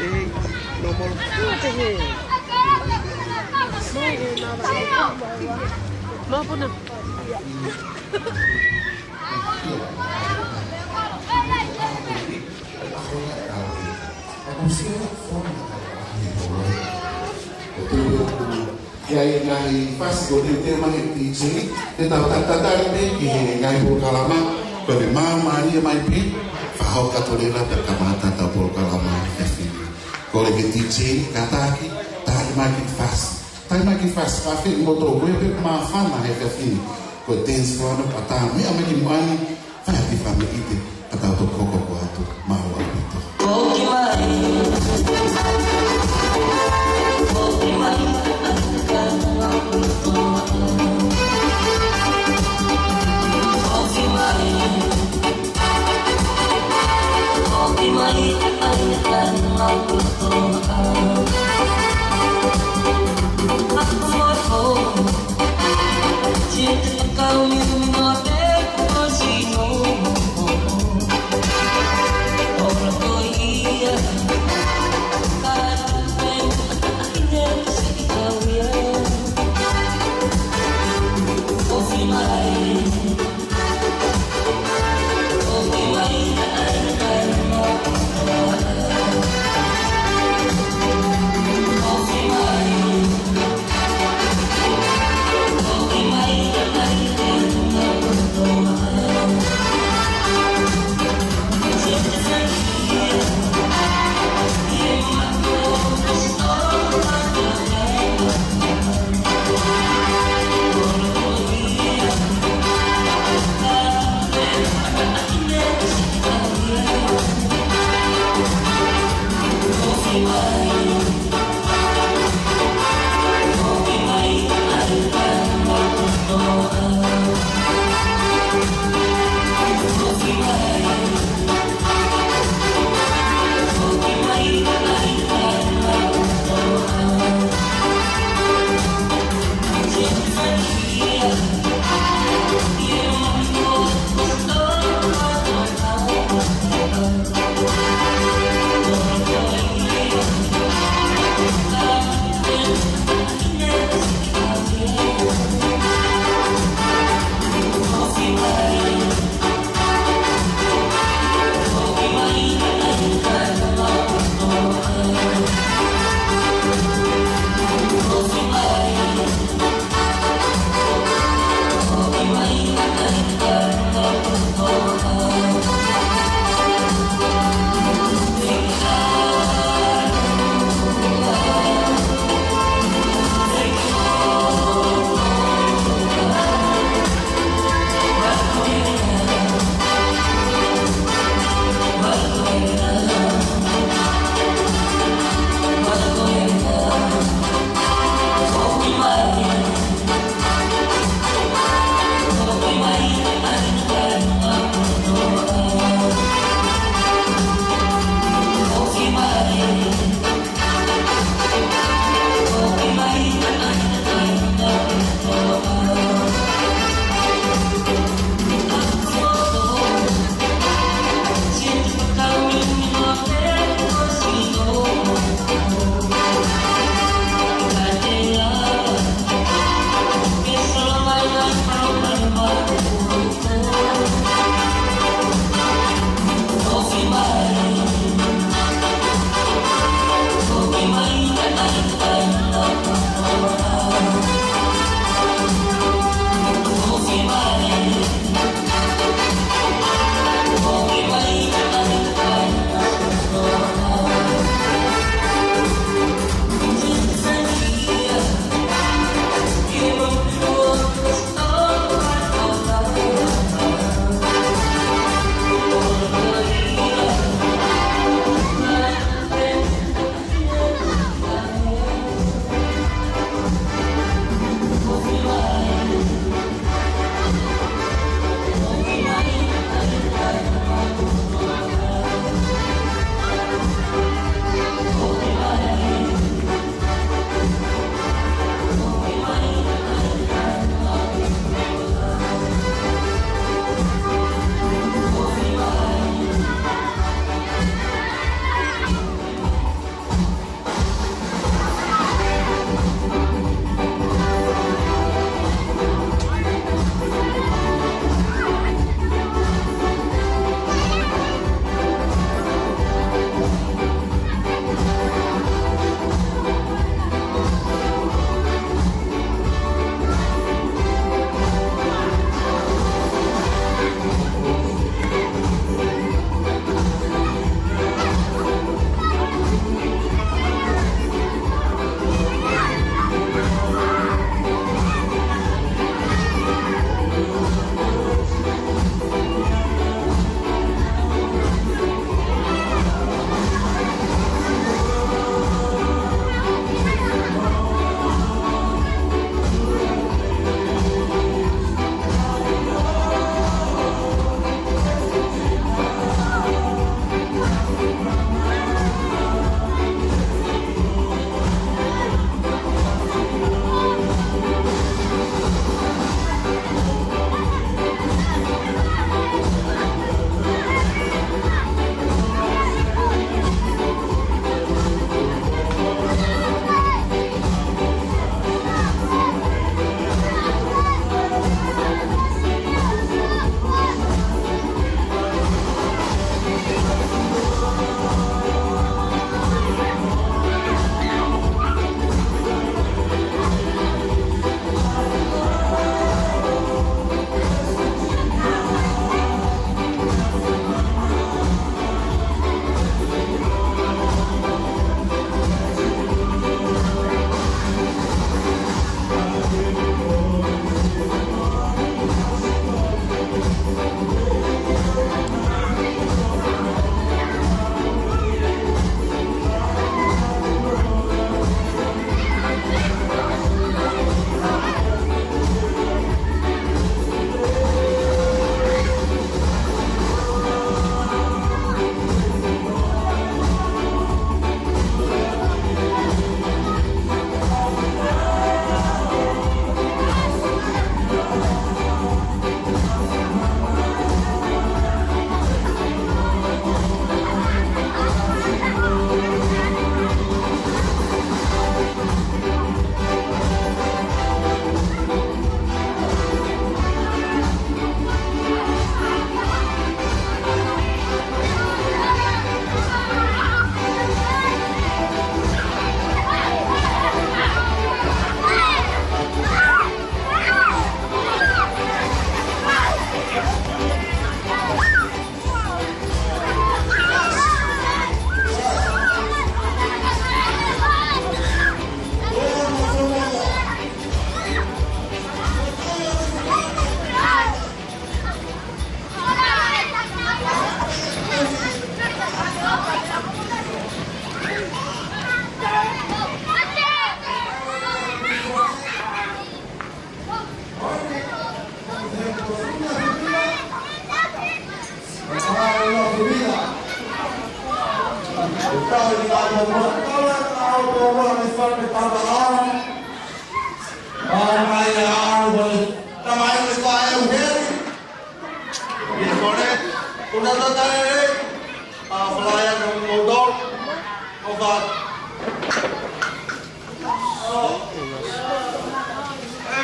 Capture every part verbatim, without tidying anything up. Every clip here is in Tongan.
Ei, no more. Māpuna. Ia, ʻi ai ngaahi fasi ko eni te ma he D J, te tau tatali pē ki he ngaahi polokalama, ko e māmālie mai pē, fakahoko atu leva pea kamata ʻetau polokalama he efiafi ni. Kole ki he D J, kātaki, tali mai kiʻi fasi. Tali mai kiʻi fasi, fafeʻi moutolu, ko e pē māfana he efiafi ni. Ko e dance floor ʻoku ʻatā, meʻa mai ki muʻa ni, fai ha kiʻi fāmili ʻite, ka tau toki hoko atu, mālō ʻaupito.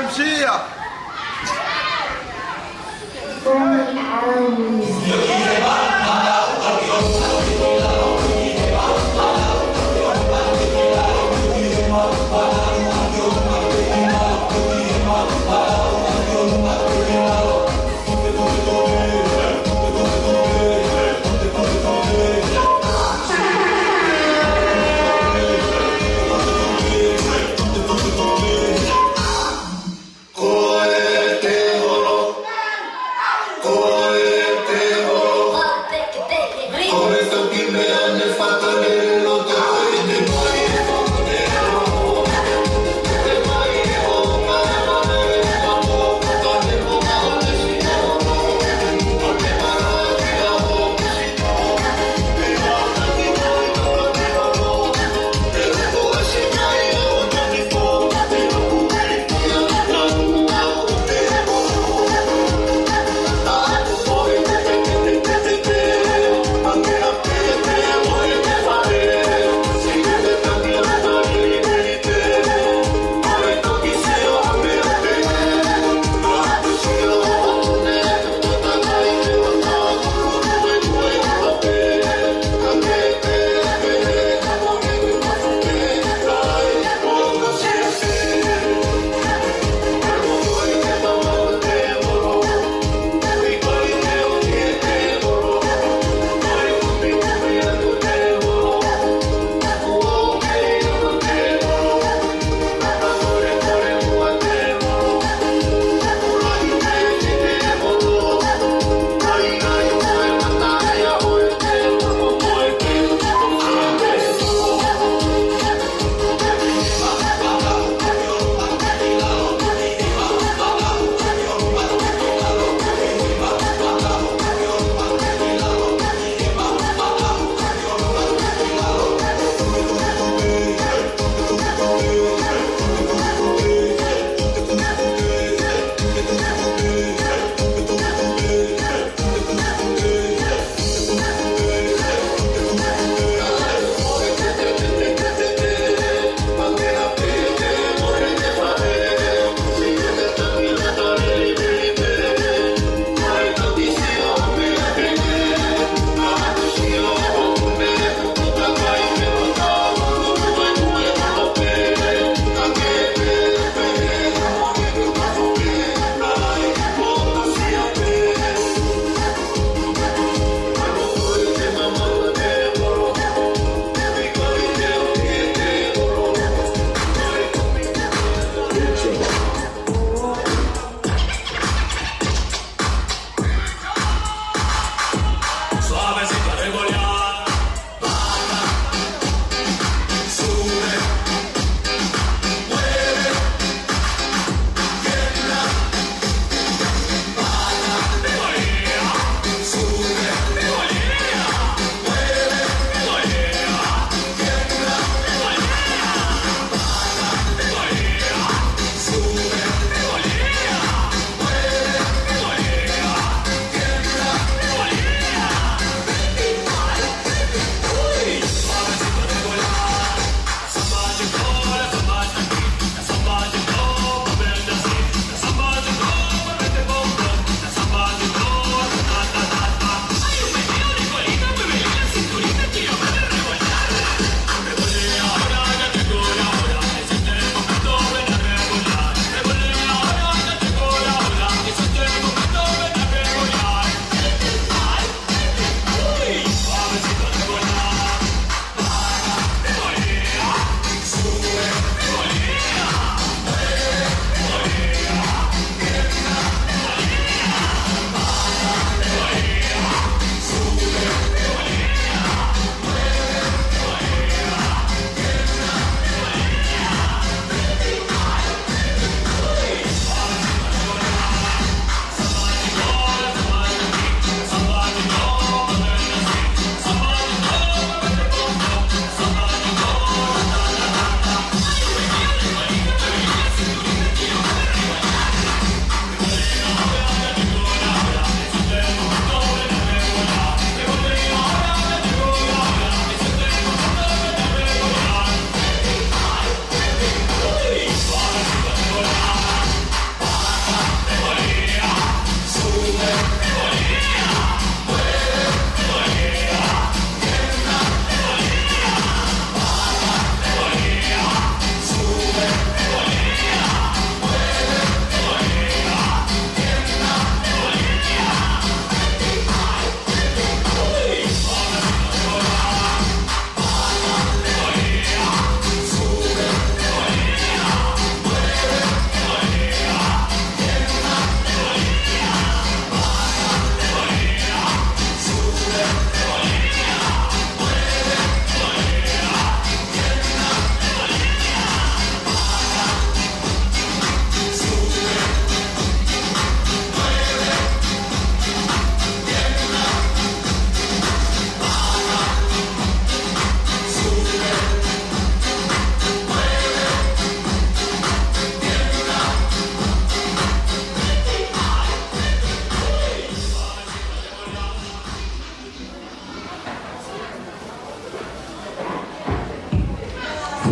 M C ia.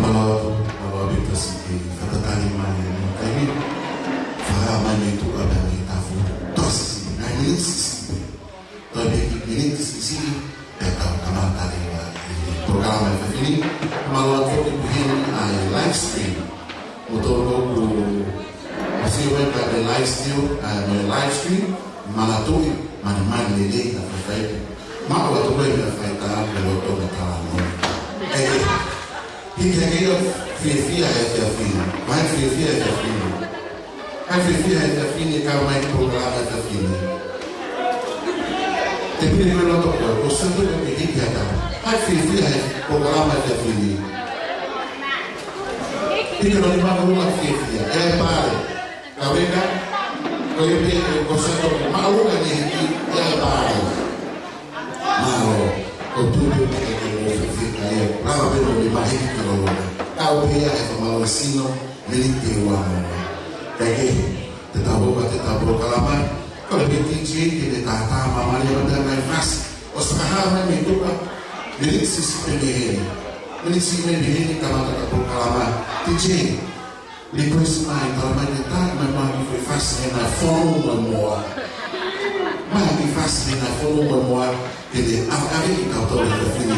Mālō, mālō ʻaupito siʻi fakatatali mai ʻi he taimi. Fakahā mai mei tuʻa pē mei tafu. Tosi siʻi, nai miniti siʻi. Toe pē kiʻi miniti siʻi, pea tau kamata leva ʻa e polokalama ʻi he efiafi ni. Mālō atu foki ʻoku ʻi heni ʻa e live stream. Mo tolo ku ʻosi ʻo e ka te live stream, ʻa e mo e live stream, manatuʻi, mani mani lelei na fai. Mālō atu koe na fai tā, ke loto na tā no. ʻE, hiki hake ʻo fiefia he efiafi ni. Mai fiefia he efiafi ni. Hai fiefia he efiafi ni, kau mai ki he polokalama he efiafi ni. Te pili me loto ko, ko santu ko ke hiki hake. Hai fiefia he polokalama he efiafi ni. Hiki no ni maka lula fiefia. E pale. Kau eka, ko e pe, ko santu ko maka lula ni hiki, e pale. Mālō, ko tupe ke ke mo fiefia ka e. Lava pē no ni mahi ki lolo. Kau pē ia he fakamālō sino. Miniti ua mo. Kae kehe, te tau ō ki he polokalama, ko e pē D J ke ne tātā mai mali ʻa e ngaahi fasi. ʻOsi fakahā mai mei tuʻa, miniti siʻi pē mei heni. Miniti siʻi pē mei heni kamata ʻa e polokalama. D J, request mai, tala mai ke tā, mai mai ki he fasi he ngaahi fonu mo e moa. Mai ki he fasi he ngaahi fonu mo e moa. Ke te ʻave, ʻave kitautolu he efiafi ni.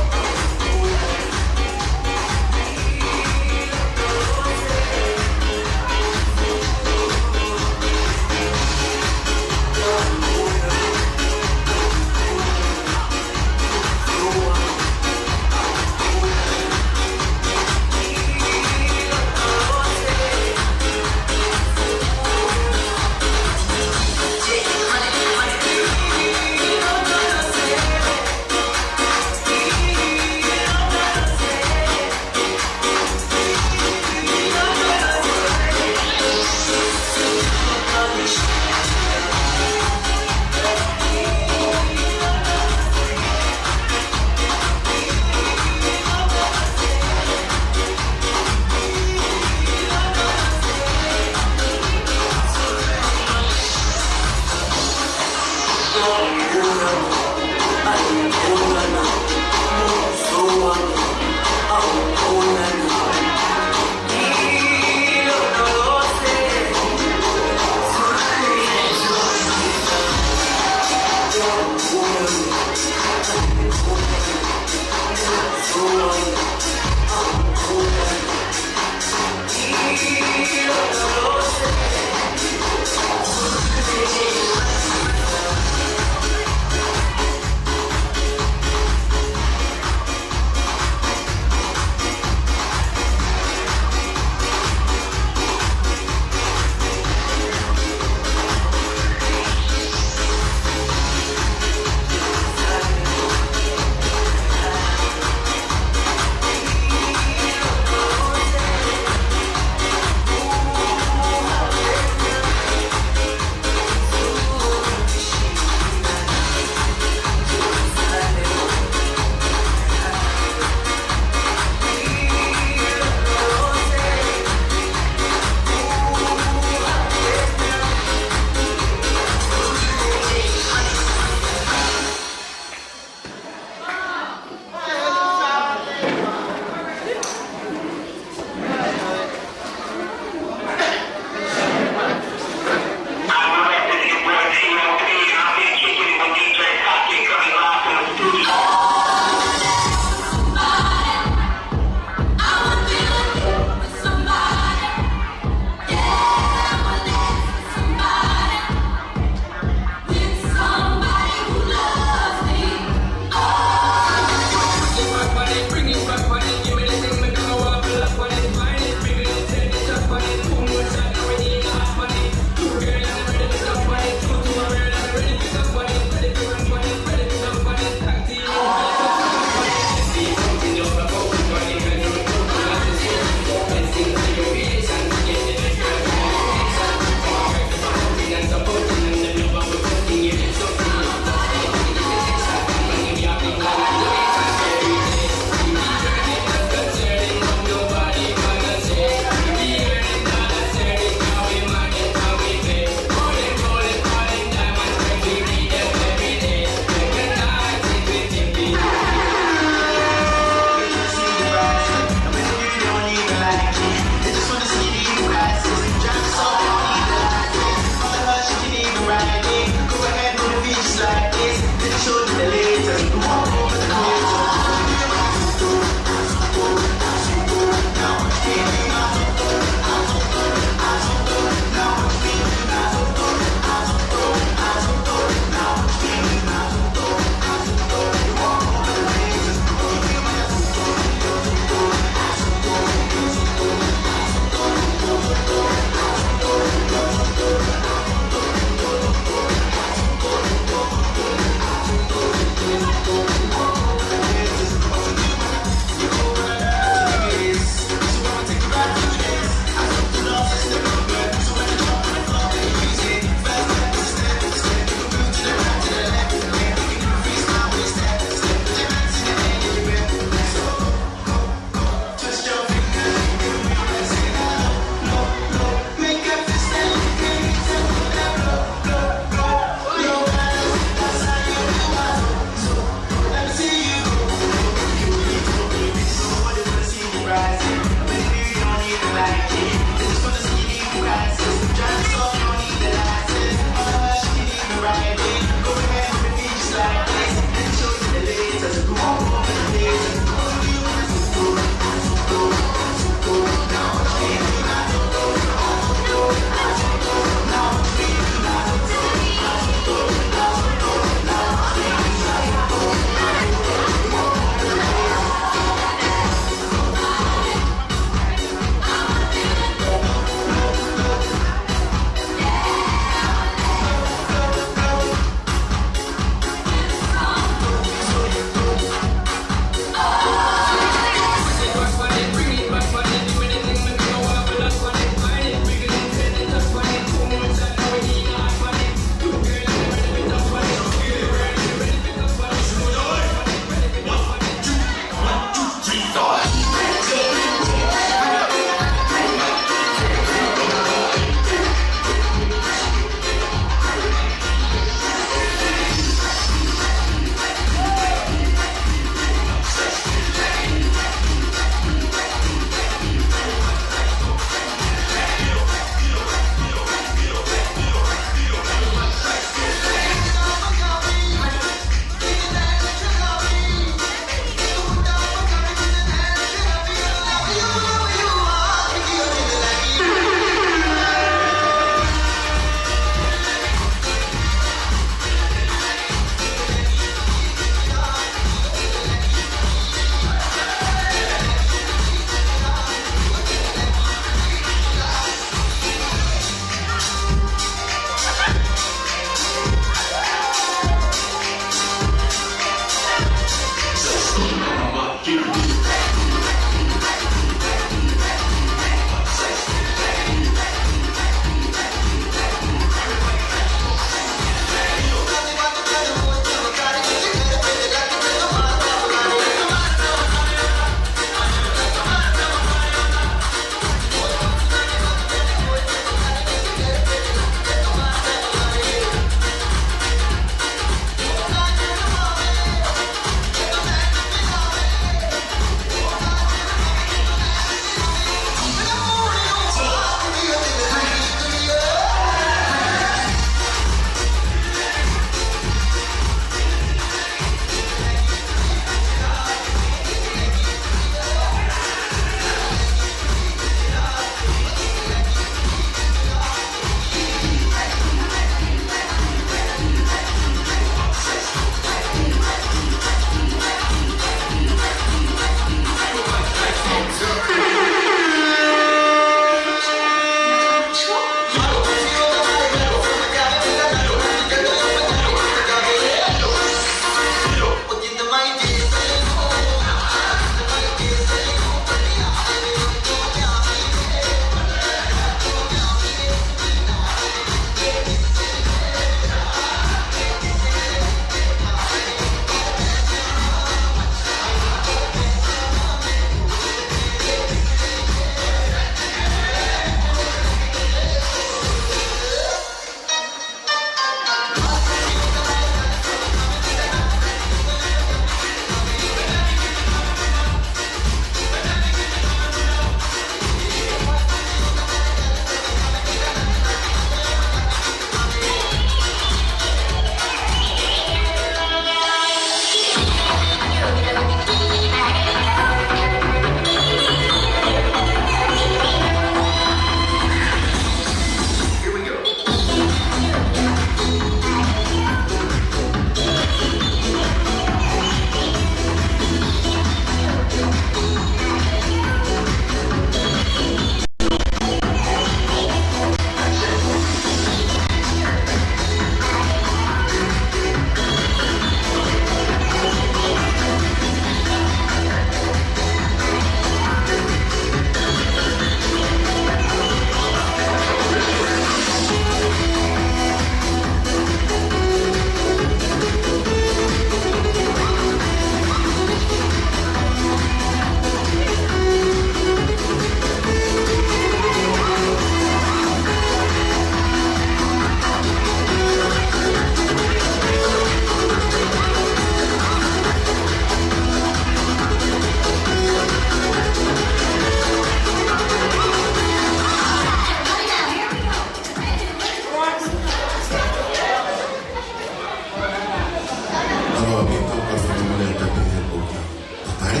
Talo a pito ka fai mo le ata pe he poka. Tatai,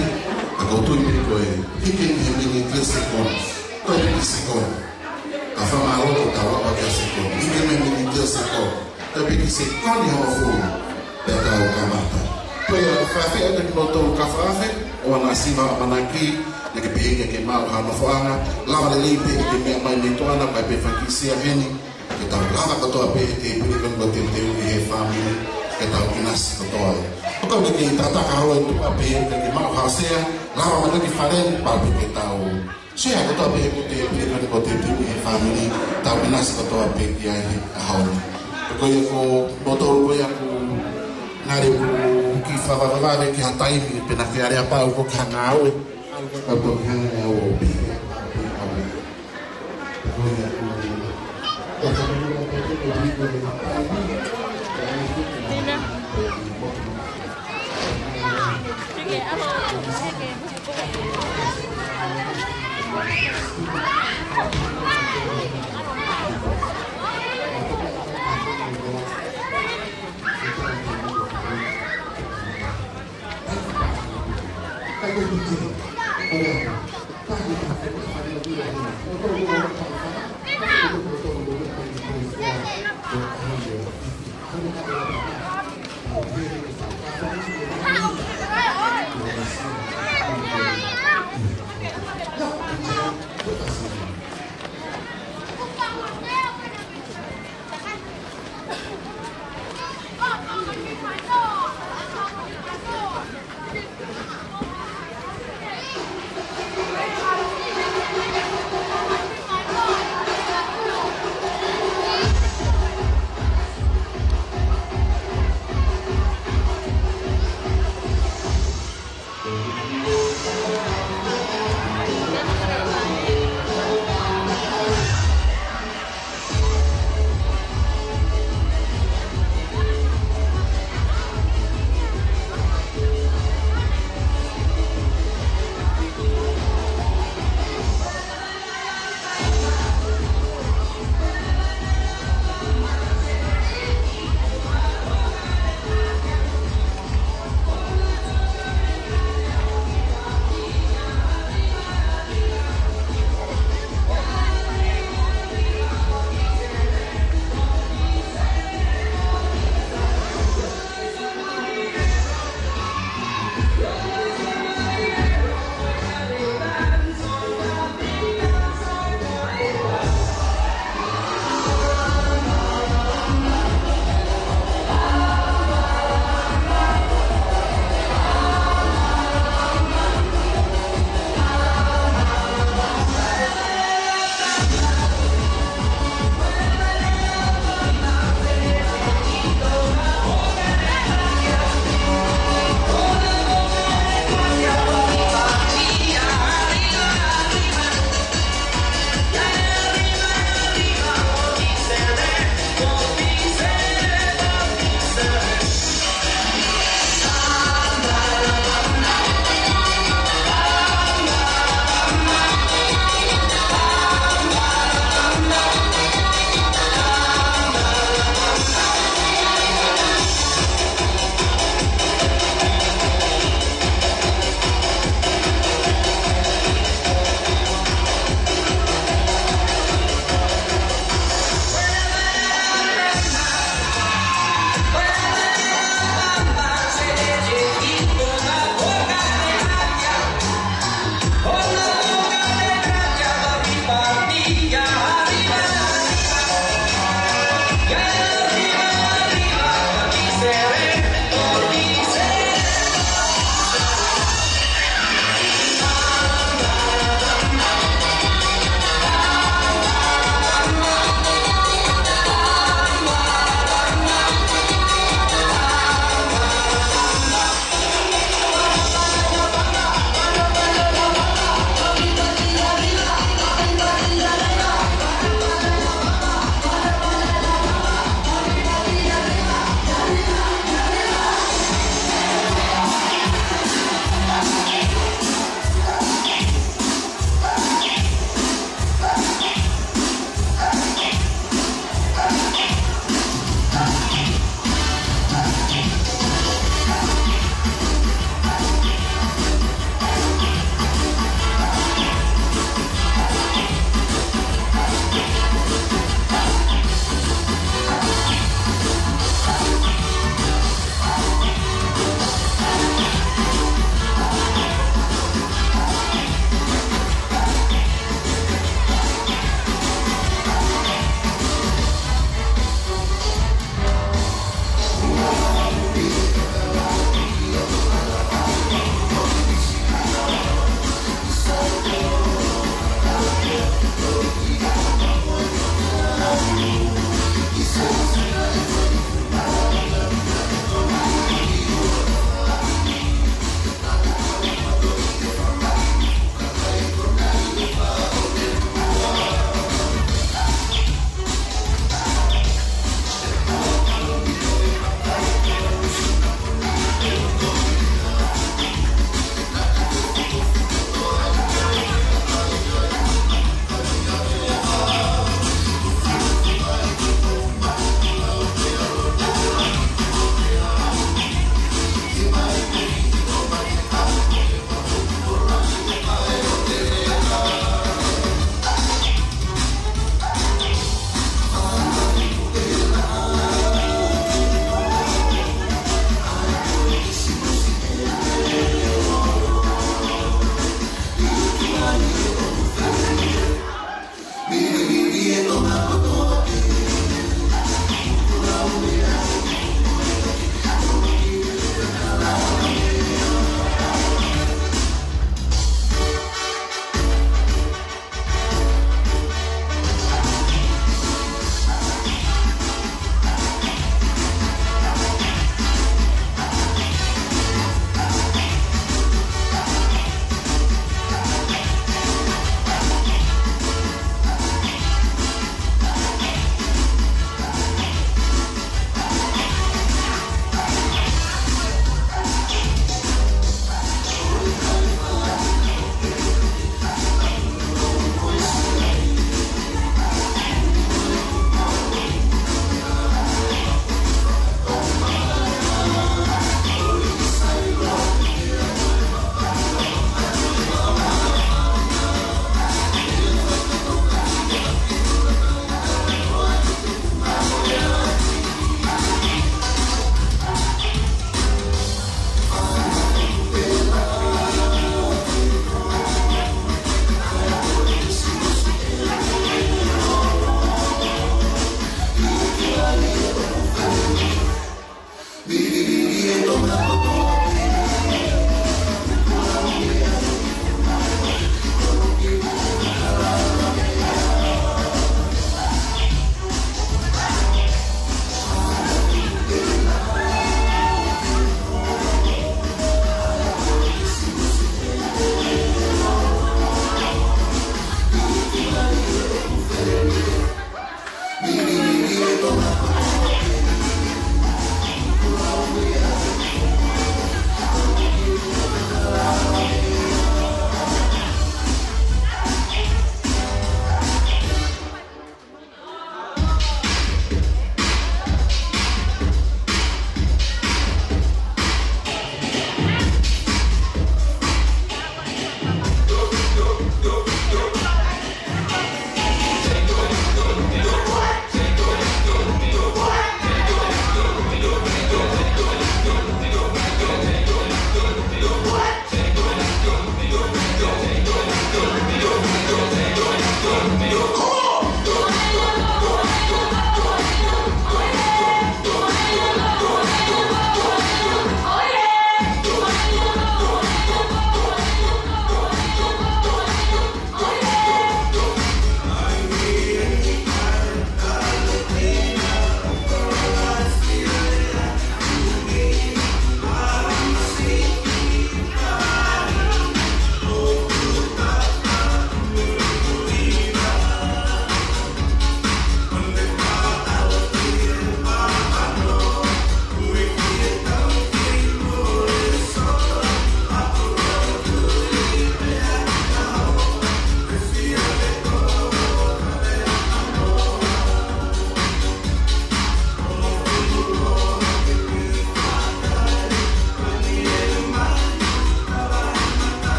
a ko tui pe ko e, hiki ni he miniti ʻo e sekoni. Ko e miniti sekoni. Ka fakamālō ko tau apa kia sekoni. Hiki ni he miniti ʻo e sekoni. Ko e piki sekoni hongofulu. Pea tau kamata. Ko ia, fafeʻi atu kimoutolu ka fafe, ʻoua naʻa siva ʻamanaki, naʻa ke pehē ke ke maʻu ha nofoʻanga, lava lelei pē ke ke meʻa mai mei tuʻa na, kae pē fakisia heni, ke tau lava kotoa pē he tēpile ko eni ko e teuteu ʻi he fāmili, ke tau ʻinasi kotoa ai. ʻOku ou kei tataka holo ʻi tuʻa pē, ke ke maʻu ha sea, lava mai ki fale ni, pau pē ke tau sea kotoa pē he ko e tēpile ko eni ko e teuteu ʻi he fāmili, tau ʻinasi kotoa pē ki ai he ʻaho ni. Ko ia ko, kimoutolu ko ia ko, ngali ʻoku kiʻi fakavavevave ki ha taimi, pe naʻa ke ʻalu ʻo pau ko ha ngāue. ʻAlu kotoa ki ha ngāue ʻo piki. Ko ia ko, Tina.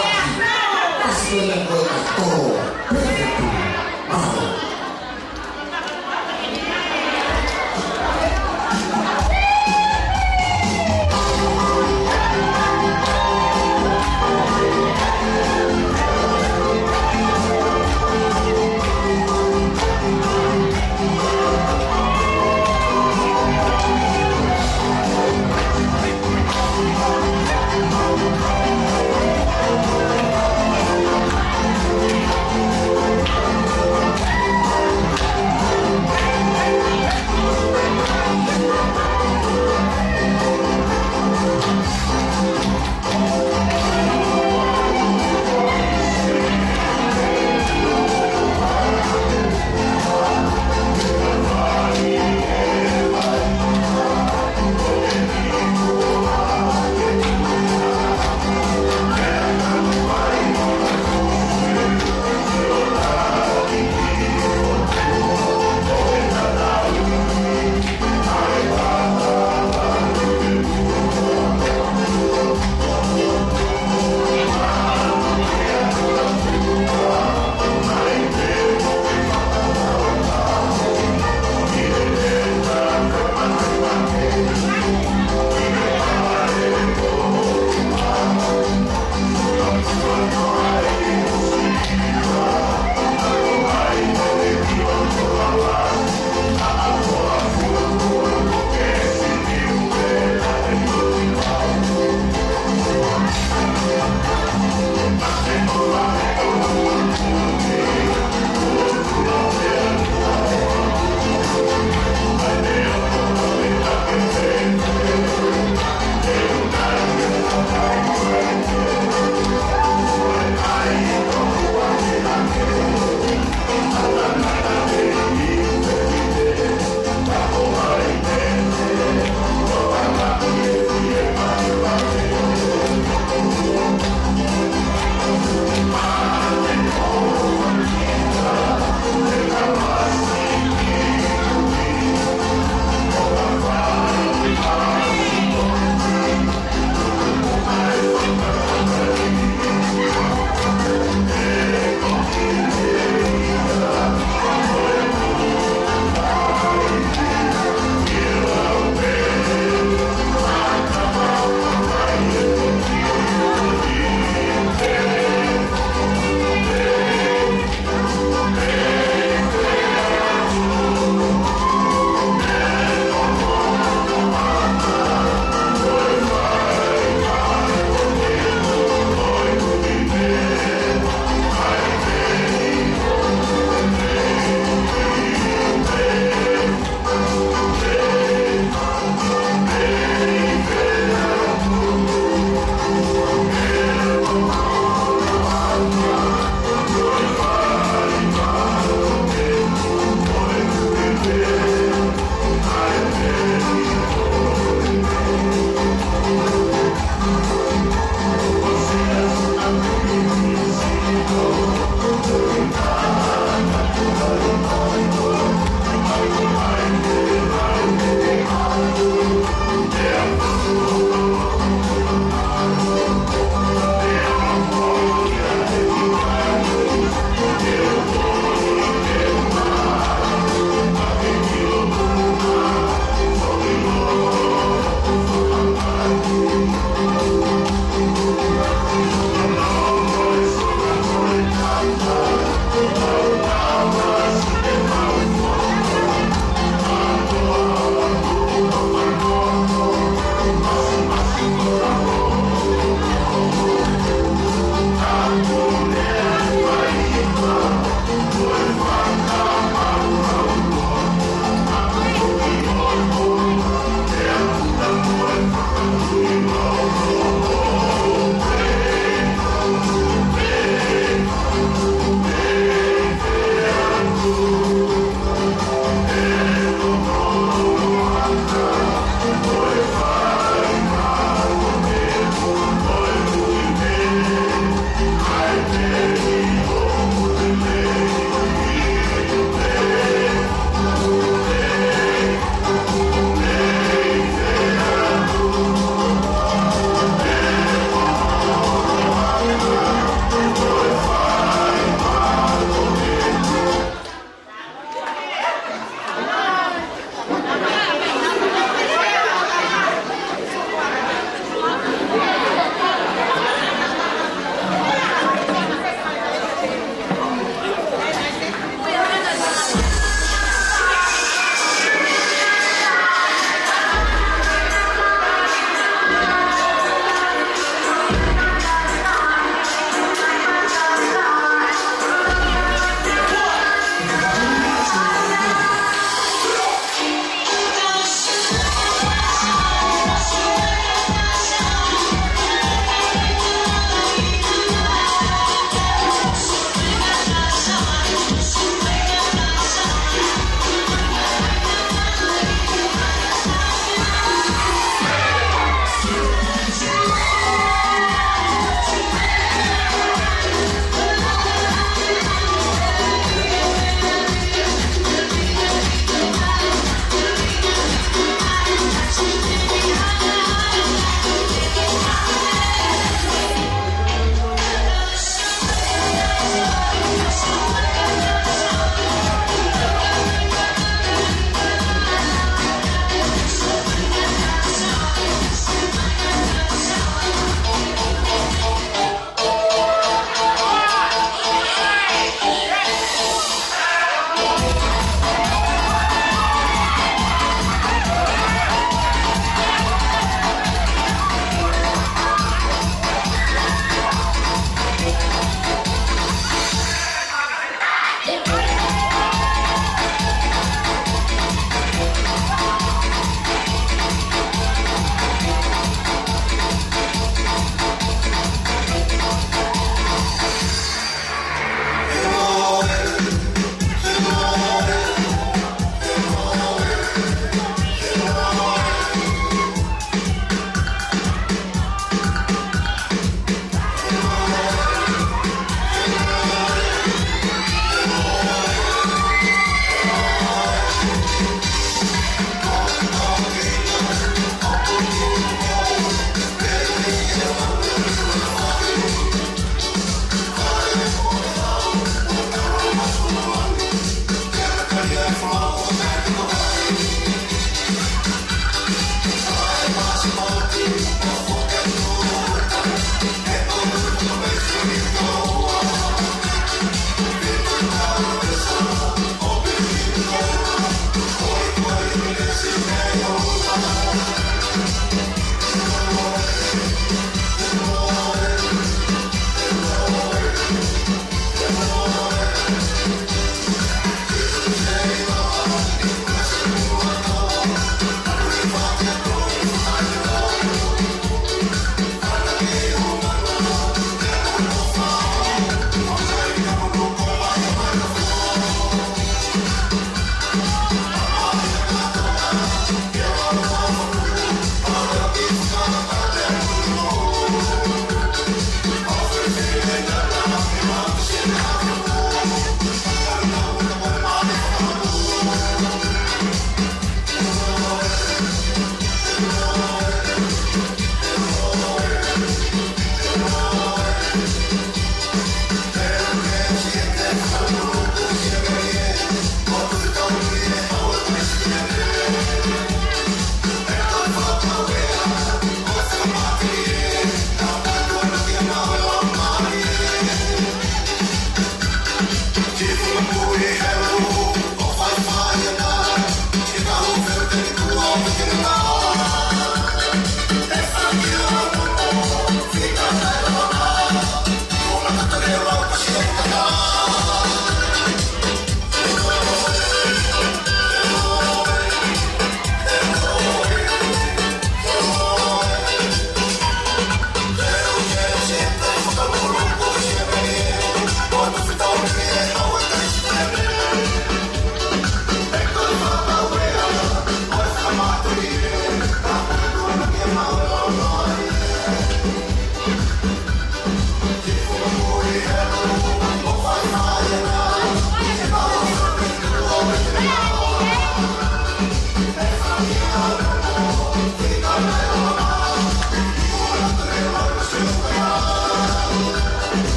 Fafaki. Kasi lelei mo e kato. Pehē pē. Mālō.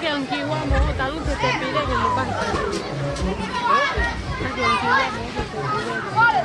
Ke ʻange ki ua mo talu te te pile ke mo pahi. Ke ʻange ki ua mo te te pile.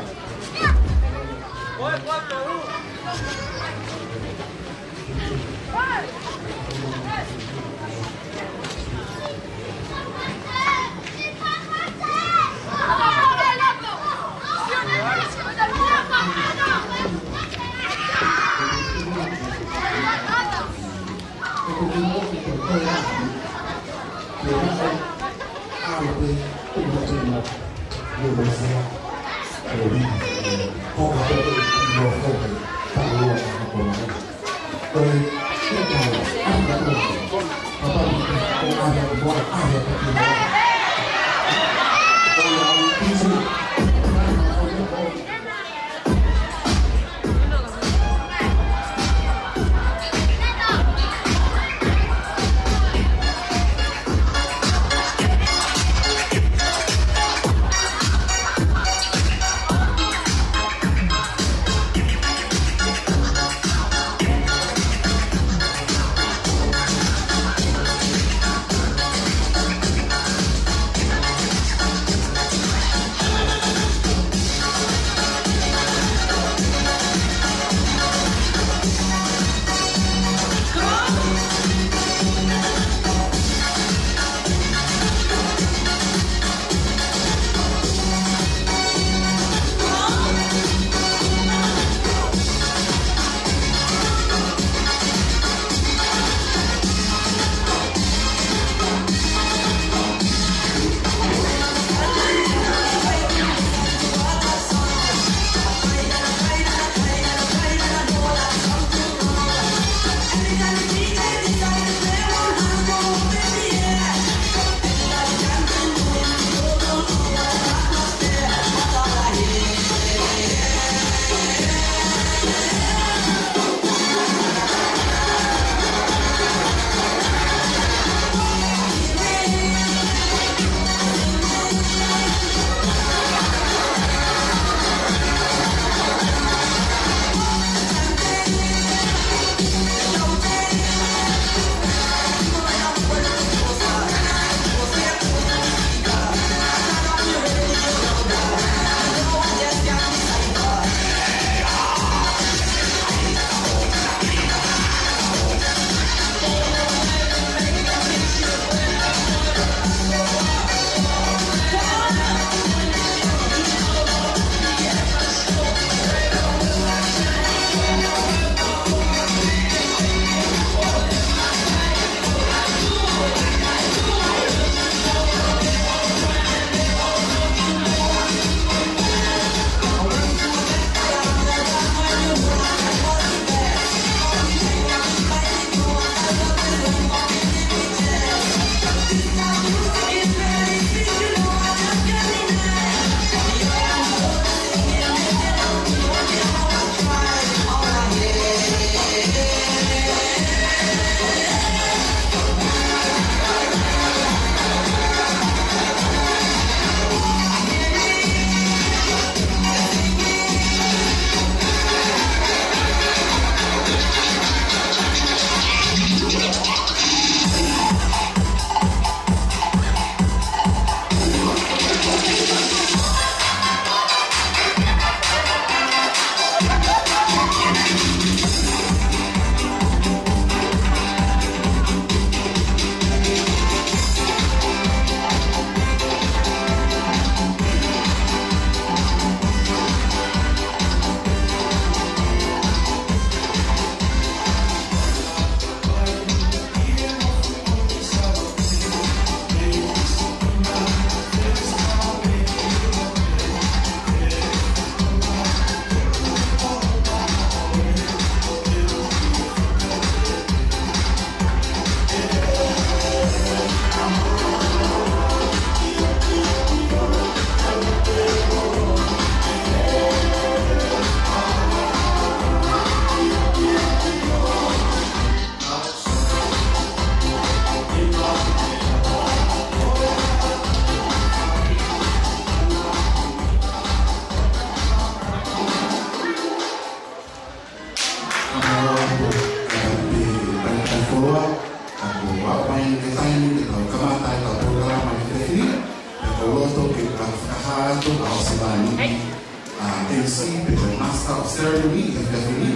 Pea ko e Master of Ceremony ʻi he efiafi ni,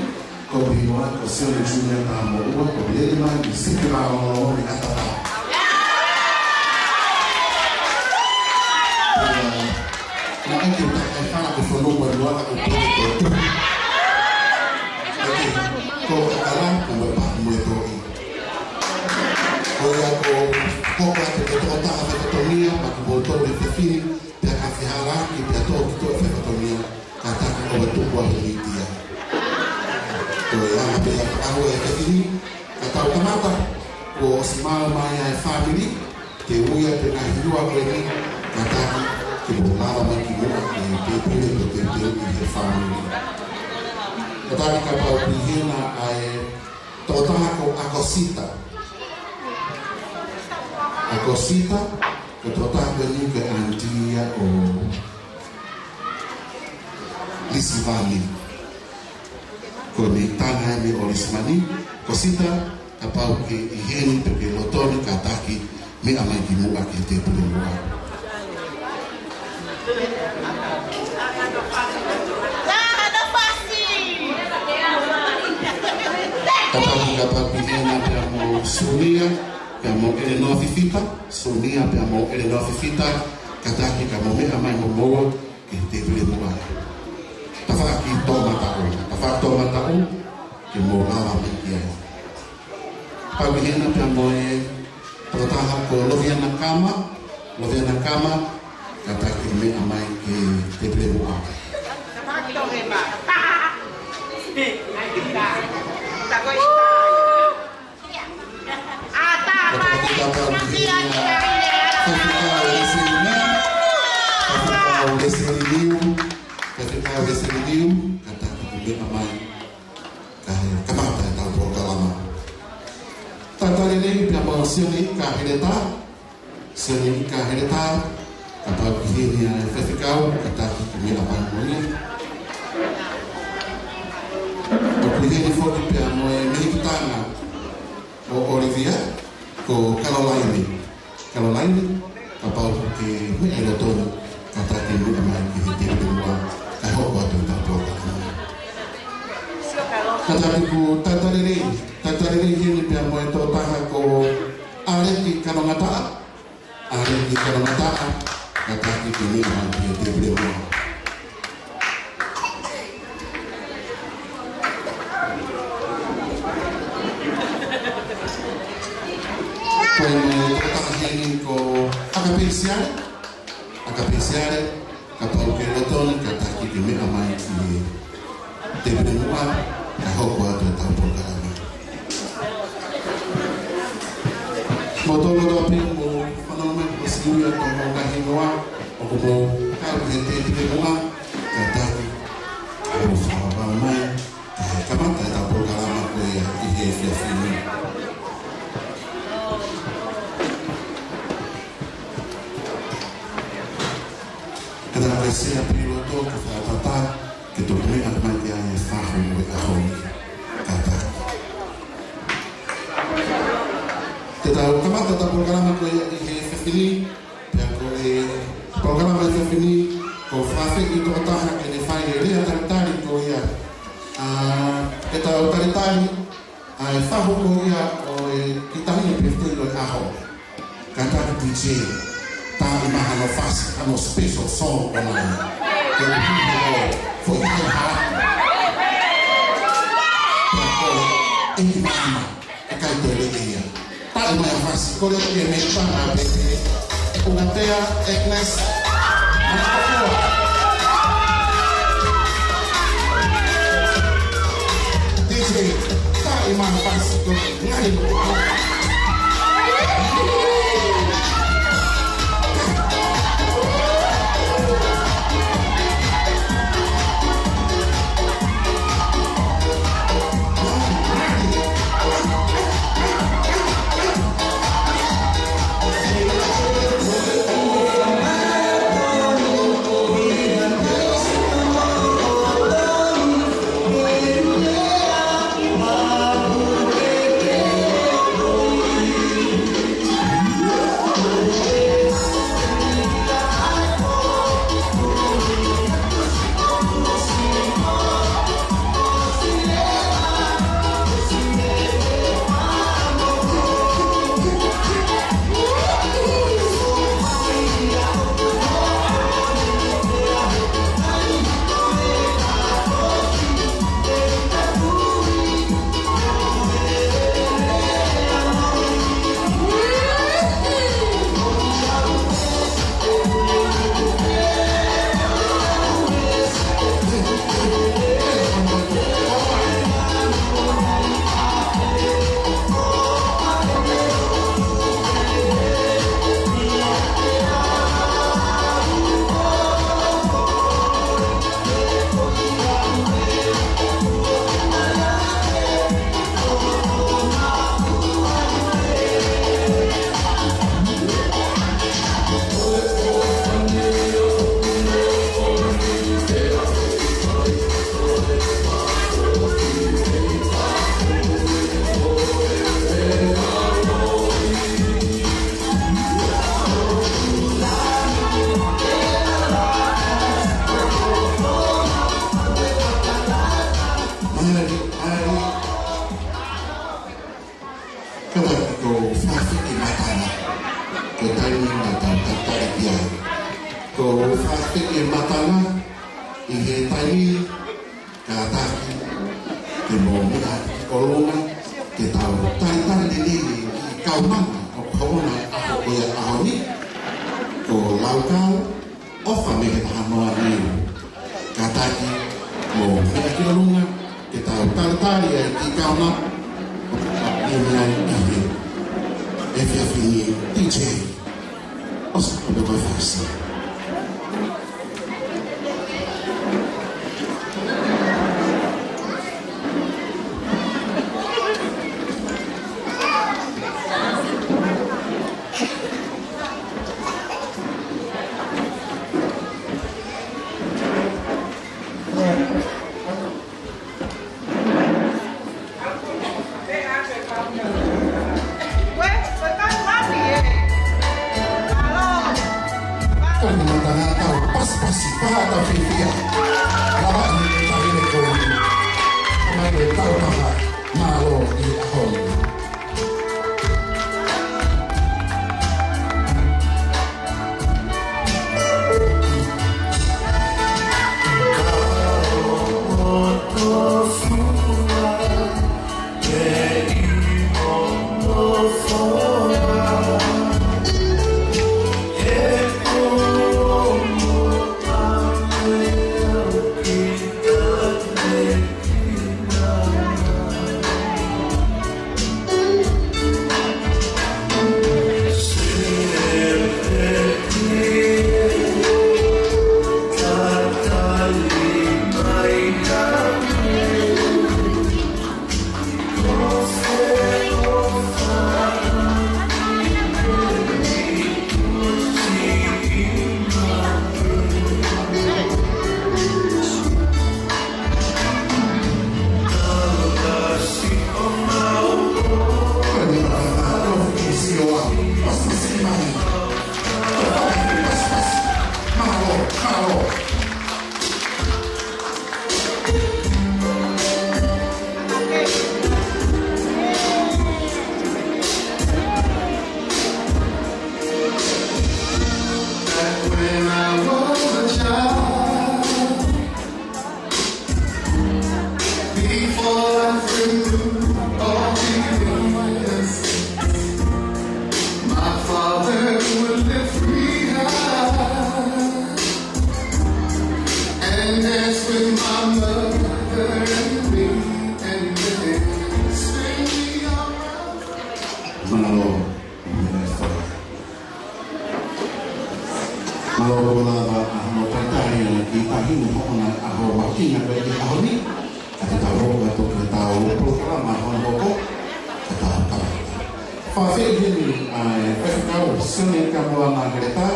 ko e hingoa ko Sione Junior Tamoʻua, kuo lele mai mei Siki Vālongolongo ʻi ʻAtatā. Pea naʻe ʻikai ke u takai fana ko e fonua ko e luaka ko e pele ko e tupu. Eke, ko e ala ko e paku mo e toʻi. Ko ia ko, ko ka ke te tokotaha fefatonia, ma ki moutolu e fefine, pea ka fehālaaki, pea tō ki tuʻa fefatonia, kātaki ʻo e tuku ʻa e mītia. Ko e anga pē ia ʻa e fefine, ka tau kamata, kuo ʻosi maʻu mai ʻa e fāmili, ke ui ʻa e ngaahi hiva ko eni, kātaki ke mou lava mai ki muʻa ke tēpile ko e tēpile ʻi he fāmili. Kātaki kapau ʻoku ʻi hena ʻa e tokotaha ko ʻAkosita. ʻAkosita, ko e tokotaha ko eni ko e aunty ia ʻo Lisivani. Ko e meʻitanga eni ʻo Lisivani, ʻAkosita, kapau ʻoku ke ʻi heni pe ʻoku ke lolotonga kātaki, meʻa mai ki muʻa ki he tēpile muʻa. Kātaki kapau ʻoku ʻi hena pea mo Sunia, pea mo ʻElenoa Fifita, Sunia pea mo ʻElenoa Fifita, kātaki ka mou meʻa mai mo moua ki he tēpile muʻa. Tafaʻaki toʻomataʻu, tafaʻaki toʻomataʻu, ke mou lava mai ki ai. Kapau ʻoku ʻi hena pea mo e tokotaha ko Loviana Kama, Loviana Kama, kātaki meʻa mai ki he tēpile muʻa. Kātaki kapau ʻoku ʻi hena Faifekau Leseli Liu, Faifekau Leseli Liu, Faifekau Leseli Liu, kātaki meʻa mai. Kae kamata ʻetau polokalama. Talitali lelei pea mo Sione Ika Heletā, Sione Ika Heletā, kapau ʻoku ʻi heni ʻa e faifekau, kātaki ke meʻa mai mo ia. ʻOku ʻi heni foki pea mo e mehikitanga ʻo ʻOlivia, ko Kalolaine. Kalolaine, kapau ʻoku ke meʻa ʻi loto ni, kātaki meʻa mai ki he tēpile muʻa, kae hoko atu ʻetau polokalama. Kātaki ʻoku talitali lelei, talitali lelei heni pea mo e tokotaha ko ʻAleki Kanongataʻa, ʻAleki Kanongataʻa, kātaki ke meʻa mai ki he tēpile muʻa. Ko e meʻa tokotaha heni ko ʻAkapei Siale, ʻAkapei Siale, kapau ʻoku ke lolotonga kātaki ke meʻa mai ki he tēpile muʻa, kae hoko atu ʻetau polokalama. Mou tō loto pē mou fanongo mai ko Siuia ko hoʻomou ngaahi hingoa, ʻoku mou kau ki he tēpile muʻa, kātaki, mou fakavavevave mai, kae kamata ʻetau polokalama ko ia ʻi he efiafi ni. Kātaki ke sea pē loto ke fakatātā, ke toki meʻa mai ki ai e fahu ʻo e ʻaho ni. Kātaki. Te tau kamata ʻetau polokalama ko ia ʻi he efiafi ni, pea ko e polokalama efiafi ni, ʻoku fakaafeʻi e tokotaha ke ne fai e lea talitali ko ia. ʻA, ʻetau talitali, ʻa e fahu ko ia ʻo e kiʻi taʻahine pē ʻo e ʻaho. Kātaki DJ, tā mai hano fasi, hano special song ʻo nai. Ke u hihi ʻo foʻi hai ha. Pea ko e ʻeiki māmani, ʻikai toe leʻi ia. Tā mai e fasi, ko e leʻi e meʻa tā mai pē. Unatea Agnes Manakofua. DJ, tā mai e fasi, ko e Kātaki ko e fakafeʻiloaki matanga. Ko e taimi naʻa tau tatali ki ai. Ko e fakafeʻiloaki matanga ʻi he taimi kātaki ke mou meʻa ki ʻolunga ke tau talitali lelei e kiʻi kaunanga ʻo e ʻaho ni. Ko e laukau ʻofa mei he Tahamoa Niu. Kātaki mou meʻa ki ʻolunga ke tau talitali e kiʻi kaunanga ʻo e ʻaho ni ai ki he efiafi ni. D J, ʻosi ʻo pē ko e fasi. Ko e matanga tau pasipasi, pā tau fiefia. Lava ni tahi ne ko. Mai e tau paha, mālō ʻi he ʻaho ni. Back when I was a child, before I knew all the innocence, my father would lift me high and dance with my mother and me, and then swing me around. Mālō. Mālō ʻaupito lava ʻa hono talitali ʻa e kiʻi taʻahine hono ʻaho mahuʻinga ko eni ki he ʻaho ni. Ka te tau hoko atu ki heʻetau polokalama hono hoko, ka tau tau. Fakafeʻiloaki heni ʻa e faifekau Sione Kamoana Hereta,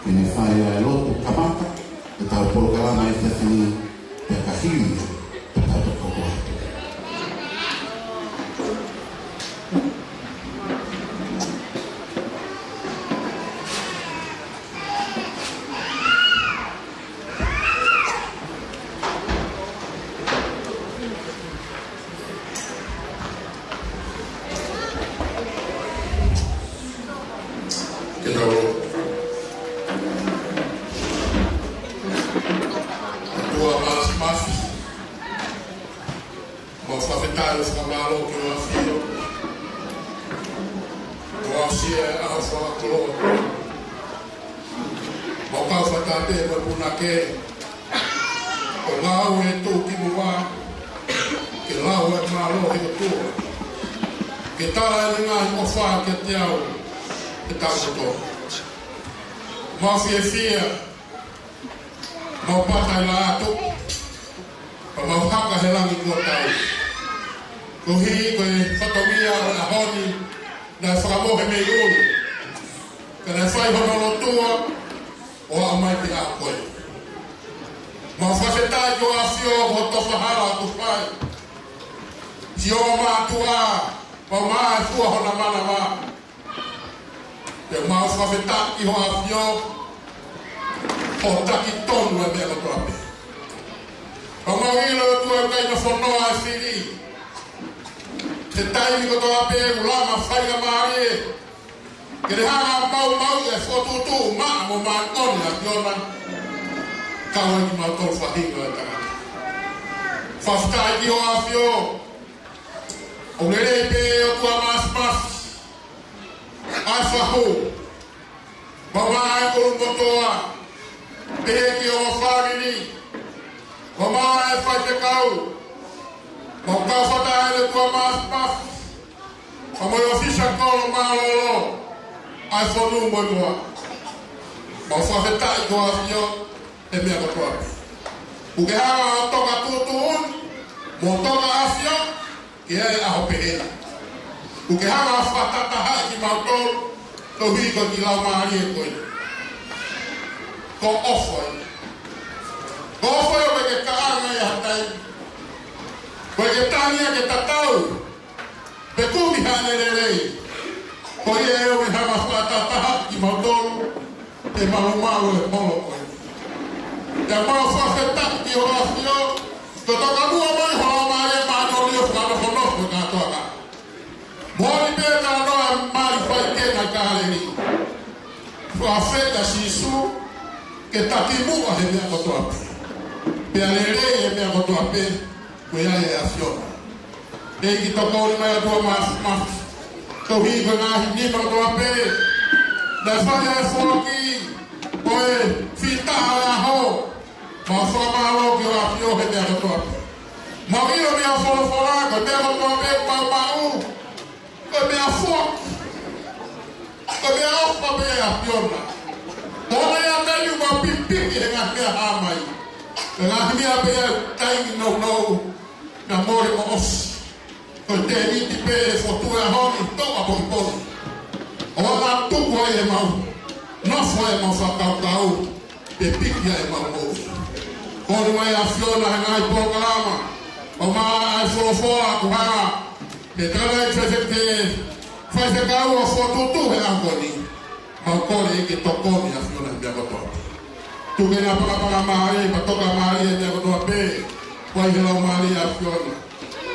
ke ne fai ʻa e lotu kamata ʻetau polokalama ʻi he efiafi ni, pea ka hili, pea tau toki hoko atu. Ke tau lotu. ʻOtua Māfimafi, mau fakafetaʻi mo fakamālō ki hoʻo ʻAfio. Kuo aʻusia e ʻaho fakakoloa. Mau kau fakataha pē mo e punake ʻo ngāue ʻi he tuʻukimuʻa ke lau e mālō ʻo e ʻOtua, ke tala e ngaahi ʻofa kiate au he taʻu kotoa. Mau fiefia, mau pata ʻi he lātupu, pea mau haka he langi kuo tau. Koeʻuhi ko e fatongia ʻo e ʻaho ni naʻe fakamohe mei ʻulu, ka naʻe fai hono lotua ʻo aʻu mai ki he ʻaho ko eni. Mau fakafetaʻi ki hoʻo ʻAfio ko e tofa hala ʻoku fai. Siʻi mātuʻa, pea ʻoku maʻa e fua honau manava. Pea mau fakafetaʻi ki hoʻo ʻAfio ʻoku taki tonu e meʻa kotoa pē. Pea mau ʻilo ʻOtua ʻoku ʻikai ke fononga e fili he taimi kotoa pē ʻoku langa Ke ne hanga ʻo maumauʻi e fokotuʻutuʻu maʻa mo māʻoniʻoni ʻa ʻAfiona, kau ai kimautolu faʻahinga ʻo e tangata. Fakafetaʻi ki hoʻo ʻAfio, ʻoku lelei pē ʻOtua Māfimafi, ʻa e fahu, mo e koloa kotoa, pehē ki hoʻo fāmili, mo e faifekau, mo e kau fakataha ʻa e ʻOtua Māfimafi, pea mo e ʻōfisa kolo mālōlō ʻa e fonu mo e moa. Mau fakafetaʻi ki hoʻo ʻAfio he meʻa kotoa pē. ʻOku ke hanga ʻo toka tuʻutuʻuni mo toka ʻAfio ke ʻi ai e ʻaho pehē. ʻOku ke hanga ʻo fakatatahaʻi kimautolu koeʻuhi ko e kiʻi laumālie ko eni. Ko e ʻofa ia. Ko e ʻofa ia ʻoku ʻikai ke kaʻanga ia ha taimi. ʻOku ʻikai ke tangi ia ke tatau pe kumi haʻane lelei. Ko ia ʻoku ke hanga ʻo fakatatahaʻi kimautolu he maumau e holo ko eni. Pea mau fakafetaʻi ki hoʻo ʻAfio, ko e toka muʻa mai ho Laumālie Māʻoniʻoni ʻo fakanofonofo e kātoanga. Moʻoni pē talanoa ʻa e mali faʻitena ʻi Kāleli. Fakafetaʻi Sīsū, ke taki muʻa he meʻa kotoa pē. Pea lelei he meʻa kotoa pē, ko ia ʻa e ʻAfiona. ʻEiki, tokoni mai ʻOtua Māfimafi. Koeʻuhi ko e ngaahi nima kotoa pē naʻe fai ai e foaki ʻo e fita ʻo e ʻaho. Mau fakamālō ki hoʻo ʻAfio he meʻa kotoa pē. Mau ʻilo mei hoʻo folofola, ko e meʻa kotoa pē ʻoku mau maʻu, ko e meʻafoaki. Ko e meʻaʻofa pē ʻa e ʻAfiona. Ko e meʻa taimi ʻoku mau pipiki he ngaahi meʻa hā mai. Ko e ngaahi meʻa pē ia taimi nounou, naʻa mole mo ʻosi. Ko e tēniti pē e fokotuʻu e ʻaho ni, toka poʻipoʻi. ʻO ʻalu ʻo tuku ai ʻemau nofo, ʻemau fakakaukau, pea piki ai ʻemau moʻui. Kole mai ʻAfiona he ngaahi polokalama, ʻo maʻa e folofola kuo hanga ʻe he tangataʻeiki faifekau ʻo fokotuʻutuʻu he ʻaho ni. Mau kole ʻEiki ke tokoni ʻAfiona he meʻa kotoa. Tuku ke na pakapaka mālie, pea toka mālie he meʻa kotoa pē, ʻoku ʻi ai he Laumālie ʻa e ʻAfiona.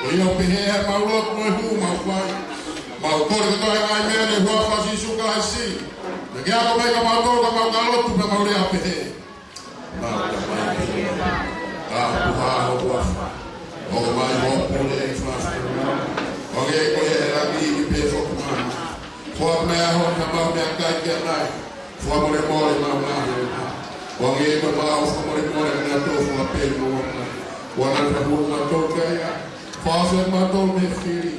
Ko ia ʻoku pehē ʻemau lotu mo e hū mau fai. Mau kole kotoa e ngaahi meʻa ni he huafa ʻo Sīsū Kalaisi. Pea ke ako mai kimautolu ka mau ka lotu pea mau lea pehē. Mau ka mai pehē. Ka puha ho huafa. ʻOmai hoʻo pule ʻi he fafanga. ʻO hangē ko ia ʻi langi ni pē foki ʻi māmani. Foaki mai he ʻaho ni haʻamau meʻakai ki ʻanai. Fakamolemole ʻemau ngaahi ʻofa. ʻO hangē ko ʻemau fakamolemole ʻa kinautolu ʻoku fakapeli mo ʻofa. ʻOua naʻa tuku kimautolu ki he ʻahiʻahi. Fakahaofi kimautolu mei he fili.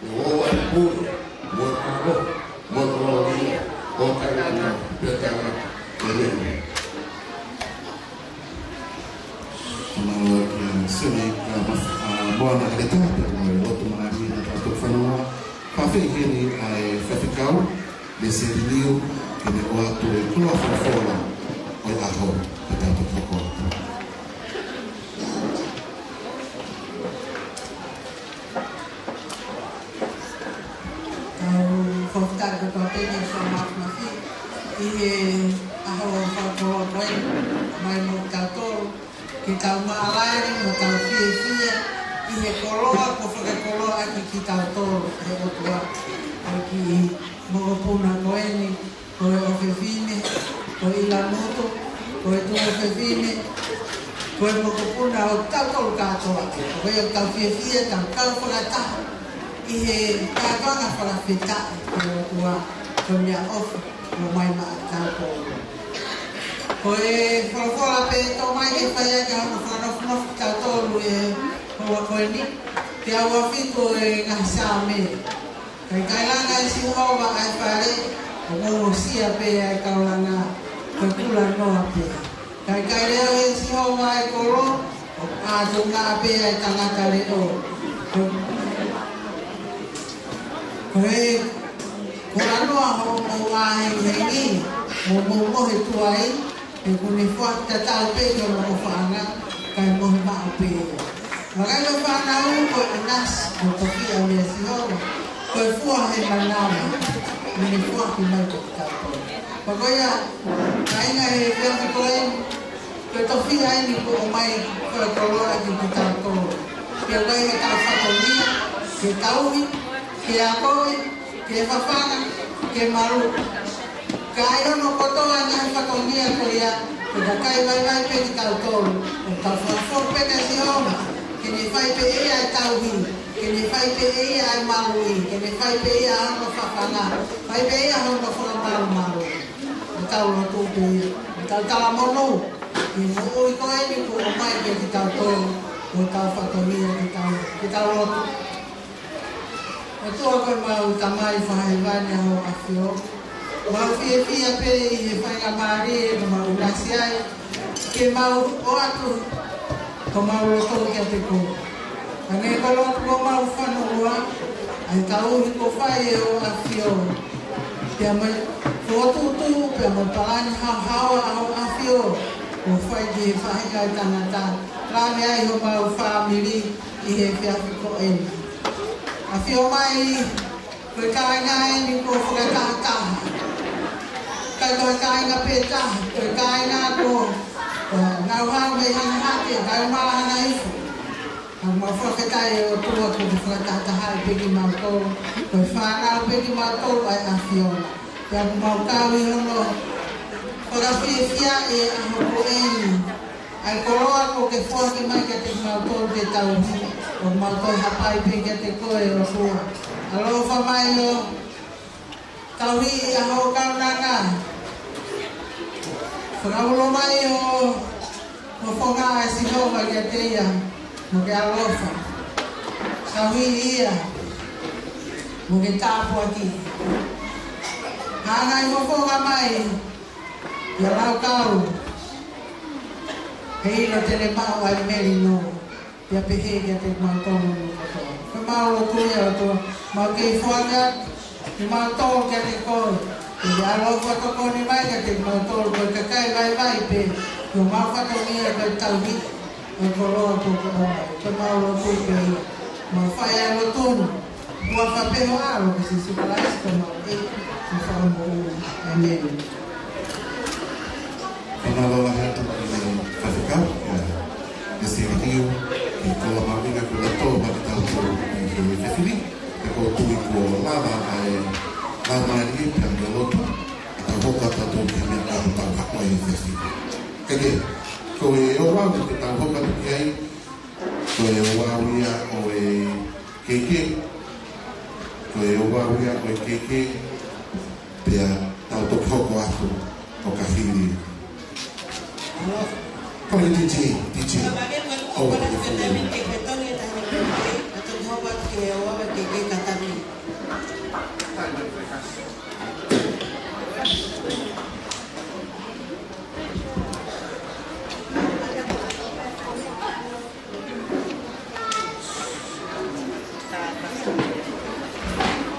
ʻO ʻoua ʻe pule, mo e mālohi, mo e kolōlia, ʻo taʻengata pea taʻengata. ʻĒmeni. Mālō kia Sene ka mas-, ʻa, Moana Kaleta, pea mo e lotu mālie naʻa tau toki fanongo. Fakafeʻiloaki heni ʻa e faifekau, Lese Liliu, ke ne ʻoatu e koloa folofola ʻo e ʻaho, pea tau toki hoko atu. Kau fakafetaʻi kotoa pē ki he ʻOtua Māfimafi ʻi he ʻaho fakakoloa ko eni, mai mo kitautolu, ke tau mālōlō mo tau fiefia ʻi he koloa kuo fakakoloaʻaki kitautolu ʻe he ʻOtua. Ko e kiʻi mokopuna ko eni, ko e ʻofefine, ko e ʻilamutu, ko e tuofefine, ko e mokopuna ʻo tautolu kātoa. Ko ia ʻoku tau fiefia, tau kau fakataha ʻi he kātoanga fakafetaʻi ki he ʻOtua, ko e meʻaʻofa ʻoku ʻomai maʻa tautolu. Ko e folofola pē ʻe tō mai ke fai ʻaki hono fakanofonofo kitautolu he houa ko eni, pea ua fitu e ngaahi Saame. Ka ʻikai langa ʻe Sihova ʻa e fale, ʻoku ongosia pē ʻa e kaulanga, ko e kulanoa pē. Ka ʻikai lea ʻe Sihova ʻa e kolo, ʻoku ʻātunga pē ʻa e tangata leʻo. Ko, ko e kulanoa hoʻomou ʻā hengihengi, mo hoʻomou mohe tuai, he ʻoku ne foaki tatau pē ki hono ʻofaʻanga, kae mohe maʻu pē. Vakai ko e fānau ko e ʻinasi, ko e tofiʻa meia Sihova, ko e fua he manava, ʻoku ne foaki mai kiate kitautolu. Pea ko ia, kāinga, he efiafi ko eni, ko e tofiʻa eni kuo ʻomai ko e koloa kiate kitautolu. Ke ʻomai ke tau fatongia, ke tauhi, ke akoʻi, ke fafanga, ke malu. Kae ʻi hono kotoa ʻa e fatongia ko ia, ko e kakai vaivai pē kitautolu, ʻo tau fakafoki pē kia Sihova, ke ne fai pē ʻe ia ʻa e tauhi, ke ne fai pē ʻe ia ʻa e maluʻi, ke ne fai pē ʻe ia ʻa hono fafanga, fai pē ʻe ia hono fakamalumalu. ʻOku tau lotu pē ia, ʻoku tau talamonū, ʻi he moʻui ko eni kuo ʻomai kia kitautolu, ʻo tau fatongia ke tau, ke tau lotu. ʻOtua ko ʻemau Tamai Fakahēvani ʻa Hoʻo ʻAfio. Mau fiefia pē ʻi he faingamālie kuo mau ʻinasi ai, ke mau ʻoatu homau loto kiate koe. Hangē ko e lotu ʻa homau fonua, ʻa e tauhi kuo fai ʻe Hoʻo ʻAfio. Pea mo e fokotuʻutuʻu, pea mo e palani haohaoa ʻa Hoʻo ʻAfio, kuo fai ki he faʻahinga ʻo e tangata, langi ai homau fāmili ʻi he efiafi ko eni. ʻAfio mai, ko e kāinga eni kuo fakatahataha. ʻIkai ko e kāinga pē taha, ko e kāinga kuo, ʻa, nau hao mei Hanehake, kae ʻumaʻā Hanaifo. ʻOku mau fakafetaʻi ʻe ʻOtua kuo ke fakatahatahaʻi pē kimautolu, ko e fānau pē kimautolu ʻa e ʻAfio. Pea ʻoku mau kau ʻi hono fakafiefiaʻi ʻa e ʻaho ko eni. ʻA e koloa kuo ke foaki mai kiate kimautolu ke tauhi, ʻoku mau toe hapai pē kiate koe ʻOtua. ʻAlofa mai ʻo tauhi ʻa hoʻo kaunanga. Fakaulo mai ʻo, ʻo fofonga ʻa Sihova kiate ia, mo ke ʻalofa. Tauhi ia, mo ke tāpuaki. Hanga ʻo fofonga mai, ʻi he laukau, he ʻilo te ne maʻu ʻa e melino, pea pehē kiate kimautolu kotoa. Ko ʻemau lotu ia ʻOtua, mau kei foaki atu kimautolu kiate koe, ʻi he ʻaloʻofa tokoni mai kiate kimautolu, ko e kakai vaivai pē, ko homau fatongia ko e tauhi ʻa e koloa kuo ke ʻomai. Ko ʻemau lotu pē ia, mau fai ʻa e lotu ni, ʻi he huafa pē ho ʻAlo ko Sīsū Kalaisi ko homau ʻEiki mo Fakamoʻui. ʻĒmeni. Fakamālō lahi atu ki he faifekau, ʻa, ʻa Sīliniu, ki he koloa mahuʻinga kuo ne toʻo maʻa kitautolu ʻi he efiafi ni, pea ʻoku ou tui kuo lava ʻa e laumālie pea mo e lotu, ʻo tau hoko atu ki he meʻa ʻoku tau hoko ai he efiafi ni. Kae kehe, ko e ouau te tau hoko atu ki ai, ko e ouau ia ʻo e kehekehe. Ko e ouau ia ʻo e kehekehe. Pea tau toki hoko atu ʻo ka hili. Ko e DJ, DJ. ʻO ka hili.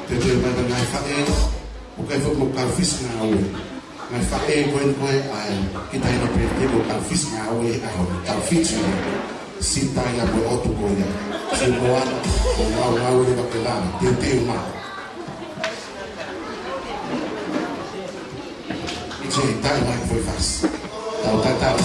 Te te mata ngai faʻē, ʻoku ʻikai foki mo e kau fisi ngāue. Ngai faʻē ko eni ko ē ʻa e kiʻi taʻahine pē te mo e kau fisi ngāue ʻa hono kau fisi. Sita ia mo e ʻotu ko ia. Sita mo ana, ko ngau ngau le ka pela, te te ma. ʻIkai, taʻe mai foʻi fasi. Tau tatau.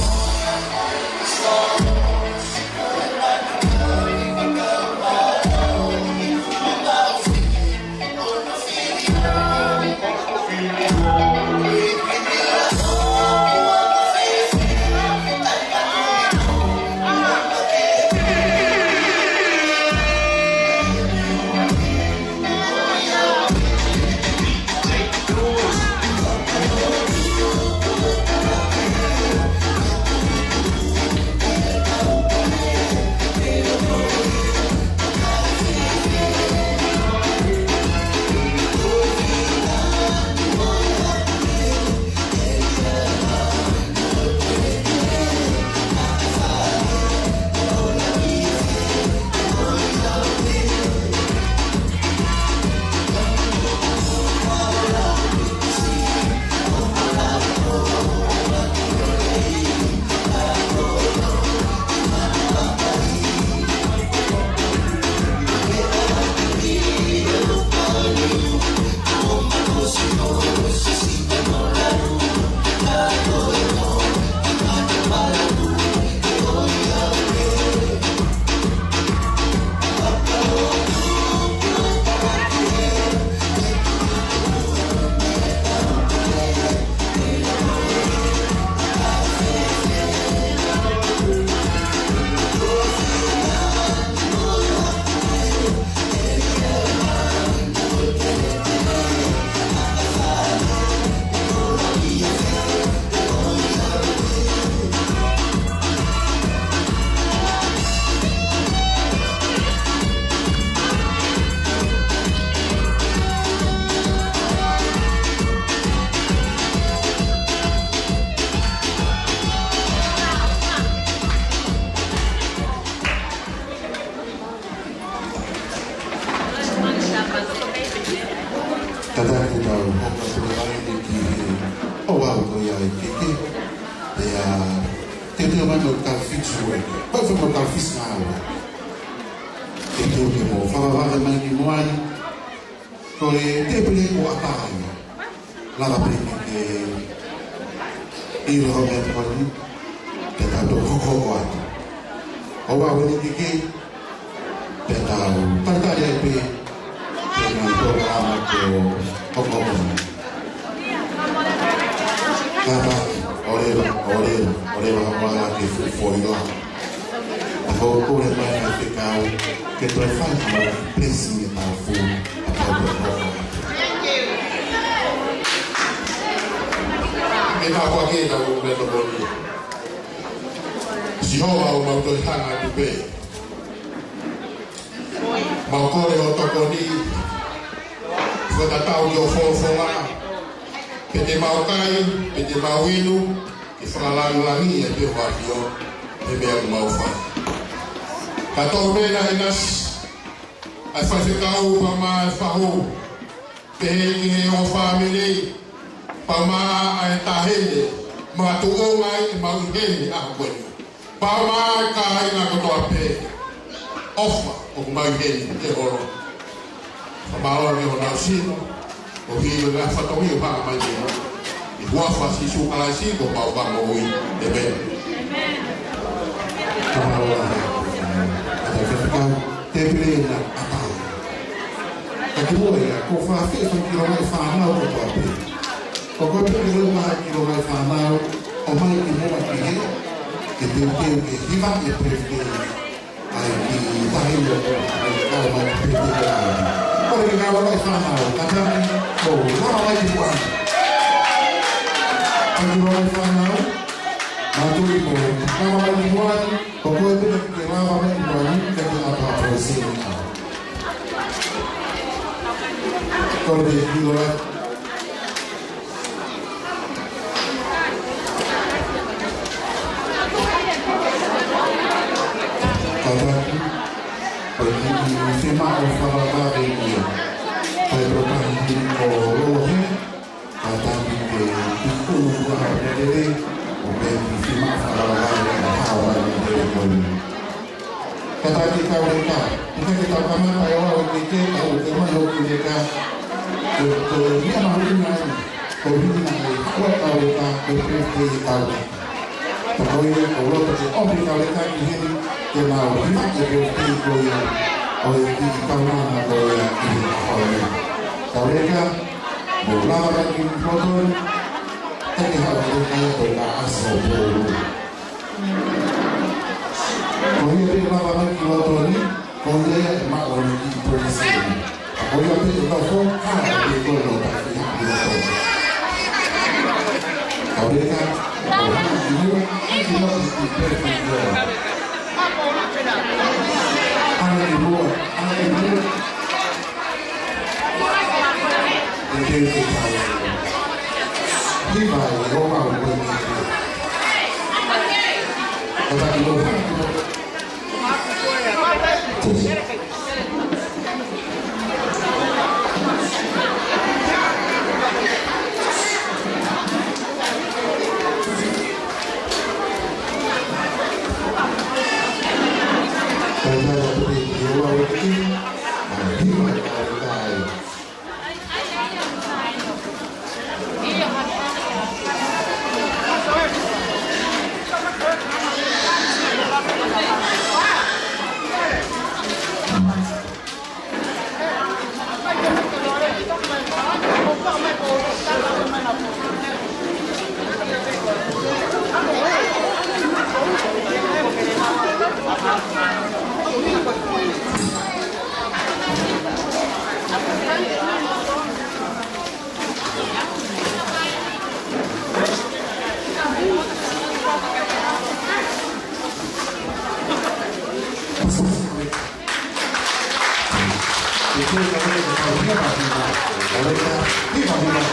Kātaki, tau hoko atu leva eni ki he ouau ko ia ʻa e keke. Pea teuteu mai mo e kalafitu ē. Pau fai mo e kalafitu ngāue. Teuteu ke mou fakavave mai ki muʻa ni. Ko e tēpile ko ʻatā ia. Lava pē ke ke ʻilo hoʻo meʻatokoni, pea tau toki hokohoko atu. Ouau eni keke, pea tau talitali ai pē ki he ngaahi polokalama ko hokohoko mai. Kātaki, ʻoua leva, ʻoua leva, ʻoua leva ha mala ke fuʻu foʻi la. Ko e kole mai ʻa e fekau, ke toe fai ha mala ke pesi e tau fuʻu, ʻa tau toe hoko. Ke tāpuaki ʻetau meʻatokoni. Sihova, ʻoku mau toe hanga atu pē. Mau kole hoʻo tokoni, fakatatau ki hoʻo folofola, pea te mau kai, pea te mau inu, ke fakalāngilangiʻi ʻa e ʻAfiona, he meʻa ʻoku mau fai. Ka tō mena ʻinasi, ʻa e faifekau pea mo e fahu, pehē ki he ongo fāmili, pea mo e taʻahine, makatuʻunga ai ʻemau ʻi heni ʻaho ko eni. Pea mo e kāinga kotoa pē, ʻofa ʻoku mau ʻi heni he holo. Fakamālō ki honau sino, ʻo hili ngaahi fatongia ʻoku hanga mai ki ai. ʻI he huafa ʻo Sīsū Kalaisi ko homau Fakamoʻui. ʻĒmeni. Fakamālō. Kātaki, tēpile ena ʻatā. Ka kimuʻa ia, ʻoku ou fakaafeʻi e fanga kiʻi longaʻi fānau kotoa pē. Ko koe pē ke lele mai ha kiʻi longaʻi fānau, ʻomai ki muʻa ki hē, ke teuteu ke hivaʻi e pēpē. ʻA e kiʻi taʻahine ʻoku kau mai ki he pēpē. Kole ke kau longaʻi fānau, kātaki, mou lava mai ki muʻa ni. Fanga kiʻi longaʻi fānau, mātuʻa mou lava mai ki muʻa ni. Ko koe pē ke lava mai ki muʻa ni, ka ke ʻatā pōsini ʻa. Kole ke ʻilo atu. Kātaki, ko e kiʻi fiemaʻu fakavave ia. Kae polokalama ko Lolohe. Kātaki ke tuku ua ha lelei, ʻo pehē ki he fiemaʻu fakavave ʻa e haʻa ʻo e lelei ko eni. Kātaki kau leka, ʻikai ke tau kamata e ouau ʻi he keke, tau ʻomai hoʻo kiʻi leka. Ko, ko e meʻa mahuʻinga eni, ko e ʻuhinga ʻe haʻu ai kau leka, ko e pēpē ʻi he kau leka. Pea ko ia, ʻoku ou loto ke ʻomi kau leka ki heni, ke nau hivaʻi e pēpē ko ia, ʻo e kiʻi kaunanga ko ia ʻi he ʻaho ni. Kau leka, mou lava mai ki loto ni, ʻe ke haʻu ki he kai ʻo ka ʻasi ʻo pō. Ko ia pē lava mai ki loto ni, ko ia ia ʻe maʻu ʻene kiʻi present. Ko ia pē ʻe nofo, ʻa, ʻe ko ia nofo ki loto ni. Kau leka, ʻo hanga ki muʻa, hanga ki muʻa ki he kiʻi present ko ia. Hanga ki muʻa, hanga ki muʻa. ʻE te te tau. Hiva e o mau ko e. Kātaki mou. Kātaki mou. Hiva e o mau.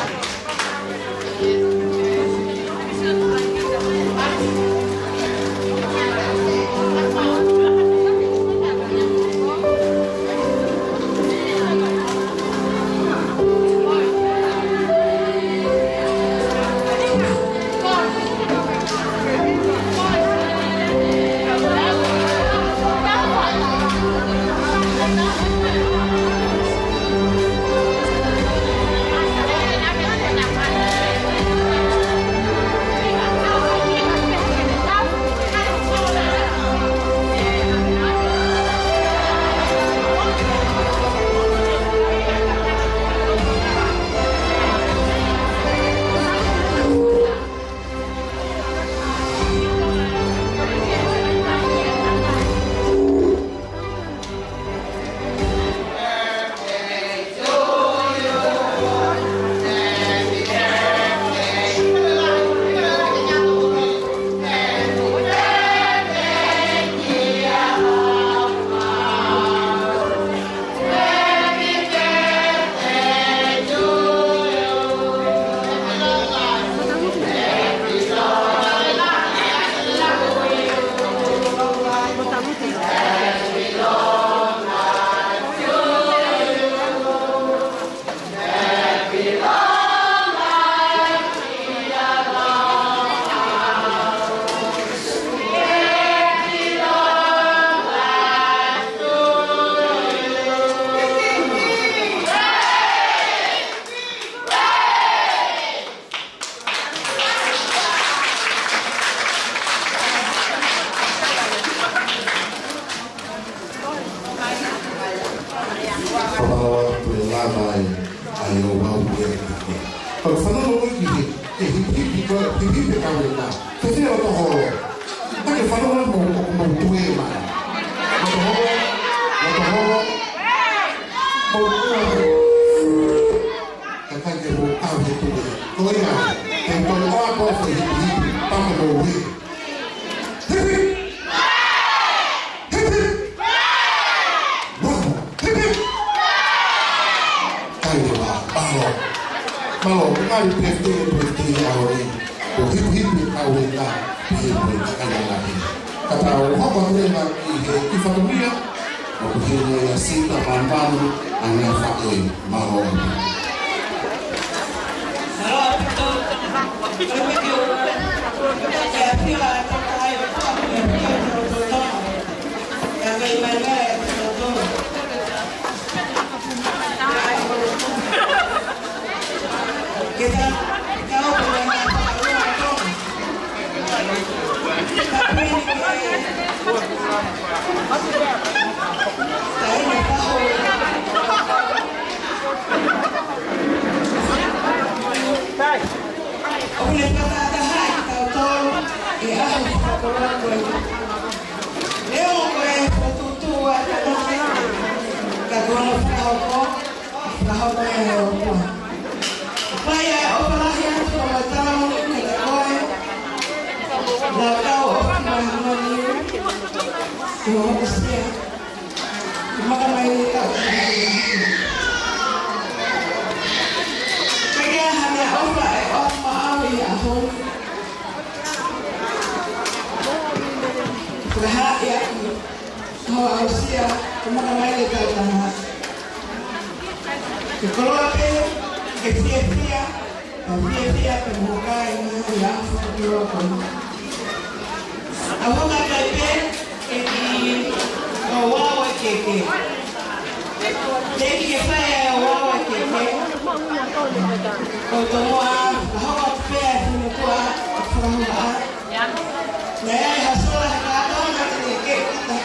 Ko e fanongo ki he, ki he hipihipi ko e hipihipi ʻa e kau ʻuhinga. Ko e fē ʻo e holo. Ka ke fanongo mo, mo, mo tue mai. Mo holo, mo holo. Mo tue. Ka ke mo kau he tue. Ko ia, ke mo ʻoatu e hipihipi, pama mo ue. Hipi! Hipi! Waho! Hipi! Kai leva, mālō. Mālō, ngaahi pētē, pētē ʻaho ni. Ko e hipihipi ʻa e kau ʻuhinga, hipi, kai leva. Ka tau hoko atu leva ki he kiʻi fatongia, ʻoku hili ia Sita Manumanu, ʻa e ngaahi faʻē, mālō. ʻOku ne fakataha kitautolu ʻi he ʻaho fakakoloa ko eni. Neongo ko e fokotuʻutuʻu ʻa e tangata, ka ko hono fakahoko, fakahoko ia ʻe he ʻOtua. Fai ʻa e ʻofa lahi atu ʻa e tau kiate koe, lau kau ʻofa ki he māmani, ki hoʻo aʻusia. Maka mai ni ka. Pea ko e hā e ʻofa ʻe ʻoatu maʻau ʻi he ʻaho ni? Fakahā ia ki hoʻo aʻusia, ke maka mai ni ka taha. Ke koloa pē, ke fiefia, ke fiefia, ke mokai, ngaahi ʻaho fakakoloa ko eni. ʻOku hanga pē, ke ki o wawa keke. Ke ki ke fai ʻa e wawa keke. Ko e tomuʻa, ka hoko atu pē ʻa e fine tua, fakamuʻa. Naʻe ʻi ai ha sola he kātoanga te ne ke kita.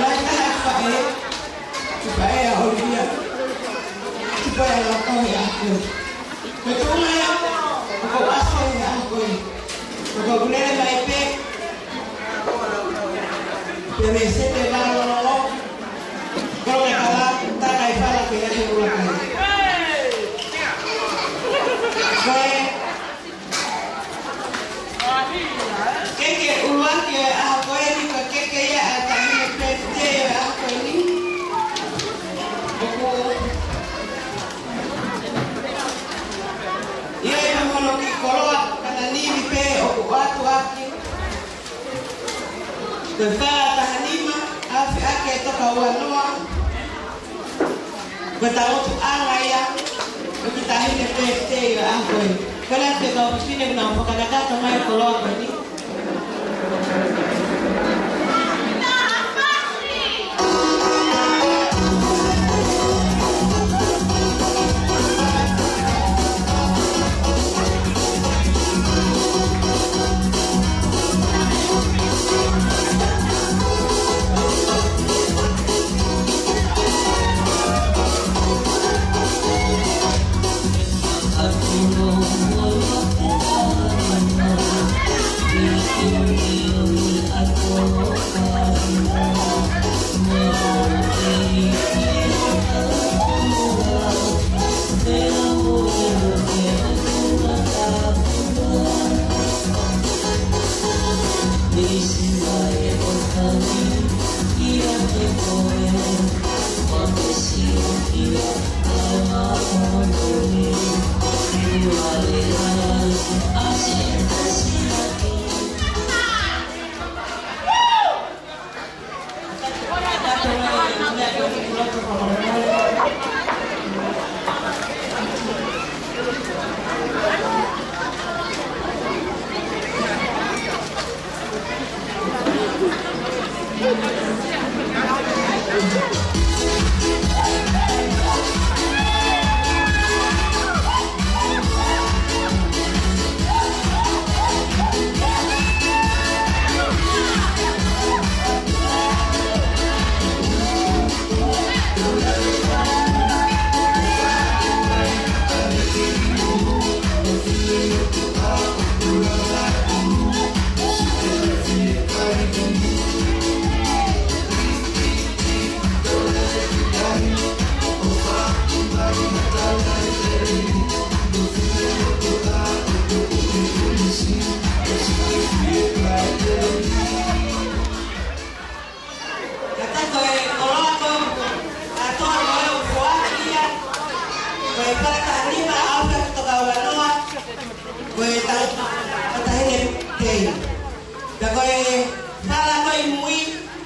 Lahi taha faʻē. Ke paea ʻo ia. Ke paea la kau he ako. Ke tō mai ʻoku ou ʻasi he ako. Ko e kau lele mai pē. Pea me sete valo lolo. Ko e kala, taka i fala ke ahe ua kai. Ko e Keke ʻuluaki ʻo e ʻaho ko eni, ko e keke ia ʻa e taʻahine pētitei ʻo e ʻaho ko eni. ʻOku ʻi ai mo hono kiʻi koloa, ka na nivi pē ʻoku ʻoatu ʻaki. Ko e fā taha nima, afe ake toka ua noa. Ko e tauʻotuʻanga ia ʻo e kiʻi taʻahine pētitei ʻo e ʻaho ko eni. Ko e lati e kau fefine ʻoku nau fakanakata mai e koloa ko eni. Ko e tau, ko e taʻahine tei. Pea ko e fala ko ē ʻi mui,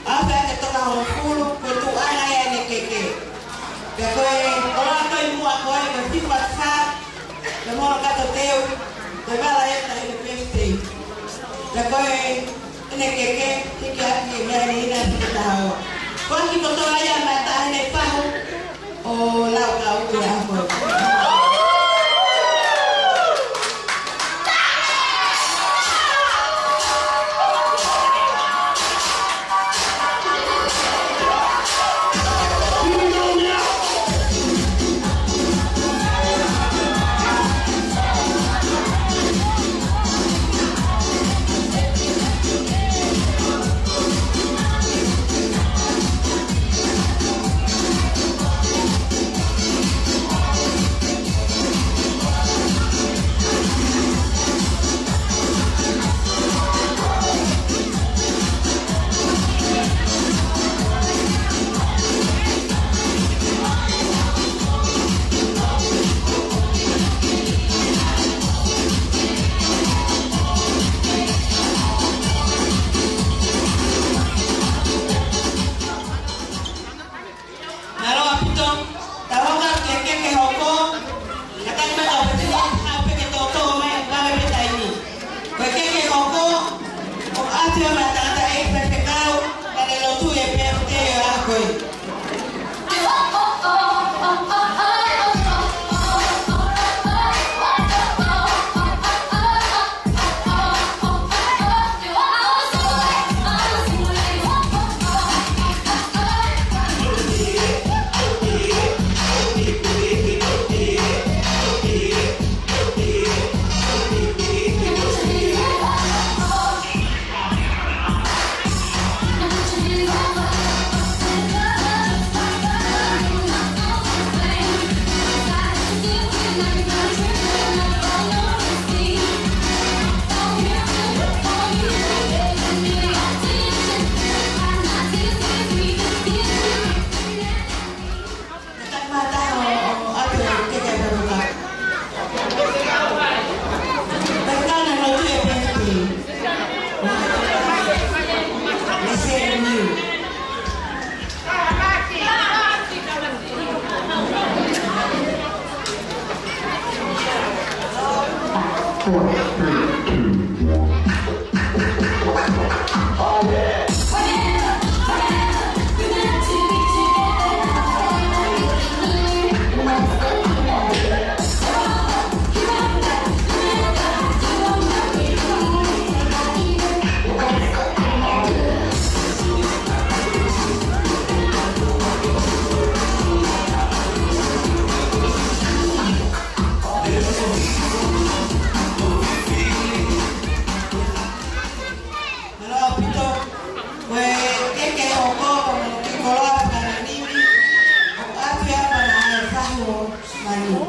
ʻoku ʻikai ke toka hongofulu, ko e tuʻunga ia ʻene keke. Pea ko e koloa ko ē ʻi muʻa ko ē, ko e fiva sa, ko e molo kato teu, ko e fala ia ʻo e taʻahine pēsitei. Pea ko ʻene keke, hiki hake e meʻa ni ina ki he taha ua. Ko e kiʻi kotoa ia mei he taʻahine fahu ʻo Laukau ko ē ʻa ko ē. Mālō ʻaupito, tau hoko atu ki he keke hoko, ka ʻikai ke tau pehē ʻe au pē ke toutou mai, vave pē taimi. Ko e keke hoko, ʻoku ʻoatu ia maʻa e tangataʻeiki faifekau, ka ne lotu e pēpē ʻa ko ē. Mālō ʻaupito, ko e keke hoko ko e kiʻi koloa fakananimi, ʻoku ʻoatu ia maʻa e fahu ʻo Manu.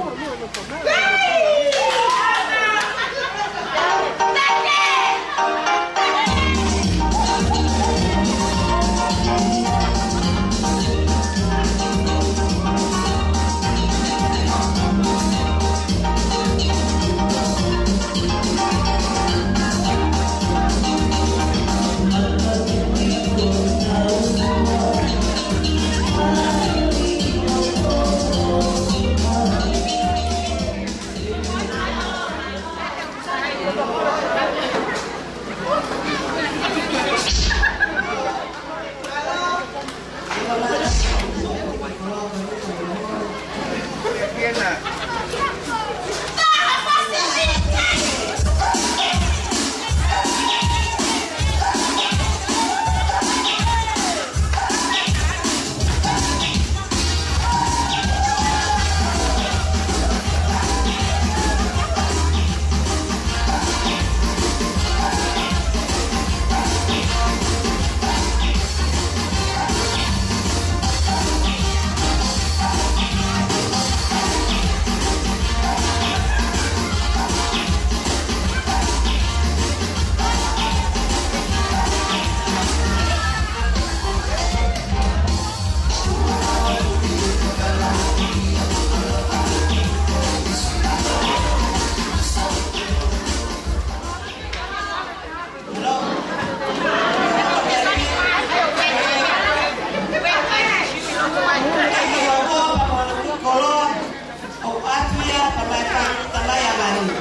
Tamai ʻa Manu.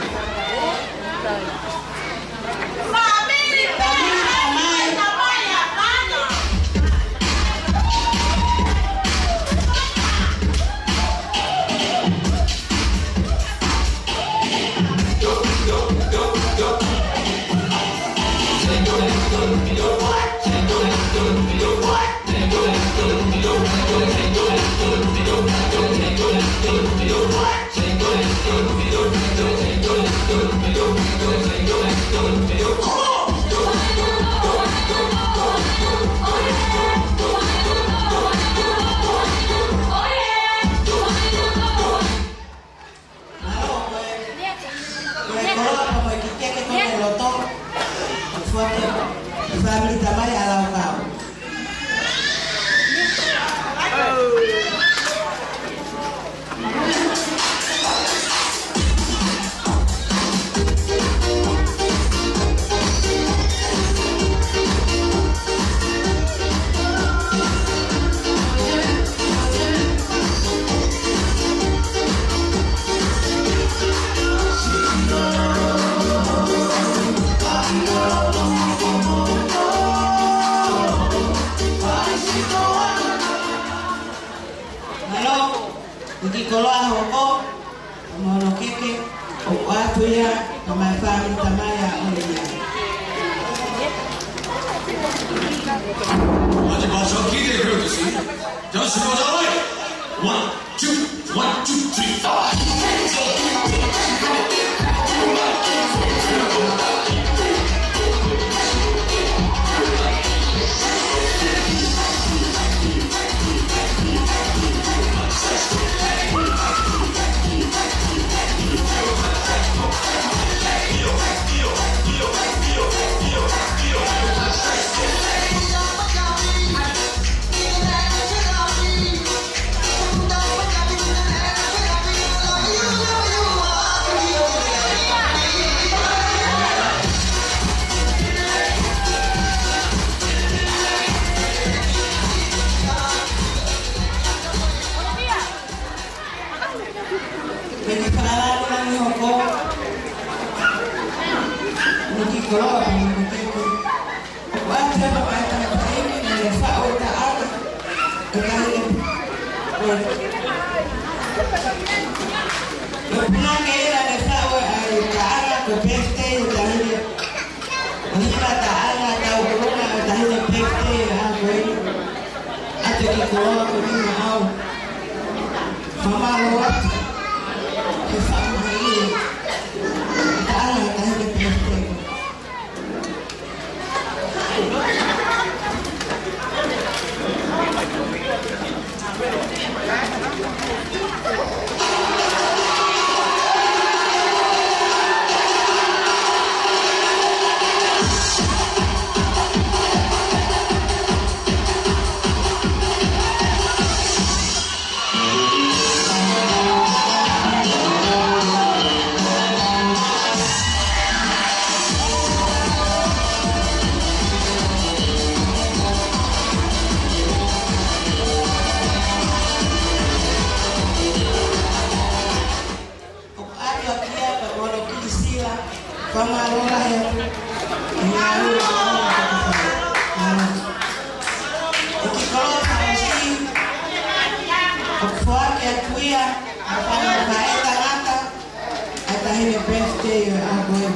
Fāmili Tamai ʻa Manu. Mālō, ko e, ko e koloa pea mo e kiʻi keke ko ē ʻi loto. Foaki ki he fāmili Tamai ʻa Laukau. Mālō, ko e kiʻi koloa hoko, mo hono keke, ʻoku ʻoatu ia, ka mai fāmili Tamai ʻa ʻOlia. Ati Pastor, keep it courtesy. Just know that way. One, two, one, two, three, four. Pea ke fakalangilangi hoko. Mo e kiʻi koloa, mo e kiʻi keke. ʻOku ʻoatu ia maʻa e tangataʻeiki naʻa ne faʻu e taʻanga ʻo e taʻahine. Ko e punake ia naʻa ne faʻu e taʻanga ko e birthday ʻo e taʻahine. ʻO hima taʻanga tauʻolunga ʻo e taʻahine birthday ʻa ko ē. ʻA e kiʻi koloa ko eni maʻau. Fakamālō atu. Ke fakamālō. Taʻanga ʻo e taʻahine birthday. ʻOku ʻoatu ʻaki ia pea mo hono kiʻi sila, fakamālō lahi atu. Mālō, mālō, mālō. ʻE kiʻi koloa fakaʻosi, ʻoku foaki atu ia, ʻa e fanga faʻē tangata, ʻa e taʻahine birthday ʻa ko ē.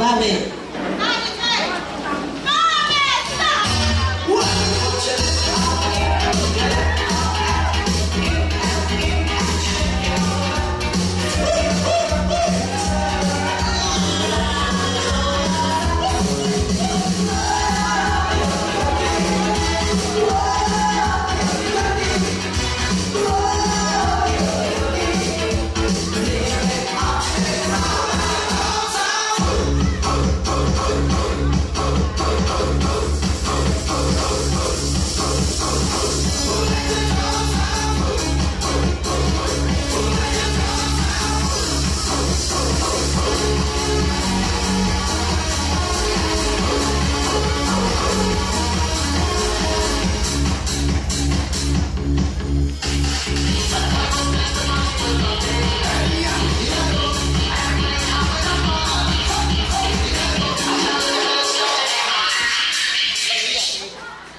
Vave.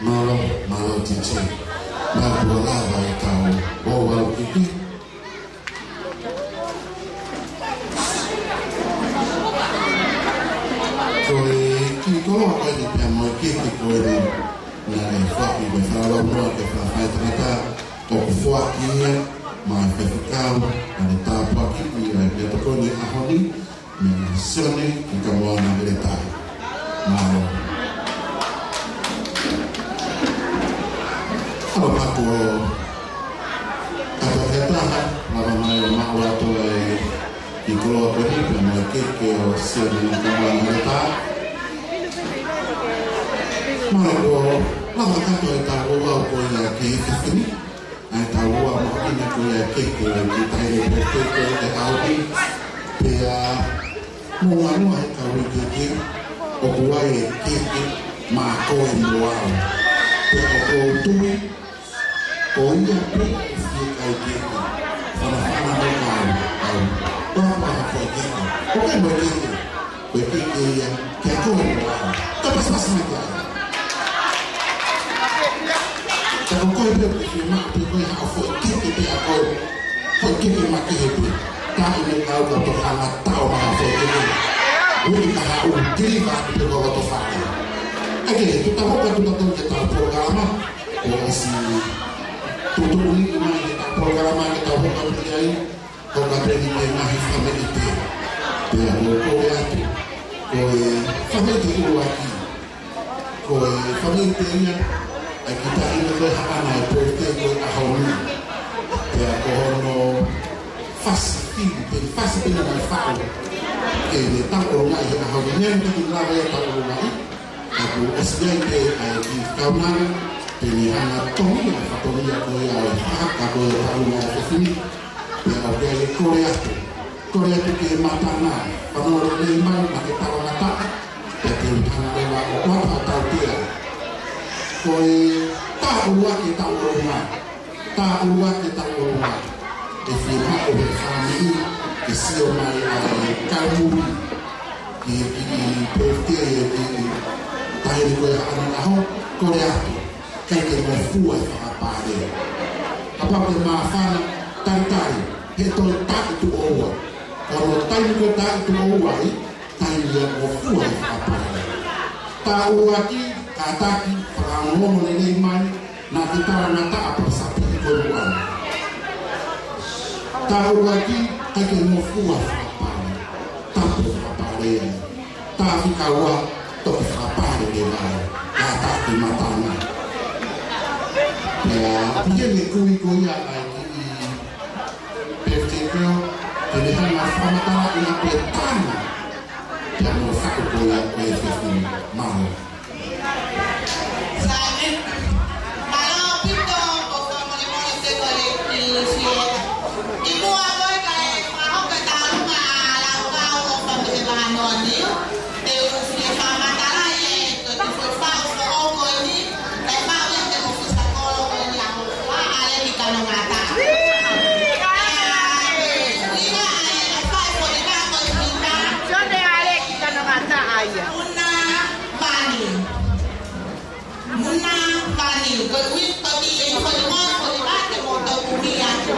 Mālō, mālō T J. Mālō kuo lava ʻetau ouau kehe. Ko e kiʻi koloa ko eni pea mo e kehe ko eni naʻe foaki, ko e fakalongolongo ke fakafai tangata, ʻoku foaki ia maʻa e faifekau, ʻa e tāpuaki ia ʻi he tokoni ʻaho ni, meia Sione Fikamoana Leletaʻi. Mālō. Alo mako, kata kata ha, lava mai ʻo maʻu atu e kiʻi koloa ko eni pea mo e kehe ʻo Sione Fikamoana Leletaʻi. Mālō, lava kata ʻetau ouau ko ia ki he efiafi ni. ʻA ʻetau ouau mahuʻinga ko ia e kehe ʻo e kiʻi taʻahine pōpē ko ē ʻi he ʻaho ni. Pea mou ngāue he kau kehe, ʻoku ʻi ai e kehe maʻa koe mo au. Pea ʻoku ou tui, ko ia pē ʻe fiekaikeike, fanafana mo kau, kau. Papa ha foʻi kehe. ʻOku ʻi ai mo e kehe. Ko e kehe ia, kiate koe mo au. Ka pasipasi mai kiate au. Ka ko koe pē ʻoku ke fiemaʻu pē koe ha foʻi kehe kiate koe. Foʻi kehe makehe pē. Taʻahine kau ka to hanga tau maʻa foʻi kehe. Ui ka ha u kili ka atu pē ko loto fale. ʻAi ke, ke tau hoko atu ka tau ke tau polokalama. Ko e ʻosi tuʻutuʻuni mai ke tau polokalama ke tau hoko atu ki ai. Ko ka peni ke ngaahi fakameʻite. Pea ʻoku ou kole atu. Ko e fakameʻite ʻuluaki. Ko e fakameʻite ia. ʻAi kita ina ko e haʻana e pōpē ko e ʻaho ni. Pea ko hono fasi fili, peni fasi pena mai fau. Ke ne tau ʻolunga ʻi he ʻaho ni. Nea ni taki lava ia tau ʻolunga ʻi. Ka kuo ʻosi ai pē ʻa e kiʻi kaunanga, pea ne hanga tongia, fatongia ko ia ʻa e fakahaka ko ia ʻa e ʻaho ni ʻa e efiafi ni. Pea ʻoku ou kole atu, kole atu ki he matanga, fanongo lelei mai, naʻa ke talangataʻa, pea te u hanga leva ʻo ʻoatu ha tautea. Ko e taʻu ua ke tau ʻolunga. Taʻu ua ke tau ʻolunga. ʻE fiemaʻu he fāmili ke sio mai ʻa e kaumuli ki he kiʻi pōpē ʻe kiʻi taʻahine ko e haʻana ʻaho, kole atu. ʻIkai ke ngofua e fakapale. Kapau ʻoku ke māfana, talitali, he toe taʻu tuʻo ua. Ko hono taimi ko e taʻu tuʻo ua ai, taimi ia ʻoku ngofua e fakapale. Taʻu ua ki, kātaki, fakaongoongo lelei mai, naʻa ke talangataʻa pea sapi ko e luana. Taʻu ua ki, ʻikai ke ngofua fakapale. Tapu fakapale ai. Taʻu fika ua, toki fakapale leva ai. Kātaki matanga. Pea, ʻi heʻene kui ko ia ʻa e kiʻi pētēkeo, te ne hanga fakamatalaʻi ʻa e pētanga. Pea mo faʻu ko ia ko e efiafi ni. Mālō. Sāne. Mālō ʻaupito, ʻoku fakamolemole te ko le ki fie. ʻI muʻa ko e kae fakahoko e tālunga ʻa Laukau ʻo fakamolemole noa ni. Te u fie fakamatalaʻi e ko e kiʻi foʻi faʻu foʻou ko eni. Kae faʻu ia te mo fisa kolo ko eni ʻa Hofoa ʻAleki Kanongataʻa. Ina e faʻu ko eni ka ko e hina. Sione ʻAleki Kanongataʻa ia. Muna Vani. Muna Vani. Ko e ui ko e kiʻi foʻi mo, foʻi mate mo tau kumi atu.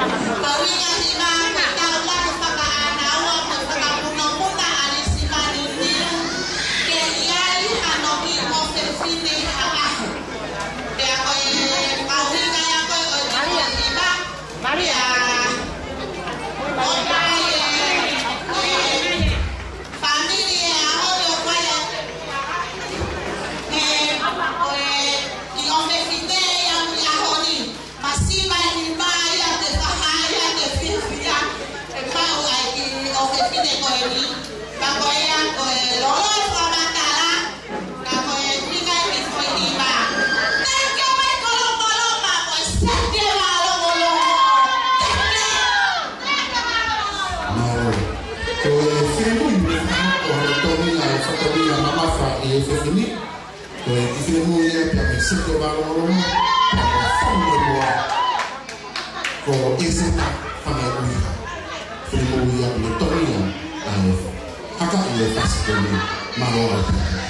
Ko e ui ka hiva, ko e tau laka fakaʻānaua, ko e fakamunomuna ʻa Lisi Vani Niu. Ke ʻi ai hano kiʻi ʻofefine ha ʻaho. Pea ko e kau hinga ia ko e ʻo e kiʻi foʻi hiva. Maria. Pea, ʻo mai e, e, fāmili e ʻaho ni ʻo mai e, e, ʻo e, kiʻi ʻofefine ia ʻi he ʻaho ni. Masiva e nima ia te faha ia te fiefia. ʻE maʻu ai kiʻi ʻofefine ko eni. Ka ko ia ko e lolo fakamatala. Ka ko e ui ka e kiʻi foʻi hiva. Thank you, Michael Lopolopa, ko e seti e vā longolongo. Thank you. Mālō. Ko e finemui mo e fakahopo hono toʻo mai e fatongia mamafa ʻi he efiafi ni. Ko e kiʻi finemui ia pea mo e seti e vā longolongo. Pea mo e fakamolemole. Ko Eseta Fangaiʻuiha. Finemui ia mo e toʻo mai ʻa e haka ʻi he fasi ko eni. Mālō ʻaupito.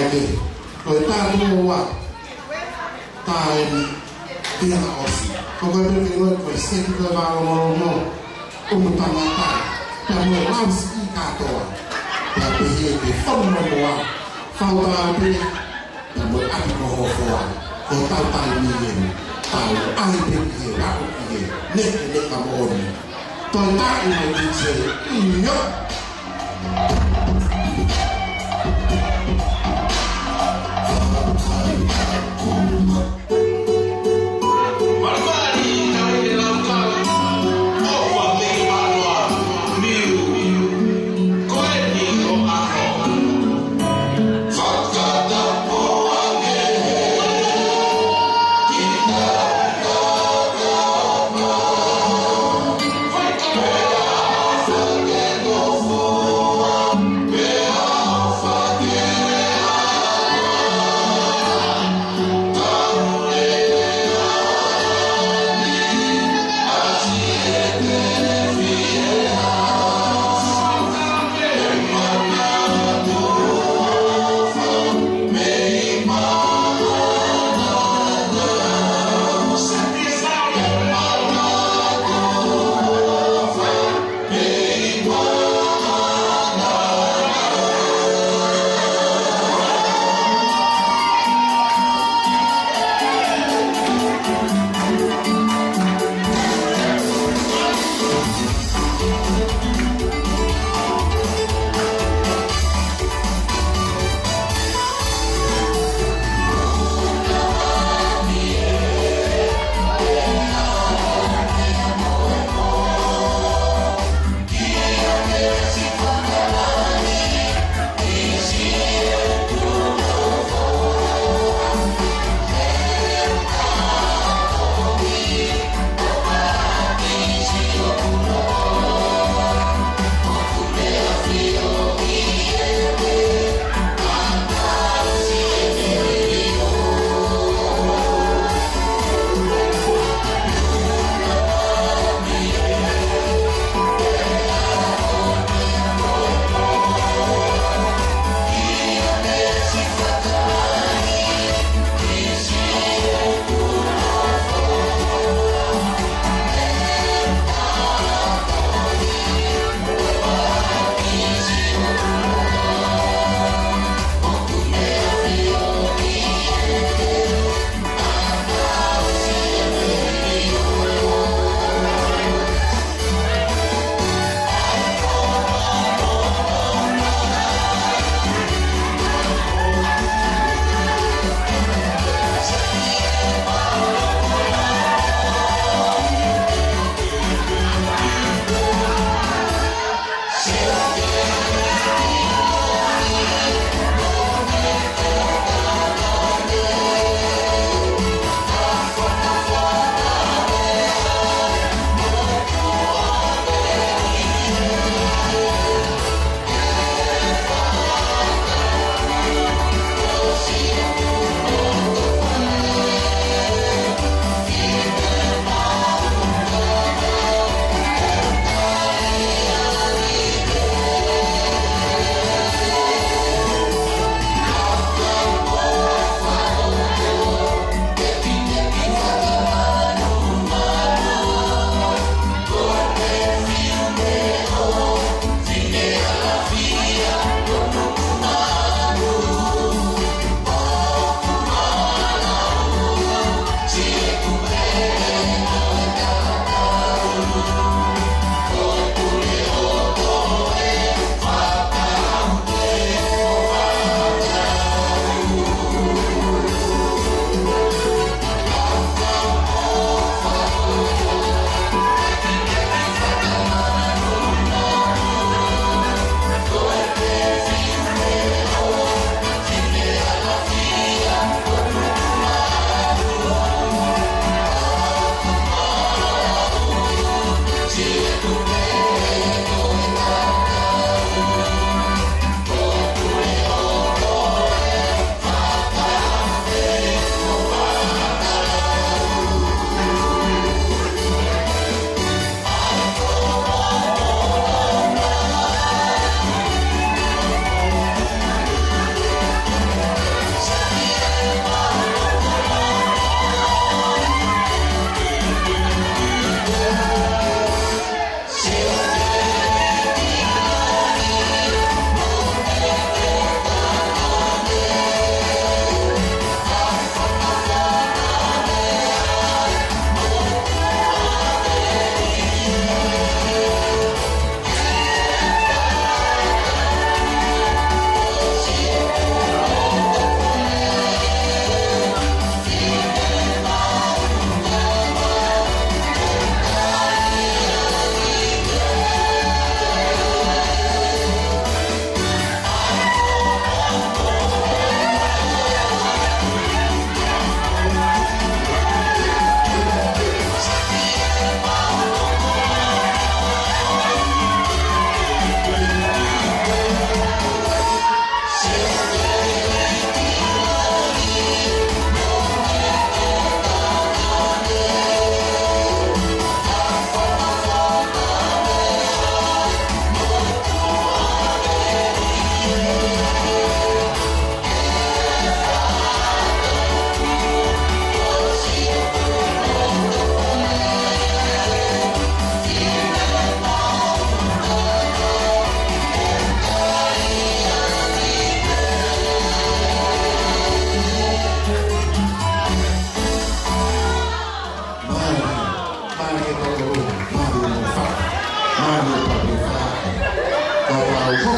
Ko e taʻu ua, taʻu eni, pea na ʻosi. Ko koe pē ke ngoe ko e seti ko e vālongolongo, ʻumu tangata, pea mo e lau siʻi kātoa. Pea pehē ke fonu mo moa, fau tā pē, pea mo e ʻapi ko ho hoa, ko tau taimi eni, tau ʻai pē ki he, lau ki he, neke neka moʻoni. Toe taʻi mai ki se, ʻio.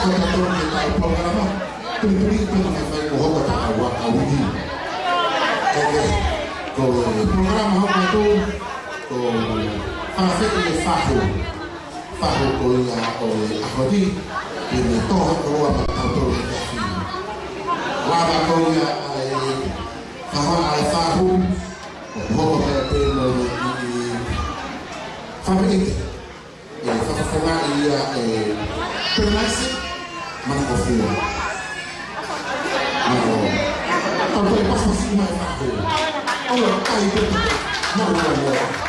Ko e tautolu ke tau polokalama, pili pili pē mo e fai mo hoka ta awa awini. Ko e, ko e polokalama hoko atu, ko e fafeʻi e fahu. Fahu ko ia ʻo e ʻaho ni, ke ne toho koloa maʻa tautolu he efiafi ni. Lava ko ia ʻa e fahu, ʻa e fahu, ʻo hoko pē pē mo e, ʻi, ʻi, fafeʻi. ʻE fakafofongaʻi ia ʻe Perenaisi Manakofua. Mālō. Tau toe pasipasi mai e fahu. ʻOua, kai pē. Mālō, mālō.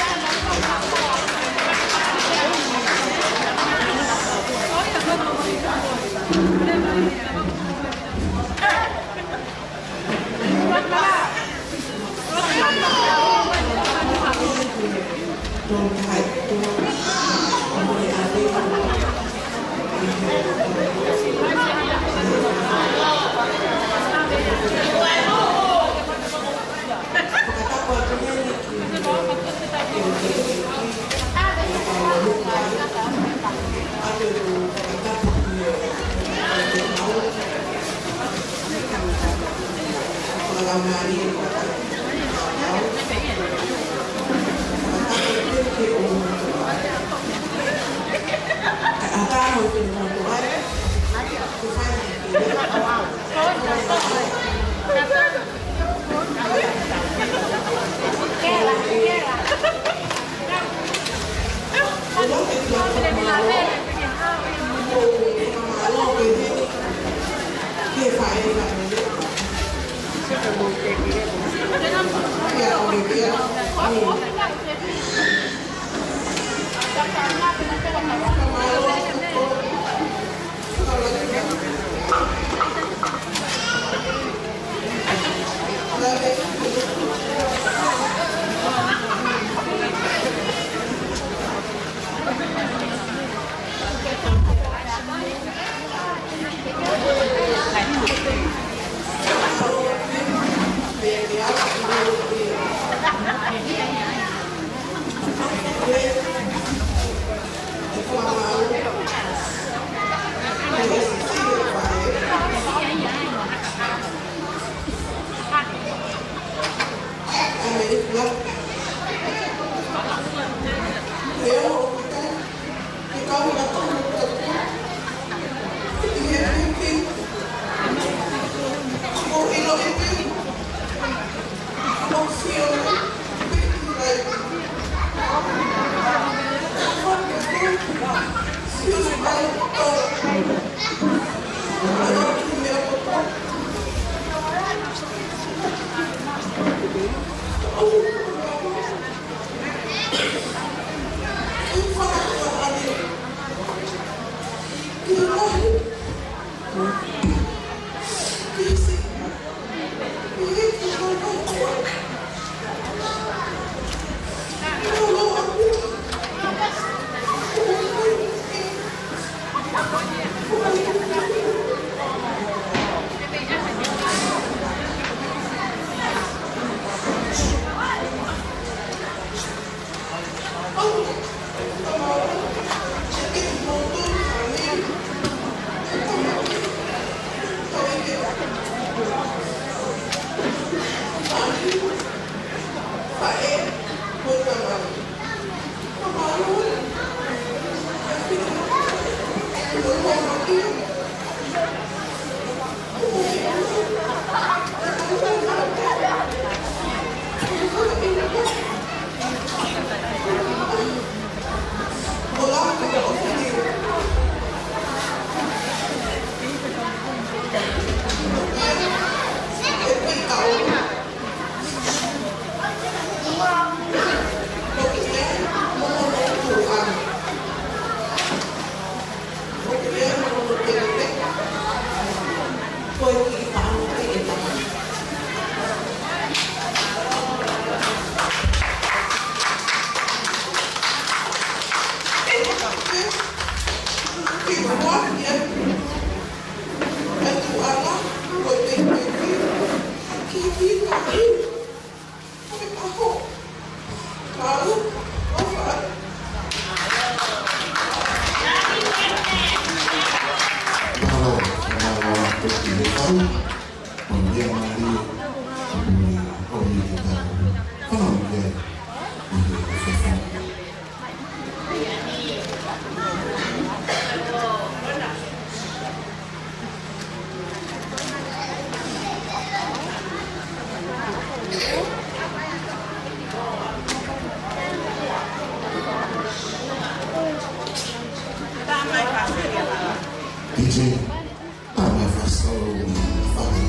ʻo e meʻa mālie, ʻo e, ʻo e meʻa ke tau fanongo ki ai. D J, tama fasolo fai.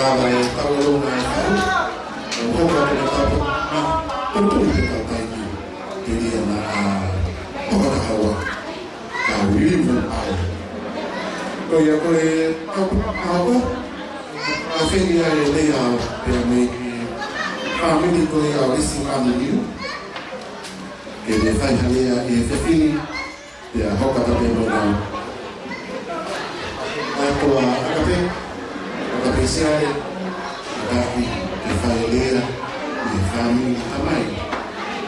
Lava e tauʻolunga e kau, ʻo hoko atu e tau, na, tupuni te tau taimi, te lia na a, toka kahaua, ka wilivu ai. Ko ia ko e, tau, a, o, a, feli ai e lea, pea mei he, fāmili ko ia ʻo ʻIsi Manu Niu, ke ne fai ha lea ʻi he fefine, pea hoko atu pē mo nau. ʻA e toa ʻAkape, ʻAkape Siale, ʻa ia ke fai lea ʻi he fāmili tamai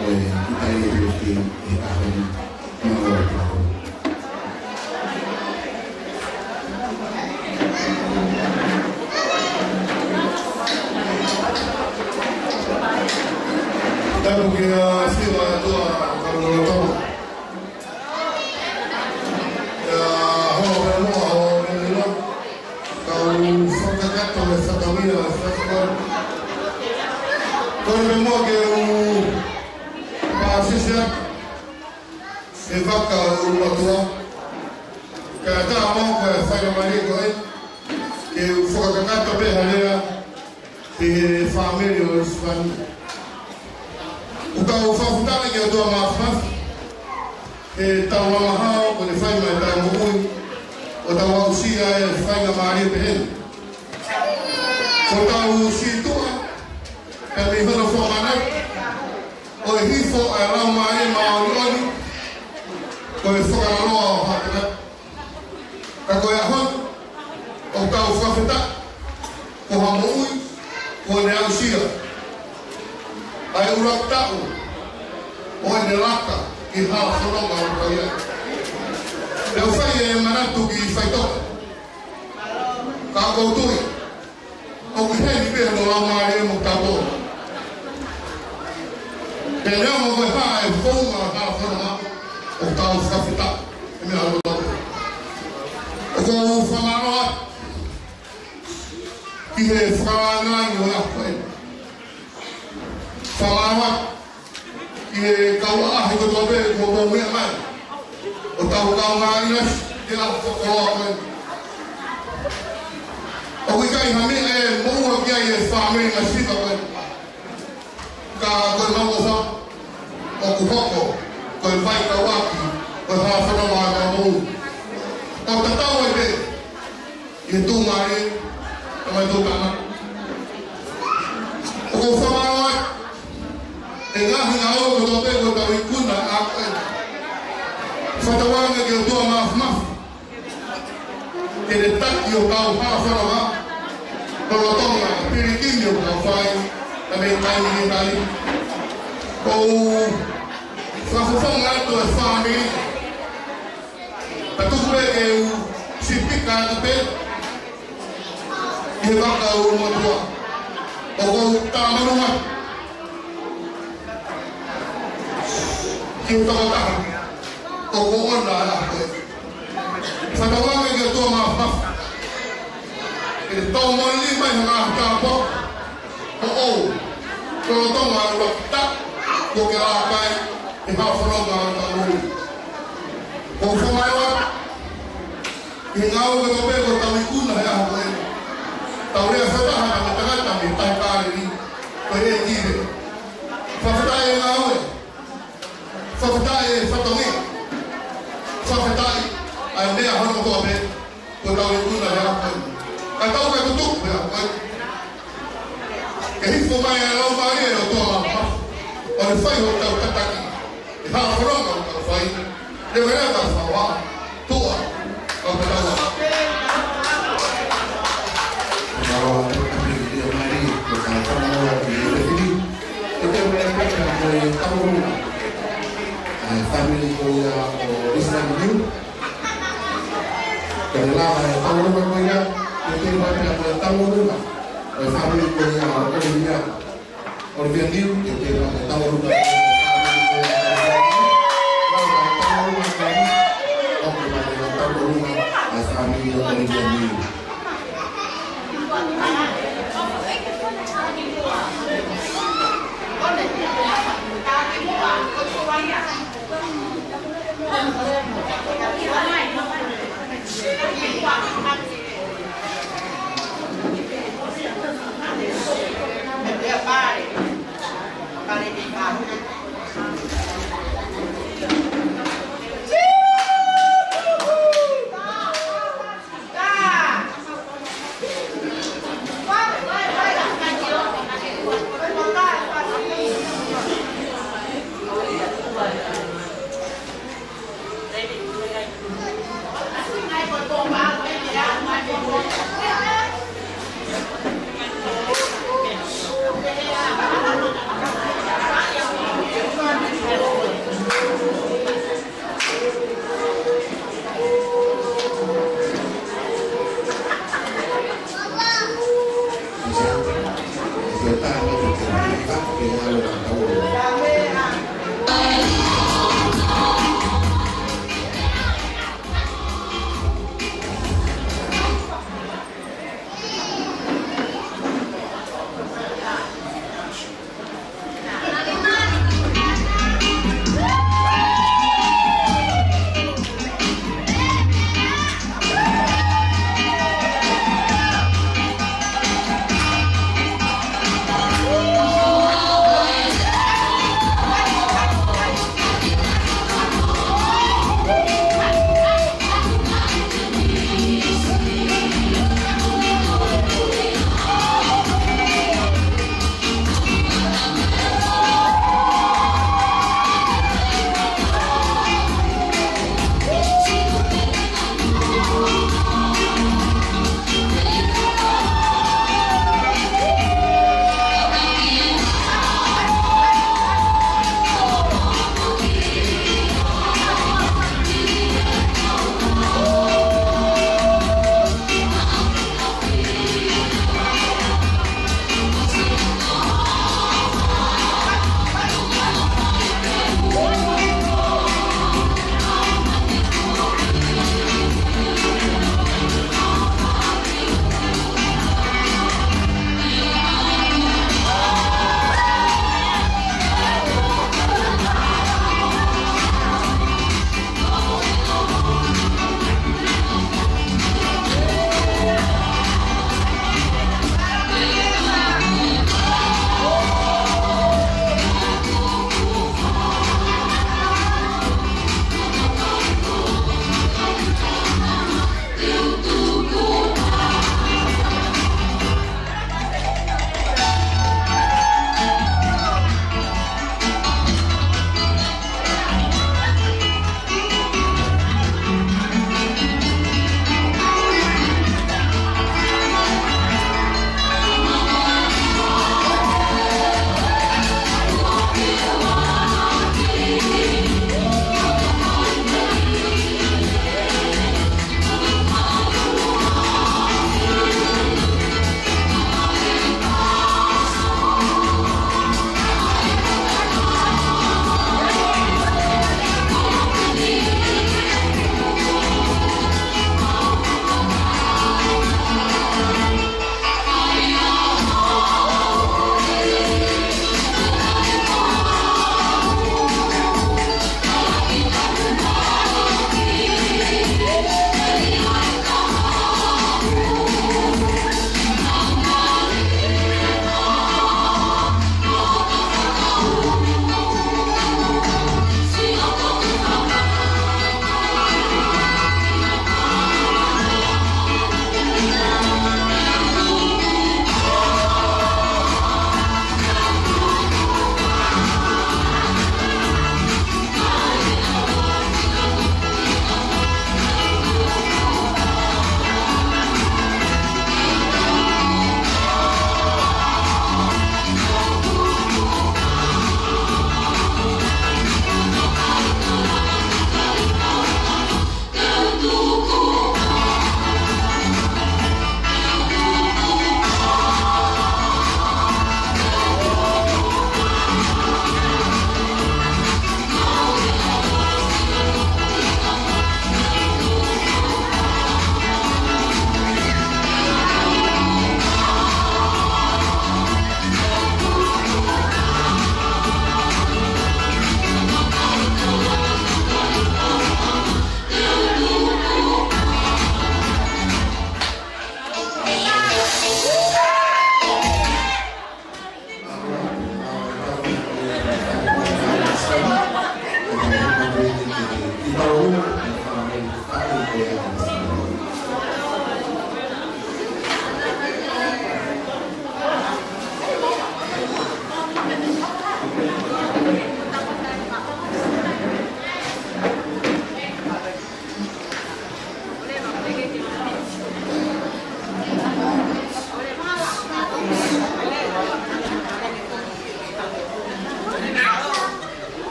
ʻo e kutai e luti ʻi he ʻaho ni. Mālō e pako. Tapu kia Siva ʻa e toa, ka lolotonga. Ia, hoa pea mo, hoa pea mo, kau fakakakato e fakavia, fakavia. Kole pea mo ke u pāsese atu e vaka ʻo e ʻOtua. Ka ta mo ko e faingamālie ko ē, ke u fakakakato pē ha lea ki he fāmili ʻo ʻIsi Manu. ʻOku tau fakafetaʻi ki he ʻOtua Māfimafi, he tau langa hao, ko e fai mai tau moʻui, ʻo tau aʻusia e faingamālie pehē ni. Ko ʻetau sītuʻa, pea mei hono fakamanatu, ʻo e hifo ʻa e Laumālie Māʻoniʻoni, ko e fakaloloa ʻo haʻa tangata. Ka ko e ʻaho ni, ʻoku tau fakafetaʻi, ko ha moʻui, kuo ne aʻusia ʻa e ʻuluaki taʻu ʻo ʻene laka ki he hala fononga ʻoku fai ai. Pea u fai e manatu ki faitoka. Ka ʻoku ou tui, ʻoku ʻi heni pē hono Laumālie mo kitautolu. Pea neongo ko e hā e founga hala fononga, ʻoku tau fakafetaʻi, ʻi he meʻa ʻoku tau. ʻOku ou fakamālō atu ki he fakalāngilangi ʻo e ʻaho ko eni. Fakamālō atu ki he kau ʻaʻahi kotoa pē kuo mou meʻa mai, ʻo tau kaungā ʻinasi ki he ʻaho fakakoloa ko eni. ʻOku ʻikai ha meʻa ʻe moʻua ki ai e fāmili masiva ko eni. Ka ko e mau ʻofa, ʻoku hoko ko e faikauʻaki ʻo e hala fononga ʻa e kau moʻui. ʻOku tatau ai pē ʻi he tuʻumālie, ʻa e tuʻutāmaki. ʻOku ou fakamālō atu he ngaahi ngāue kotoa pē kuo tau ikuna ʻa e. Fakatauange ki he ʻOtua Māfimafi ke ne taki ʻo tau hala fononga, lolotonga e pilikimi ʻoku tau fai, ka mei taimi ki taimi. ʻOku ou fakafofonga atu e fāmili, ka tuku pē ke u sipika atu pē ʻi he vaka ʻo e ʻOtua. ʻOku ou tāmalu atu ki he tokotaha ʻoku ʻoʻona ʻa e ʻaho ko ē. Fakatauange ki he ʻOtua Māfimafi ke tau moʻui mai he ngaahi tāpuaki ʻoʻou, lolotonga e ʻuluaki taʻu kuo ke laka ai he hala fononga ʻo e kau moʻui. ʻOku ou fakamālō atu ki he ngāue kotoa pē kuo tau ikuna he ʻaho ko eni. Tau lea fakataha mo e tangata mei he Tahi Kāleli, ko e ʻEiki. Fakafetaʻi e ngāue. Fakafetaʻi e fatongia. Fakafetaʻi ʻa e meʻa hono kotoa pē kuo tau ikuna he ʻaho ko eni. Ka tau ka tutuku he ʻaho ko eni, ke hifo mai ʻa e Laumālie ʻo e ʻOtua Māfimafi, ʻo ne fai hotau tataki ʻi he hala fononga ʻoku tau fai. Leveleva e faʻahinga tuʻa, ʻo ka tau. Mālō atu ki he fāmili, ko e fānau ʻi he fefili. ʻE te mea peka ko e tauʻolunga ʻa e fāmili ko ia ʻo ʻIsi Manu Niu. Ka ne lava e tauʻolunga ko ia, ʻe te mea peka ko e tauʻolunga ʻa e fāmili ko ia ʻo ʻOlivia. ʻOlivia Niu, ʻe te mea peka tauʻolunga. Lava e tauʻolunga ko ia, ʻoku mea peka tauʻolunga ʻa e fāmili ʻo ʻOlivia Niu.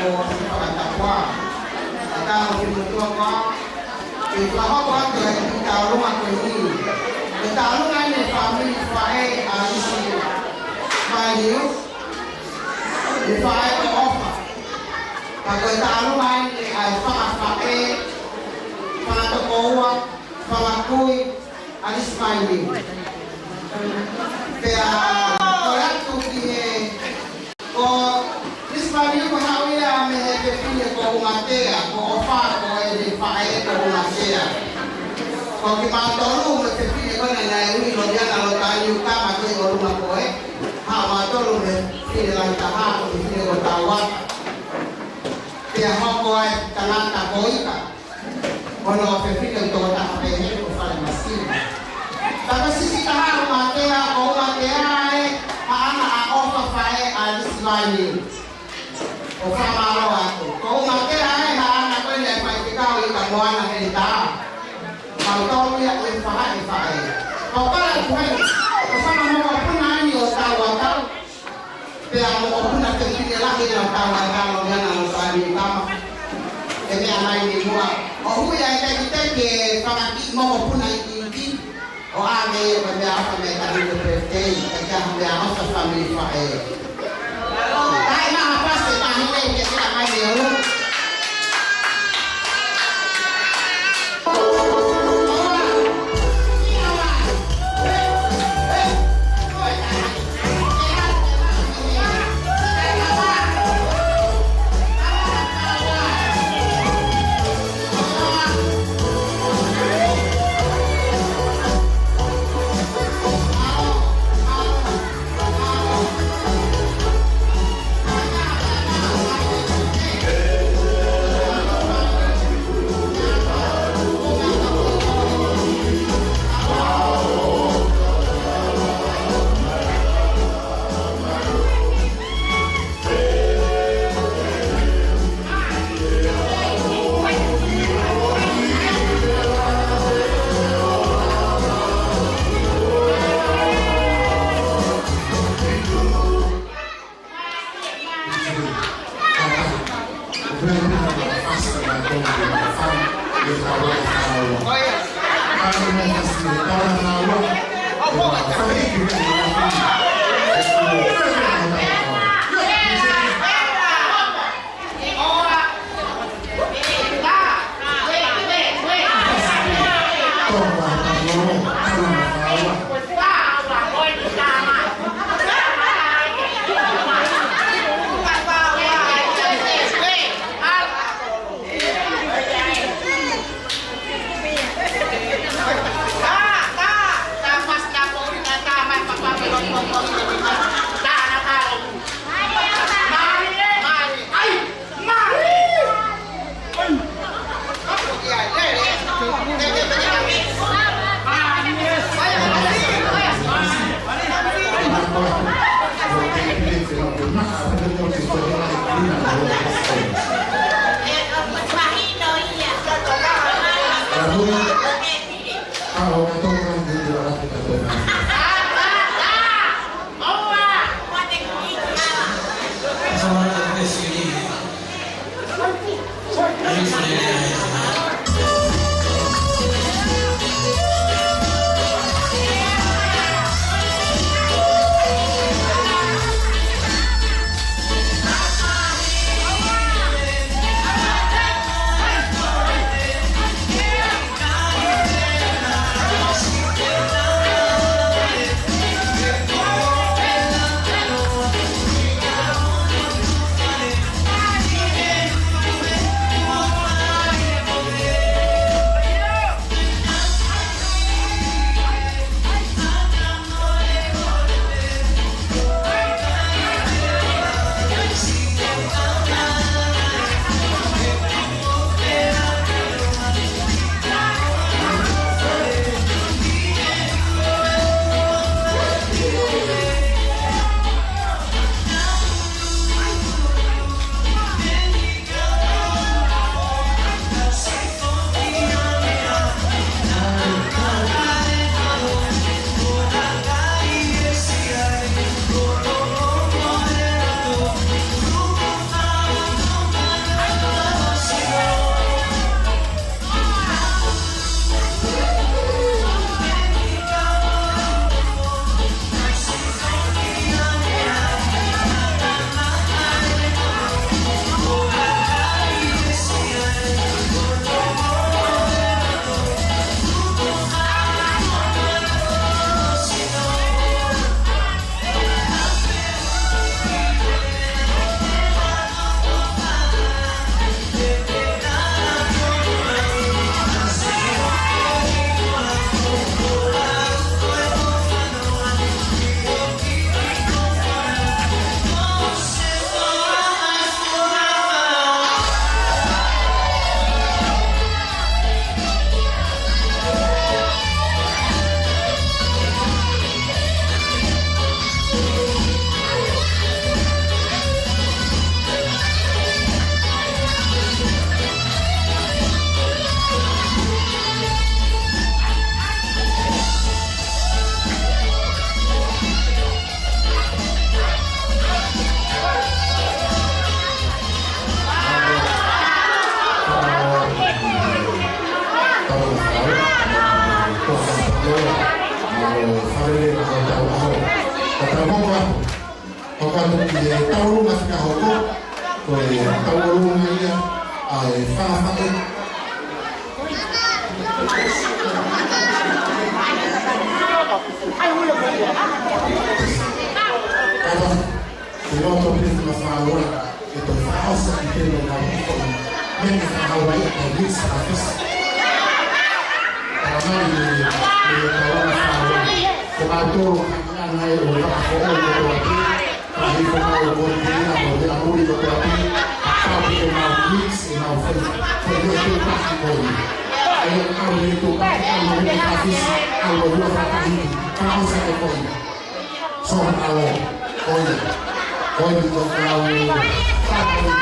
ʻo Sifakatapuā. Ka tau ki muʻa, ke fakahoko atu e kiʻi tauʻolunga ko eni. Ko e tauʻolunga eni e fāmili faʻē ʻa Lisi Mailiu, e faʻē ko ʻOfa. Ka ko e tauʻolunga eni ʻa e fanga faʻē, fanga tokoua, fanga kui ʻa Lisi Mailiu. Pea ko e atu ki he, ko Lisi Mailiu ko e haʻu ia mei he fefine ko ʻUngatea, ko ʻOfa ko ʻene faʻē ko ʻUngatea. Ko kimautolu mo e fefine ko ena naʻe ui Loliana Lotaliukama ko e ʻolunga ko ē, haʻu mautolu mei he fefine lahi taha, ko e fefine ko Tauata. Pea hoko ai tangata ko Ika. Ko hono fefine tokotaha pehē ko Falemasina. Pea ko e siʻisiʻi taha ʻUngatea, ko ʻUngatea ē, haʻana ʻa ʻOfa faʻē ʻa Lisi Mailiu. ʻO fakamālō atu. Ko ʻUngatea ē, haʻana ko eni ʻa e faifekau Ika Moana Heleta. Mautolu ia ʻe faha ʻe faʻē. Ko e kole atu heni, ko e fanga mokopuna eni ʻo Tauata. Pea mokopuna fefine lahi ʻo Tauata, Loliana Lotaliukama. ʻE meʻa mai ni muʻa. ʻO hui ʻa e tekiteki e fanga kiʻi mokopuna iiki. ʻO ʻave ia ko e meʻaʻofa mei he Taʻahine Birthday, ʻa e meʻaʻofa fāmili faʻē. Kae maʻu ha pasi ʻe Taʻahine ke sila mai ni ʻo. Atu ki he tauʻolunga fika hoko, ko e tauʻolunga ia ʻa e fakafaʻahi. Kata, ke loto pē te ma fāua, ke toe fakaʻosi ki he tēnā ngā hoko. Meʻa ke fakaʻau ai, ʻa e mix a fish. Ka mai ni, ni, ni, ni, ni, ni, ni, ni, ko mātou, ka ʻi ai ʻa e ʻo e fakafoʻou kotoa pē, ka hifo mau ko te ia, ʻo te ʻamuri kotoa pē, ka tau pē mau mix, ʻe mau fai, fai e tō paki ko ia. ʻAi ʻau e tō paki, ʻau e tō paki, ʻau e tō paki, ka ʻosi e ko ia. So, ʻau, ko ia, ko ia, ko ia, ko ia, ko ia.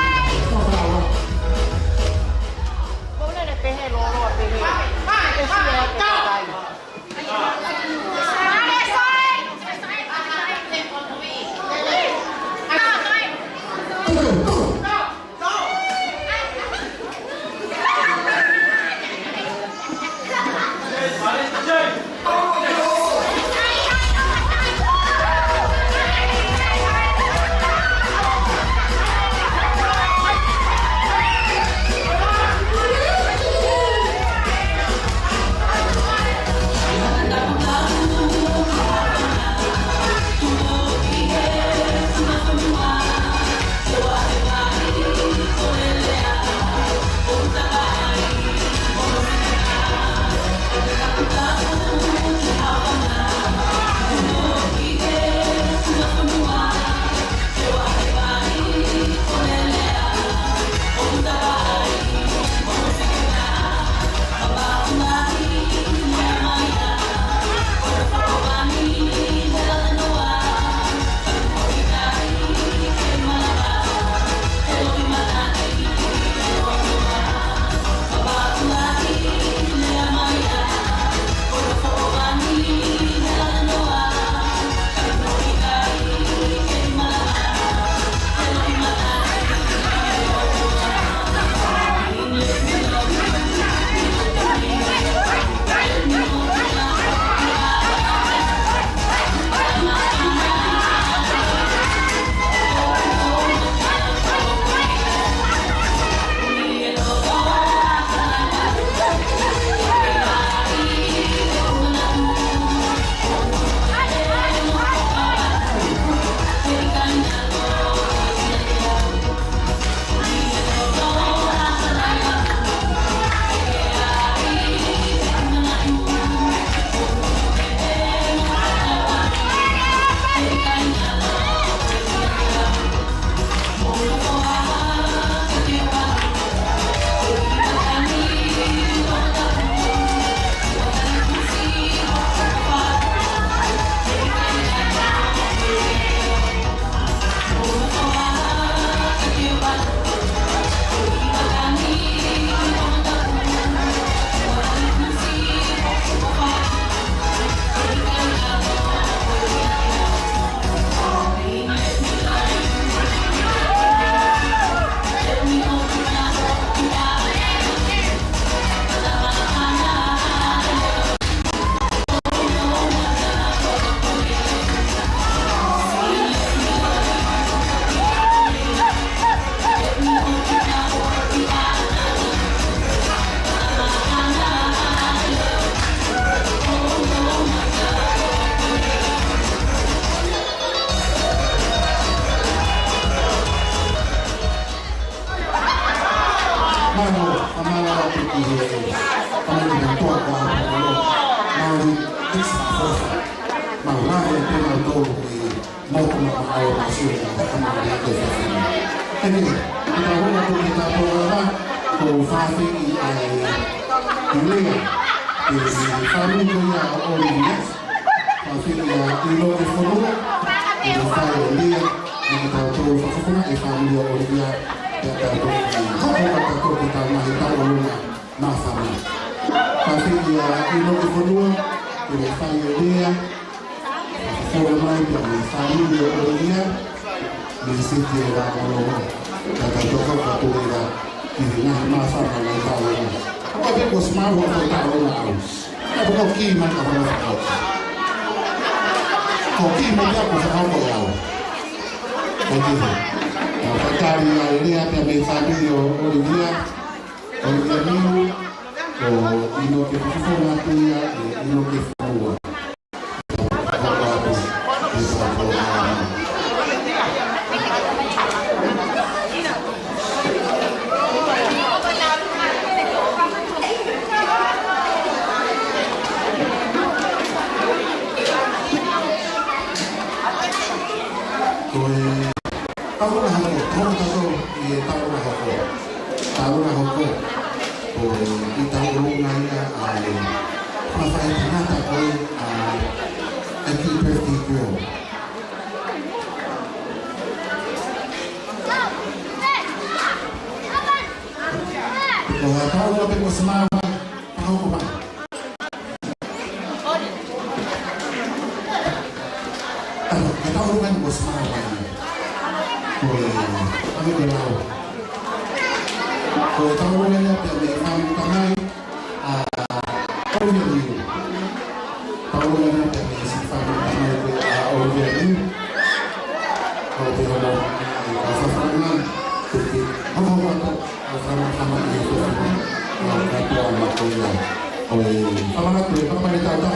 Mālō, mālō atu ki he, mālō ki he toa ko ā, mālō, mālō ki he mālō, mālō ki he motu maʻa ʻAosi, ka mālō ki he fefine. Eni, ʻi he ʻaho ni ʻoku tau ʻofa, ko e fāmili ʻa e, ʻi Lea, ʻi he fāmili ko ia ʻo ʻOlivia, fāmili ʻa ʻIloʻifonua, ʻi he fāmili ʻo Lea, ʻi he tautolu fakafuna ʻi he fāmili ʻo ʻOlivia, pea tautolu ki, hoko ʻa tautolu ki he tau ngaahi tauʻolunga māfana. Fāmili ʻa ʻIloʻifonua, ʻi he fāmili ʻo Lea, Fakafofonga mai pea mo e fāmili ʻo ʻOlivia, mei Siti ʻo Vāʻolongo. Ka tau toka ka tū ʻi he ngaahi māfana ngaahi tauʻolunga. Ko e pē ko e smart work ko e tauʻolunga ʻAosi. Ka ko e kī mai ka hona fakahoko. Ko e kī mai pea ko e fakahoko ʻe au. Thank you. Tau fakatali ʻa e lea pea mei he fāmili ʻo ʻOlivia, ʻOlivia Niu, ko ʻInoke Fufufonga atu ia ʻe ʻInoke Fonua. Ko e taʻu ʻe hoko, ko e taʻu ʻe hoko. Taʻu ʻe hoko. Taʻu ʻe hoko. Ko e ʻi taʻu ʻe hoko ia ʻa e fakafaʻitangata ko ē ʻa e kiʻi birthday girl. Ko e taʻu ʻe hoko pē ko Smile mai, fakahoko mai. Taʻu, ko e taʻu ʻe hoko mai ko Smile mai. Ko e, ʻa e ko e lau. Ko e taʻu ʻe hoko mai pea mei he fāmili tamai ʻa ʻOlivia Niu. Taʻu ʻe hoko mai pea mei he siʻi fāmili tamai ko ē ʻa ʻOlivia Niu. Ko e te homo, ʻa e fafanga, te te, homo homo ata, ʻa e fafanga, fafanga, ʻi he fafanga, ʻa e kātoa ma ko ia. ʻOi, fafanga ko e, fafanga ko e taʻu ta.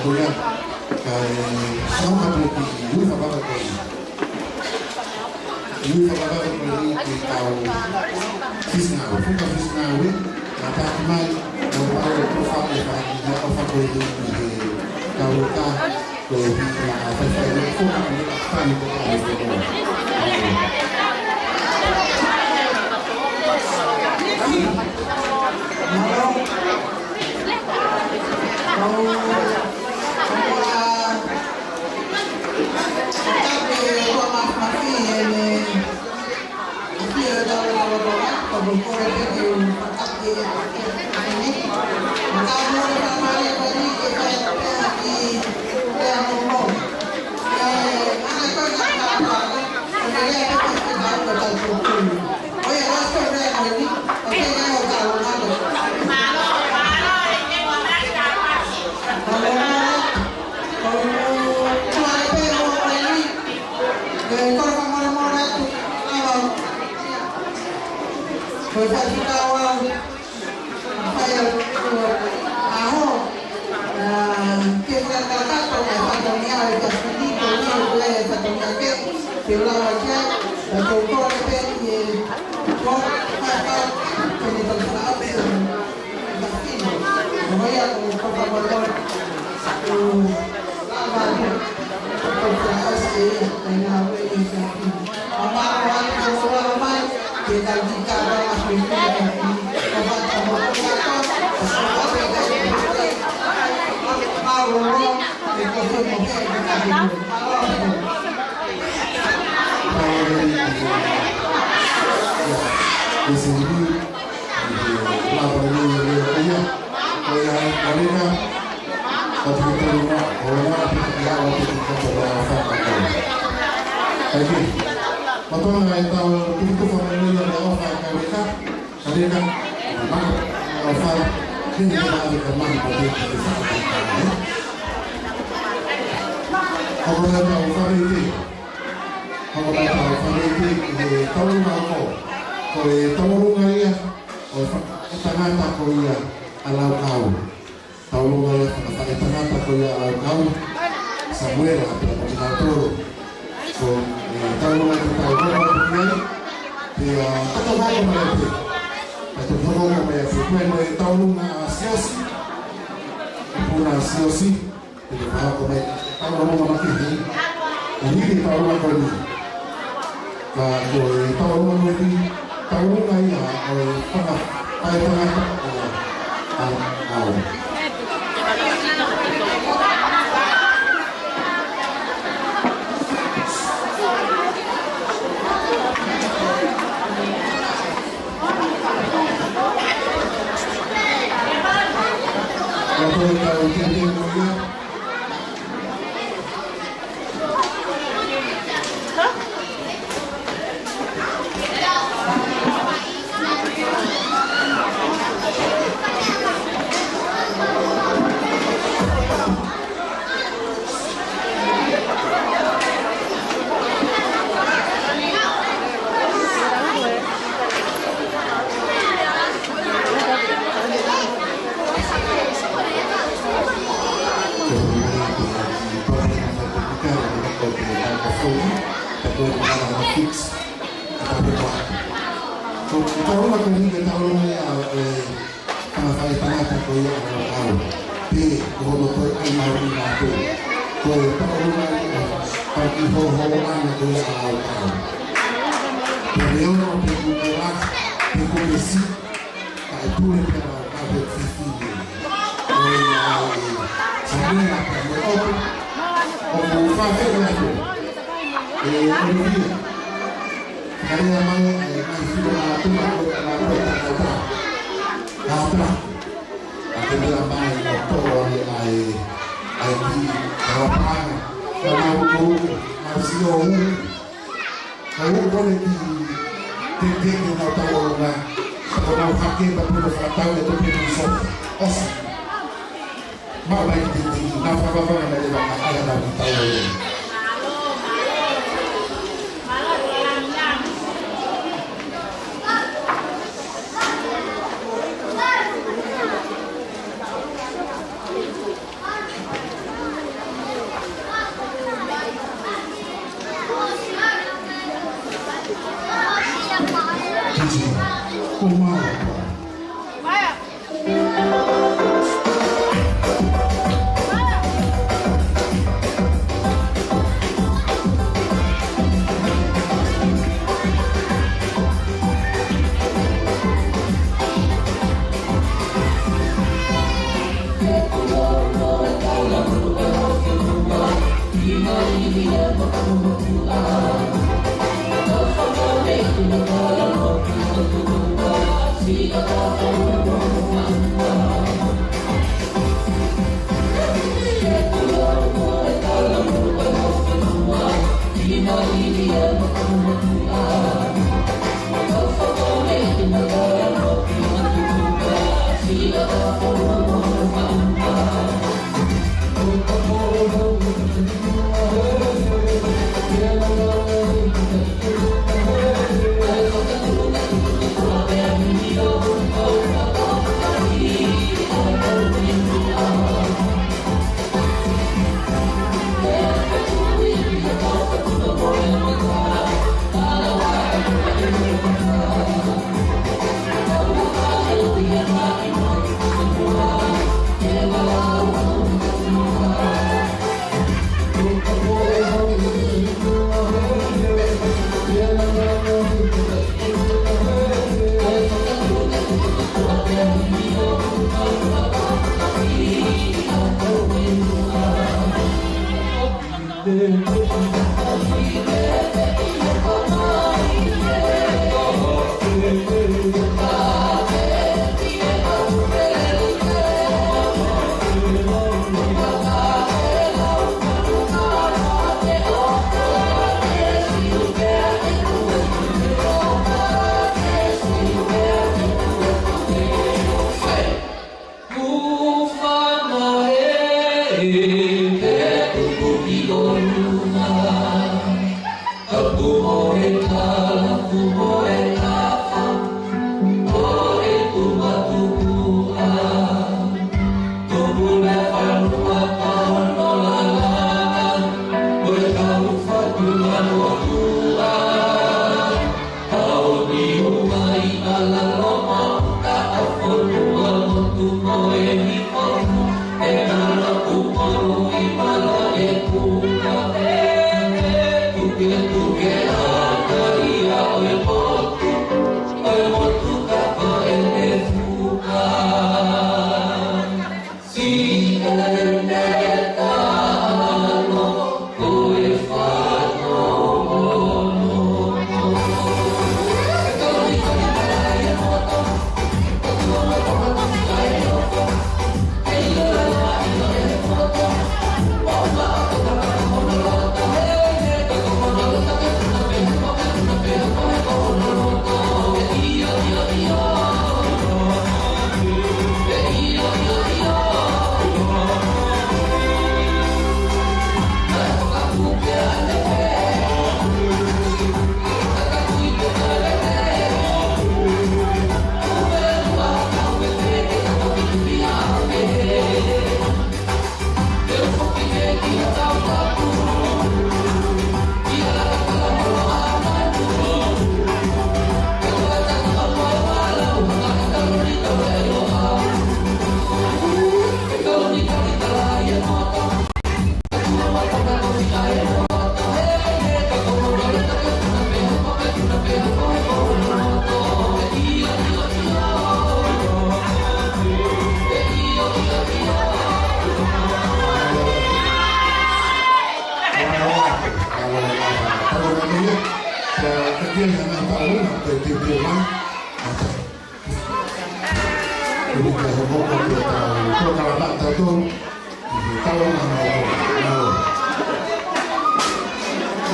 Kae ʻoua ʻe pehē ki he ui fakavaka ko eni. Ui fakavaka ko eni ki he kau fisi ngāue. Fuka fisi ngāue, naʻa taki mai, naʻa pau e tofa e fanga kiʻi ʻofa ko eni ki he kau ka, ko e hiki na a faifai e fuka ni a fani ko ka e fuka. Mālō. Thank you. Mālō e tau tukutuku fakamolemole ʻa e ʻofa ʻa Kaleka. Kaleka, mālō e ʻofa, ke ne ka ʻave ka mahi ko te ki te fakamolemole. Hoko mai tau fakamolemole. Hoko mai tau fakamolemole ki he tauʻolunga ko. Ko e tauʻolunga ia ʻo e fakafaʻitangata ko ia ʻa Laukau. Tauʻolunga ia ʻo e fakafaʻitangata ko ia ʻa Laukau, Samuela, pea mo kinautolu. Ko e tauʻolunga ia ʻoku tau hoko atu ki ai, pea, ʻa, tau hoko mai pē. Pea tau hoko mai pē. Ko e tauʻolunga ʻa Siosi, ʻa Puna Siosi, pea tau hoko mai. Tauʻolunga makehe. ʻO hili tauʻolunga ko eni. Ka ko e tauʻolunga ko eni, tauʻolunga ia ʻo e fakafaʻitangata ʻo, ʻa, ʻa. Ka ko e tau tētē ko ia. Ko e tauʻolunga ko eni, ko e tauʻolunga ia ʻo e fakafaʻitangata ko ia ʻa Laukau. Pea ko hono toe ʻai maʻu ʻi mātou. Ko e tauʻolunga ia ʻo e fakahohaʻa ko ia ʻa Laukau. Pea neongo pe kuo ke lahi, pe kuo ke siʻi, kae pule pē ʻa Laukau he fifili. Ko ia ai, Samuela pea mo ʻOtu. ʻOku ou fakaafeʻi atu ʻe Olivia. Ka lea mai ʻa e ngaahi fili ʻa Tuma ko e ʻa Tuma. Ka ta. ʻA ke lea mai ʻo toʻo ʻa e, ʻa e, ʻa e kiʻi kalapaʻanga. Ka mau ko, mau sio hu. Ka u kole ki te te ke nau tau ʻo na. Ka ko nau hake pa puno fakatau e to pe ni so. ʻOsi. Mau mai ki te te, nau fakavavanga mai e vaka, ʻa ia nau ki tau ʻo na.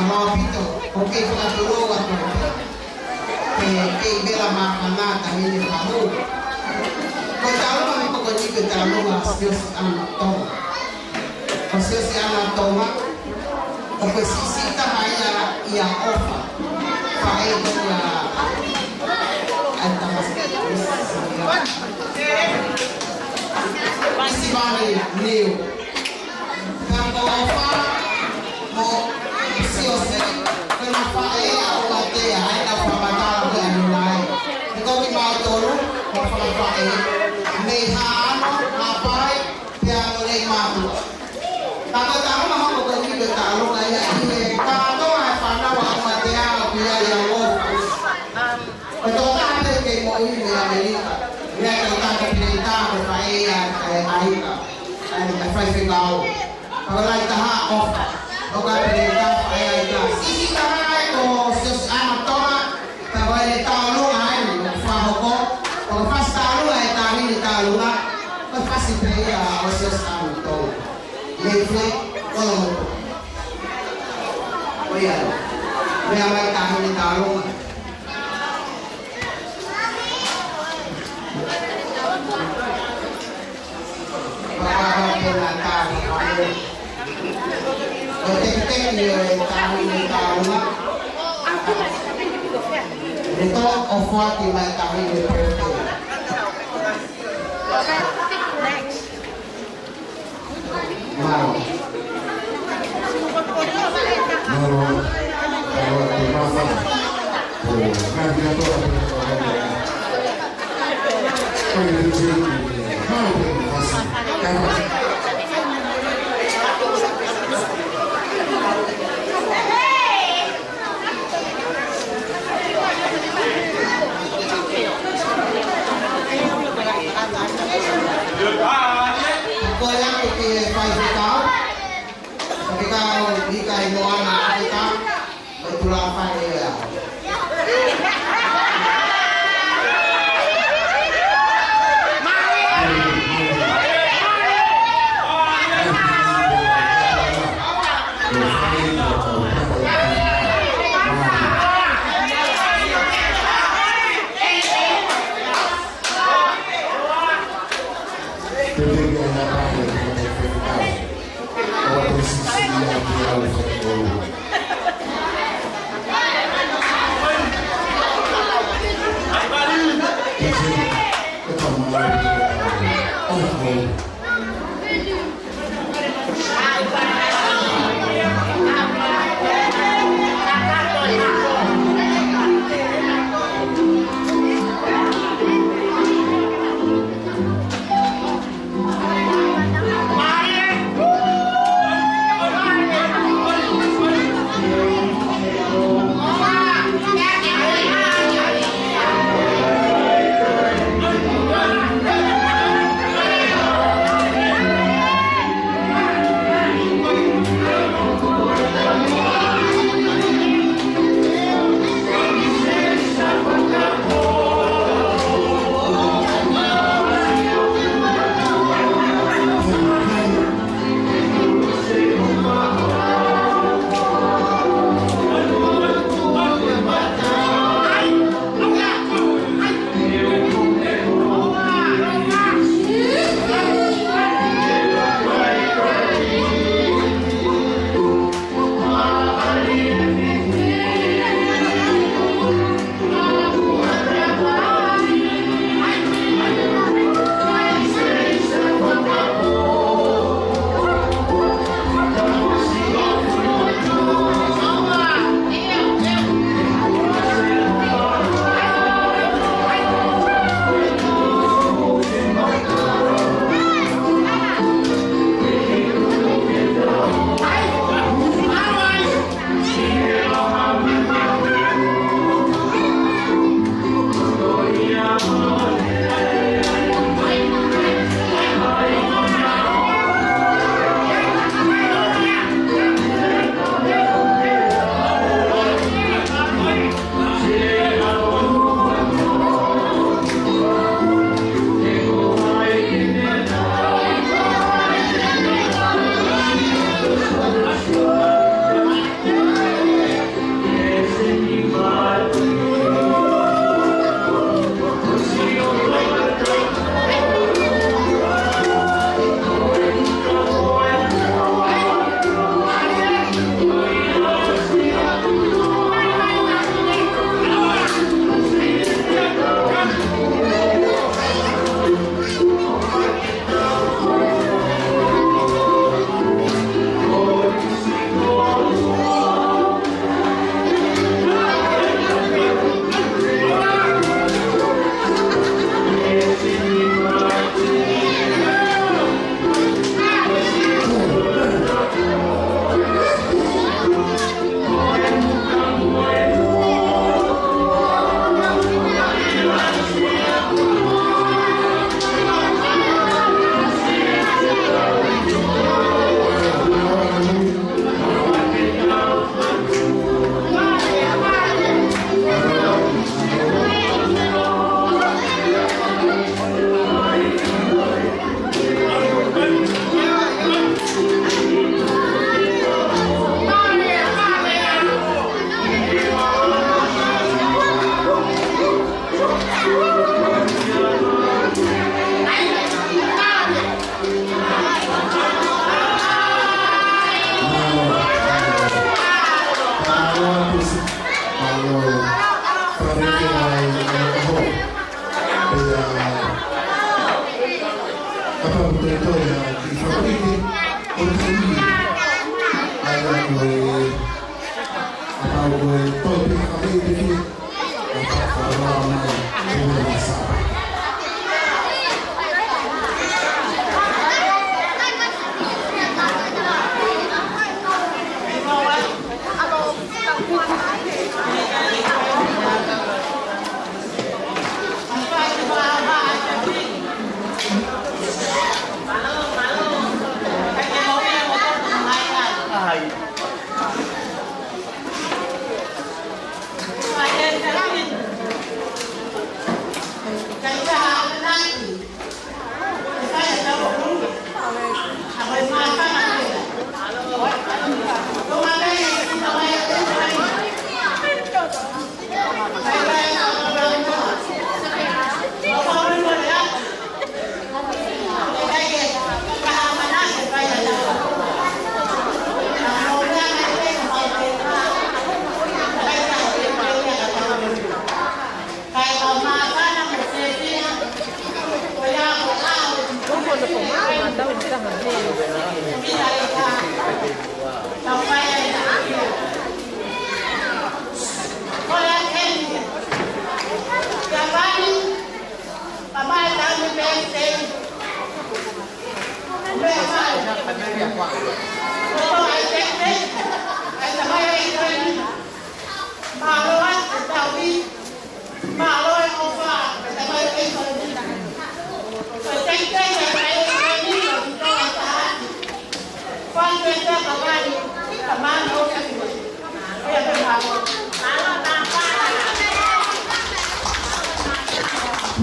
Mālō ʻaupito, ʻoku ou kei fakatulou atu pē, kei vela māfana taʻahine fahu. Ko e taʻaloga ʻi he pō ko eni ko e taʻaloga ʻa Siosiana Tonga. Ko Siosiana Tonga, ʻoku siʻisiʻi taha ia ʻia ʻOfa. Faʻē ia ʻa e tamasiʻi. ʻIsi mani niu. Ka ko ʻOfa mo Siosiana, ko ʻena faʻē ʻa ʻOmatea, ʻa ʻena fakamatala ko ē ʻanenai. He ko kimautolu, ko e fakafaʻē. Mei Haʻano, Haʻapai, pea mo Leimātuʻa. Ka ko e taʻaloga hoko ko eni ko e taʻaloga ia ʻi he kātoa e fānau ʻa ʻOmatea ʻoku ʻi ai ʻa ʻOfa. Ko e tokotaha pē kei moʻui mei ʻAmelika. Meʻa ko e taha ko Pileita ko e faʻē ia ʻa e ʻAika. ʻAi, ʻai faifekau. Pea ko e laʻi taha ʻofa. ʻO ka pele ka, ʻai, ʻai ka. Sisi ka mai ko Siosiano Tonga. Pea ko ʻene tauʻolunga ʻeni, ʻoku fakahoko. Pea ko e fasi tauʻolunga ʻe taha ʻene tauʻolunga. Ko e fasi pē ia ʻo Siosiano Tonga. Lefle, ʻolo motu. ʻO ia. Meʻa mai taha ʻene tauʻolunga. Pea ko e teketeke ʻo e taha ʻene tauʻolunga. Lefle, ʻofa atu mai taha ʻene tauʻolunga. Mālō. Mālō. Mālō, mālō. Ko e laku ki he faifekau. Faifekau, ika i moana ʻAfilika. Ko e tulafale ia.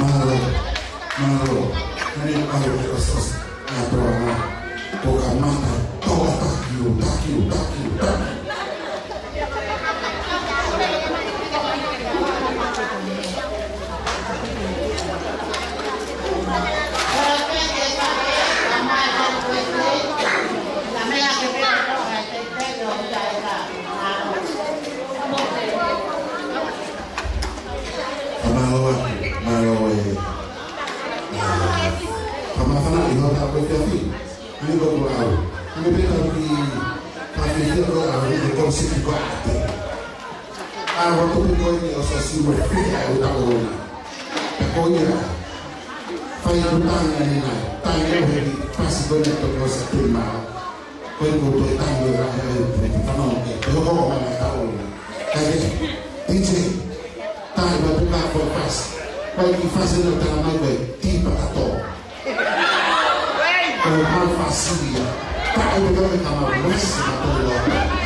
Mālō, mālō. Hane au e osos. Atoa na. Ko ka mata, toka taki, taki, taki, taki. Mālō, mālō e. Ka māfana ʻi hota ko e fiafi. Ni ko ko au. Ni pē ka ki ka fiafi ko au ni ko siki ko ate. A roto pē ko e ni o sa si mo e fia o ta o na. Ko ia. Fai o ta ni na. Ta ni o he ni. Pasi ko ni to ko sa te ma. Ko e ko toe tangi o rahe ai, ko e te whanau ke, ko e hoko o mana tau. Ka ke, D J, tae mai puka ko e fasi. Ko e ki fasi no tala mai ko e, ti patato. Ko e mau fasi ia. Tae mai ko e kama wasi ma tau loa.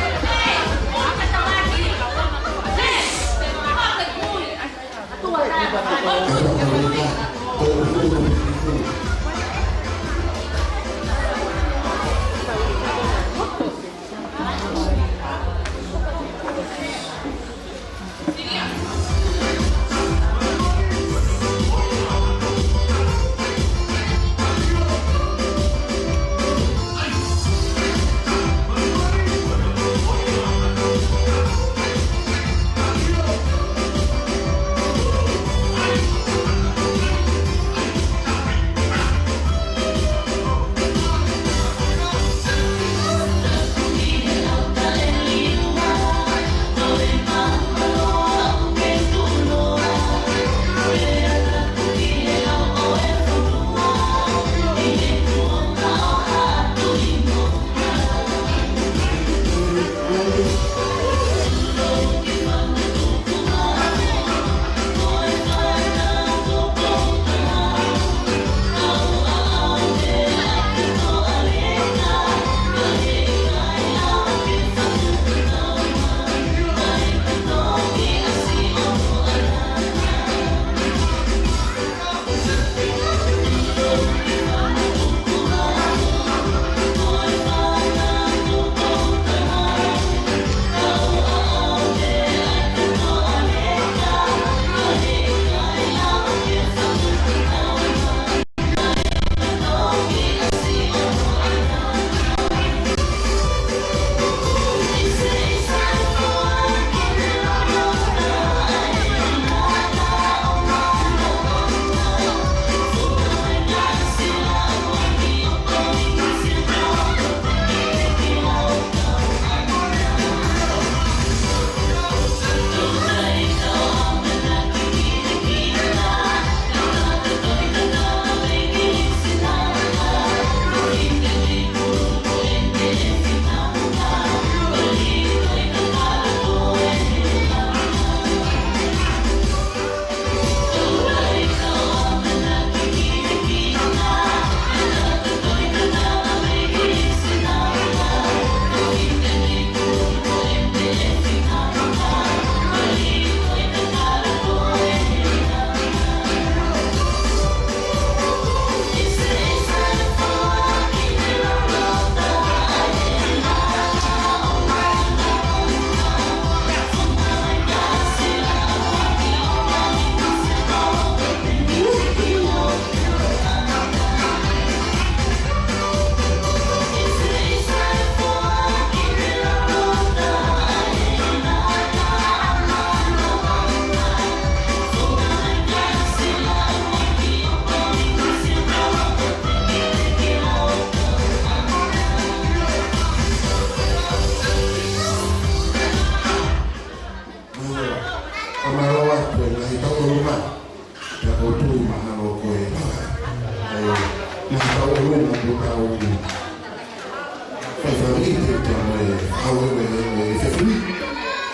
ʻo e, ʻo e, ʻo e fefine.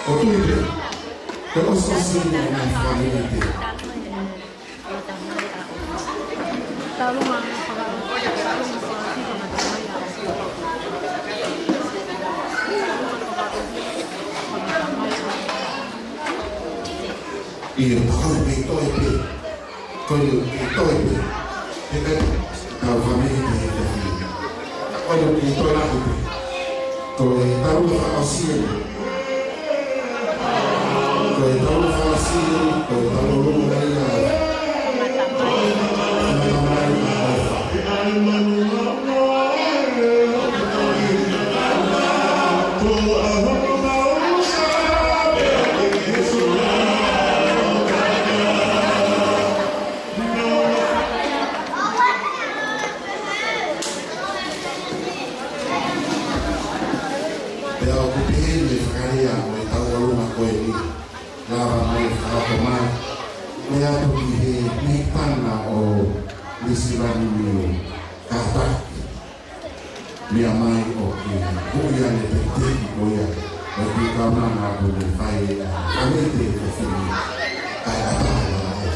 ʻOku ou tui pē ko e ʻosiʻosi eni ʻa e ngaahi fāmili te. ʻIo, pau ke toe pē. Ko e toe pē. Te kai tau fāmili te he tahi. Ko e toe lahi pē. Ko e tau fakaʻosi eni. Ko e tau fakaʻosi eni. Ko e tau lolo mai a. Pea ʻoku pehē ʻe he fakalea ʻo e tau ʻolunga ko eni, lava mai e fakaʻoto mai, ʻo ʻatu ki he mehikitanga ʻo Lisilangi Niu, kātaki. Meʻa mai ʻo ke hui ane te te ki ko ia, ʻo ke kaunanga ʻo ne fai a, a ne te te fili, kae ʻatā e ʻaho.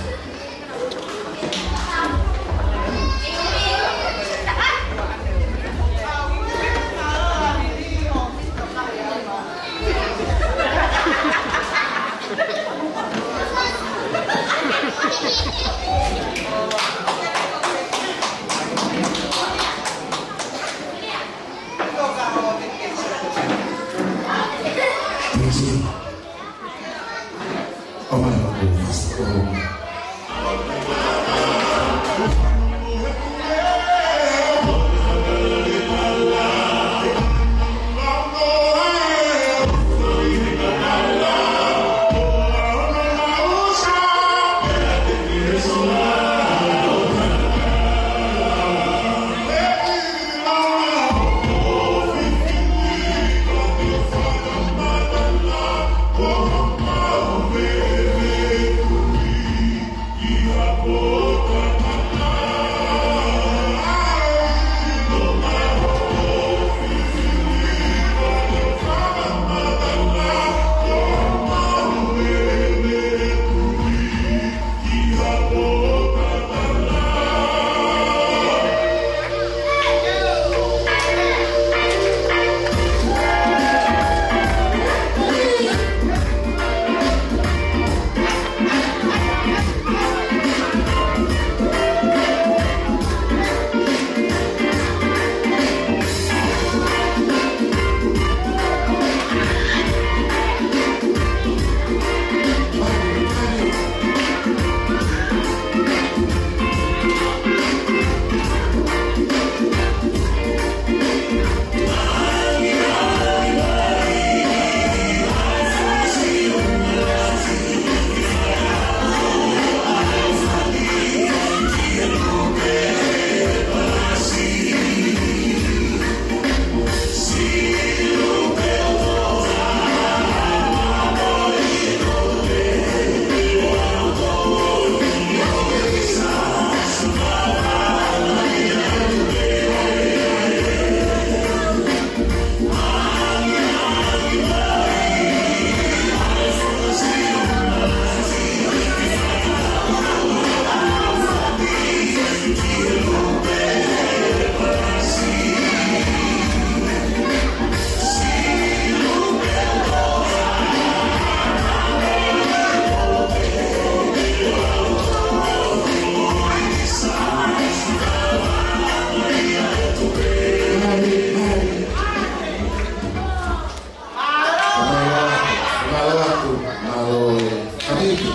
Mālō atu, mālō atu, mālō e kapiti.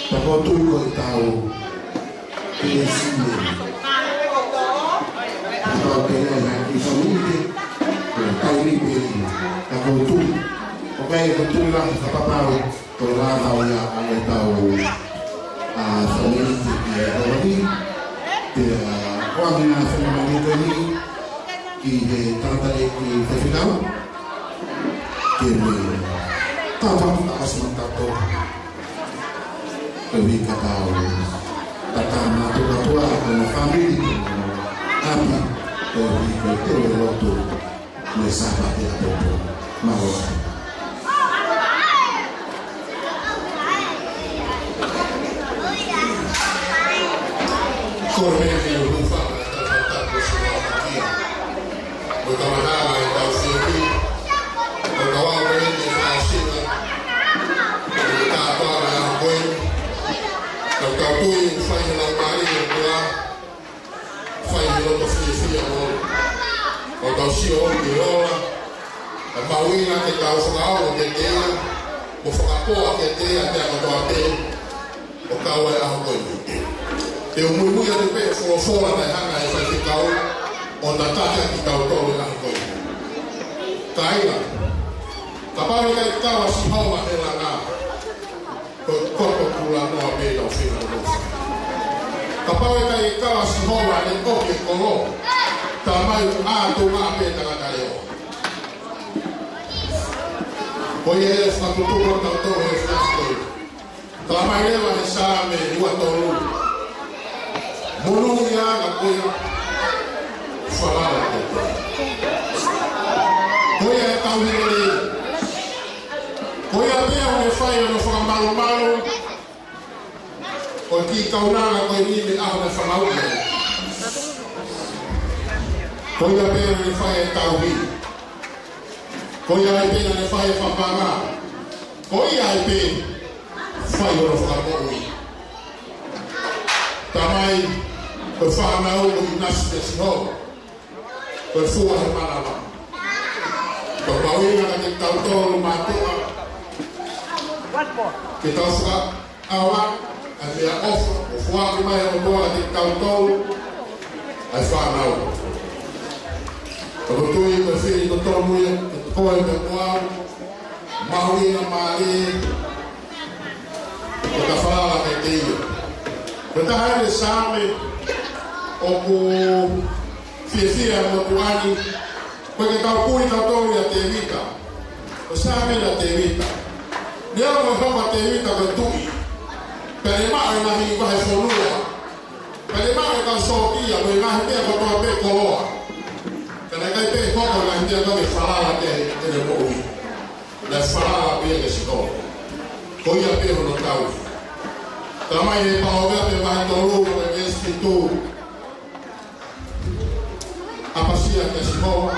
Pea ʻoku ou tui ko e tau pēsine. Pea ʻoku ou tui ko e hā ki fāmili, ko e taimi pē ia. Pea ʻoku ou tui, ʻoku ou tui lahi fakapapau ko e lava ia ʻa e tau, a, fāmili ki he ʻaho ni. Pea ko e ʻuhinga e faingamālie ko eni ki he tangataʻeiki fefine, ke ne tāpuaki ʻa e ʻaho ni tautolu. Koeʻuhi ka tau tatama atu kātoa ko e fāmili, ʻapi, koeʻuhi ko e teu e lotu mo e Sāpate ʻapoʻapo. Ko e meʻa ke u hūfanga he tautapa ko Sinoa Makia. Mo e kamataʻanga ʻetau fiefia. Mo e kau ʻaho ko eni ʻe fāsina. Mo e kātoanga ʻo e ʻaho ko eni. Tau tui ʻoku fai he laumālie ʻo e ʻOtua. Fai he loto fiefia mo. ʻO tau sio ki he ola. ʻA e mahuʻinga ke tau fakaongo kiate ia. Mo fakapoa kiate ia, meʻa kotoa pē. ʻO kau ai ʻa e ʻaho ko eni. Te u muimui atu pē he folofola naʻe hanga ʻe he faifekau ʻo tataki ʻaki kitautolu he ʻaho ko eni. Kāinga, kapau ʻe ʻikai kau ʻa Sihova he langa, ko e koto kulanoa pē ʻetau feinga ʻo fai. Kapau ʻe ʻikai kau ʻa Sihova he ʻope kolo, tā mai ʻoku ʻā tuʻunga pē tangata leʻo. Ko ia ʻe fakatupu ʻa tautolu he efiafi ko eni. Talamai leva he Saame ua tolu. Monūʻia ʻa e ʻOtua, falala ki he ʻOtua. Ko ia ʻe tauhi lelei. Ko ia pē ʻoku ne fai hono fakamalumalu ʻo e kiʻi kaunanga ko eni mei he ʻaho naʻe fanauʻi ai. Ko ia pē ʻoku ne fai e tauhi. Ko ia ai pē naʻa ne fai e fafanga. Ko ia ai pē fai hono fakamoʻui. Tamai, ko e fānau ʻoku ʻinasi kia Sihova. Ko e fua he manava. Ko e mahuʻinga kiate kitautolu mātuʻa. Ke tau faka- ʻAua, ʻa e meʻaʻofa, ʻoku foaki mai ʻe he ʻOtua kiate kitautolu, ʻa e fānau. ʻOku ou tui ko e fili totonu ia, kiate koe pea mo au, mahuʻinga mālie, ke ta falala kiate ia. Ko e taha eni e Saame, ʻoku fiefia mo tuʻani, ko e ke tau puli tautolu ʻia Tēvita. Ko e Saame ʻa Tēvita. Neongo ʻa Tēvita ko e tuʻi. Pea ne maʻu e ngaahi vahefonua. Pea ne maʻu e kau sōtia, mo e ngaahi meʻa kotoa pē koloa. Ka naʻe ʻikai pē hoko e ngaahi meʻa ko ē ke falala ki ai ʻene moʻui. Naʻe falala pē ia kia Sihova. Ko ia pē hono tauhi. Talamai he Palōveape vahe tolu, ko e veesi fitu. ʻApasia kia Sihova,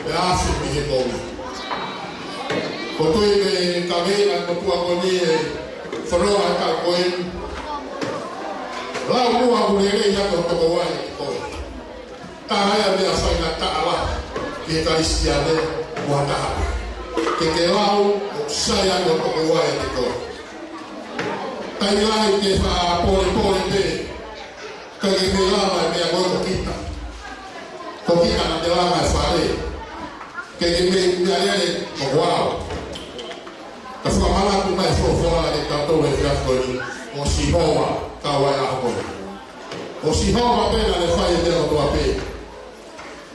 pea afe mei he kovi. ʻOku ou tui ko e kaveinga ʻa e motuʻa ko eni he fononga ʻa e taʻu ko eni. Lau muʻa ʻoku lelei ʻa e tokoua ʻiate koe. Taha ia e meʻa faingataʻa lahi ki he Kalisitiane mo ha taha. Ke ke lau ʻoku sai ʻa e tokoua ʻiate koe. Taimi lahi ke faʻa polepole pē. ʻIkai ke mei lava e meʻa ko ē ko kita. Ko kita naʻa te langa e fale. ʻIkai ke mei meʻalele ko koe. Ka fakamanatu mai e folofola kiate kitautolu he efiafi ko eni, ko Sihova kau ai ʻa e ʻaho ko eni. Ko Sihova pē naʻa ne fai e meʻa kotoa pē.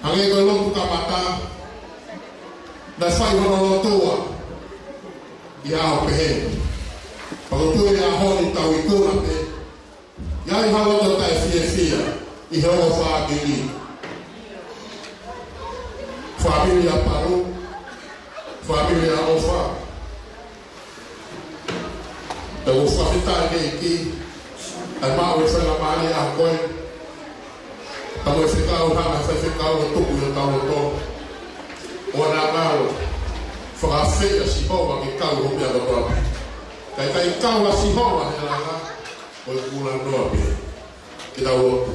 Hangē ko e lotu kamata, naʻe fai hono lotua ʻi he ʻaho pehē ni. Pea ʻoku ou tui he ʻaho ni tau ikuna pē. ʻI ai ha loto taʻefiefia ʻi he ongo fāmili. Fāmili ʻa Palu, fāmili ʻa ʻOfa. Pea ʻoku fakafetaʻi ki he ʻEiki, ʻa e maʻu e faingamālie ʻa ko ē. Pea mo e fekau hanga faifekau ʻo tuku ʻi hotau loto. ʻO na ngalo, fakaafeʻi ʻa Sihova ke kau ho meʻa kotoa pē. Ka ʻikai kau ʻa Sihova he langa, ko e kulanoa pē. Ke tau lotu.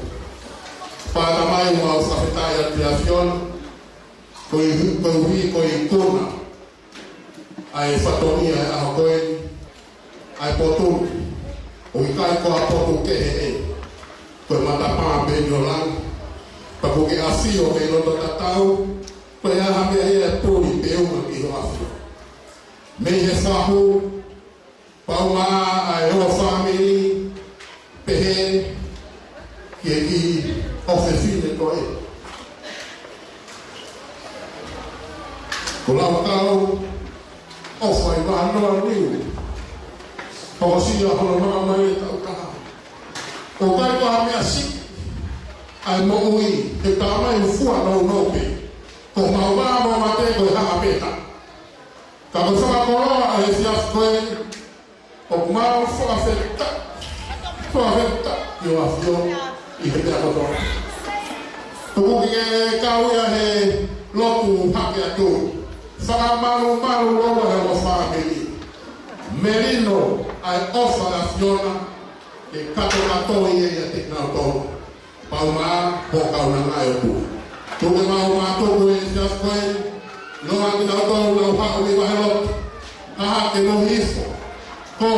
Pea Tamai, ʻoku mau fakafetaʻi atu he ʻAfiona, koeʻuhi, koeʻuhi ko e ikuna ʻa e fatongia ʻo e ʻaho ko eni, ʻa e potu ni, ʻoku ʻikai ko ha potu kehe eni, ko e matapā pē eni ʻo langi, pea kuo ke ʻafio mei loto tatau, ko e hā ha meʻa ia ʻe puli pe ʻuma ki ho ʻAfio. Mei he fahu, pea ʻumaʻā ʻa e ongo fāmili, pehē ki he kiʻi ʻofefine ko ē. Ko Laukau, ʻOfa ʻi Vanoa Niu, hokosia hono maama ʻi he taʻu taha. ʻOku ʻikai ko ha meʻa siʻi ʻa e moʻui, he tā mai ʻoku fua nounou pē. Ko homau vā mo mate ko e haʻa pē ta. Ka ko e fakakoloa ʻa e siasi ko eni, ʻoku mau fakafetaʻi, fakafetaʻi ki hoʻo ʻAfio ʻi he meʻa kotoa. Tuku ke kau ia he lotu hake atu. Fakamalumalu loloa he ʻofa ʻa e ʻEiki. Melino ʻa e ʻofa ʻa e ʻAfiona, ke katokato ia ʻiate kinautolu. Pau maʻa, ko e kaunanga ʻo e ʻOtua. Tuku ke mau mātuku e siasi ko eni, ʻiloa kinautolu ʻoku nau haʻu mei vahelotu, hahake mo hifo, ko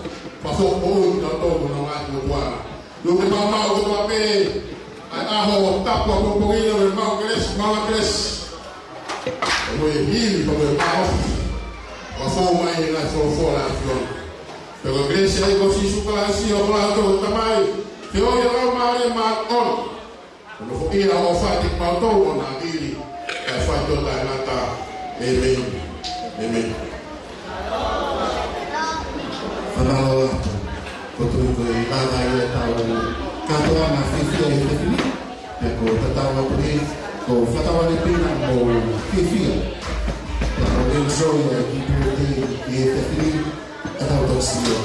e fakafoʻou kinautolu ʻoku nau ngāue ki he ʻOtua. Tuku ke mau maʻu kotoa pē ʻa e ʻaho tapu ʻapongipongi ni, ʻo mau kelesi, mau kelesi. Ko e hili, ko e maʻu, ʻo fou mai ʻi he ngaahi folofola ʻa e ʻAfiona. Pea ko e kelesi ʻa e ʻEiki ko Sīsū Kalaisi, ʻofa ʻa e ʻOtua ko e Tamai, feohi ʻa e Laumālie Māʻoniʻoni, ʻo nofoʻia ʻo fai kiate kimautolu ʻo na hili, kae fai ki he taʻengata. ʻĒmeni. ʻĒmeni. Fanalo atu. Ko e tui ko e lava ia ʻetau kātoanga fiefia ʻi he efiafi ni. Pea ko e tatau atu ni, ko e fakatauange pē ʻoku mou fiefia. Pea ko e enjoy ʻa e kiʻi pūleti ʻi he efiafi ni, ʻetau toki sio.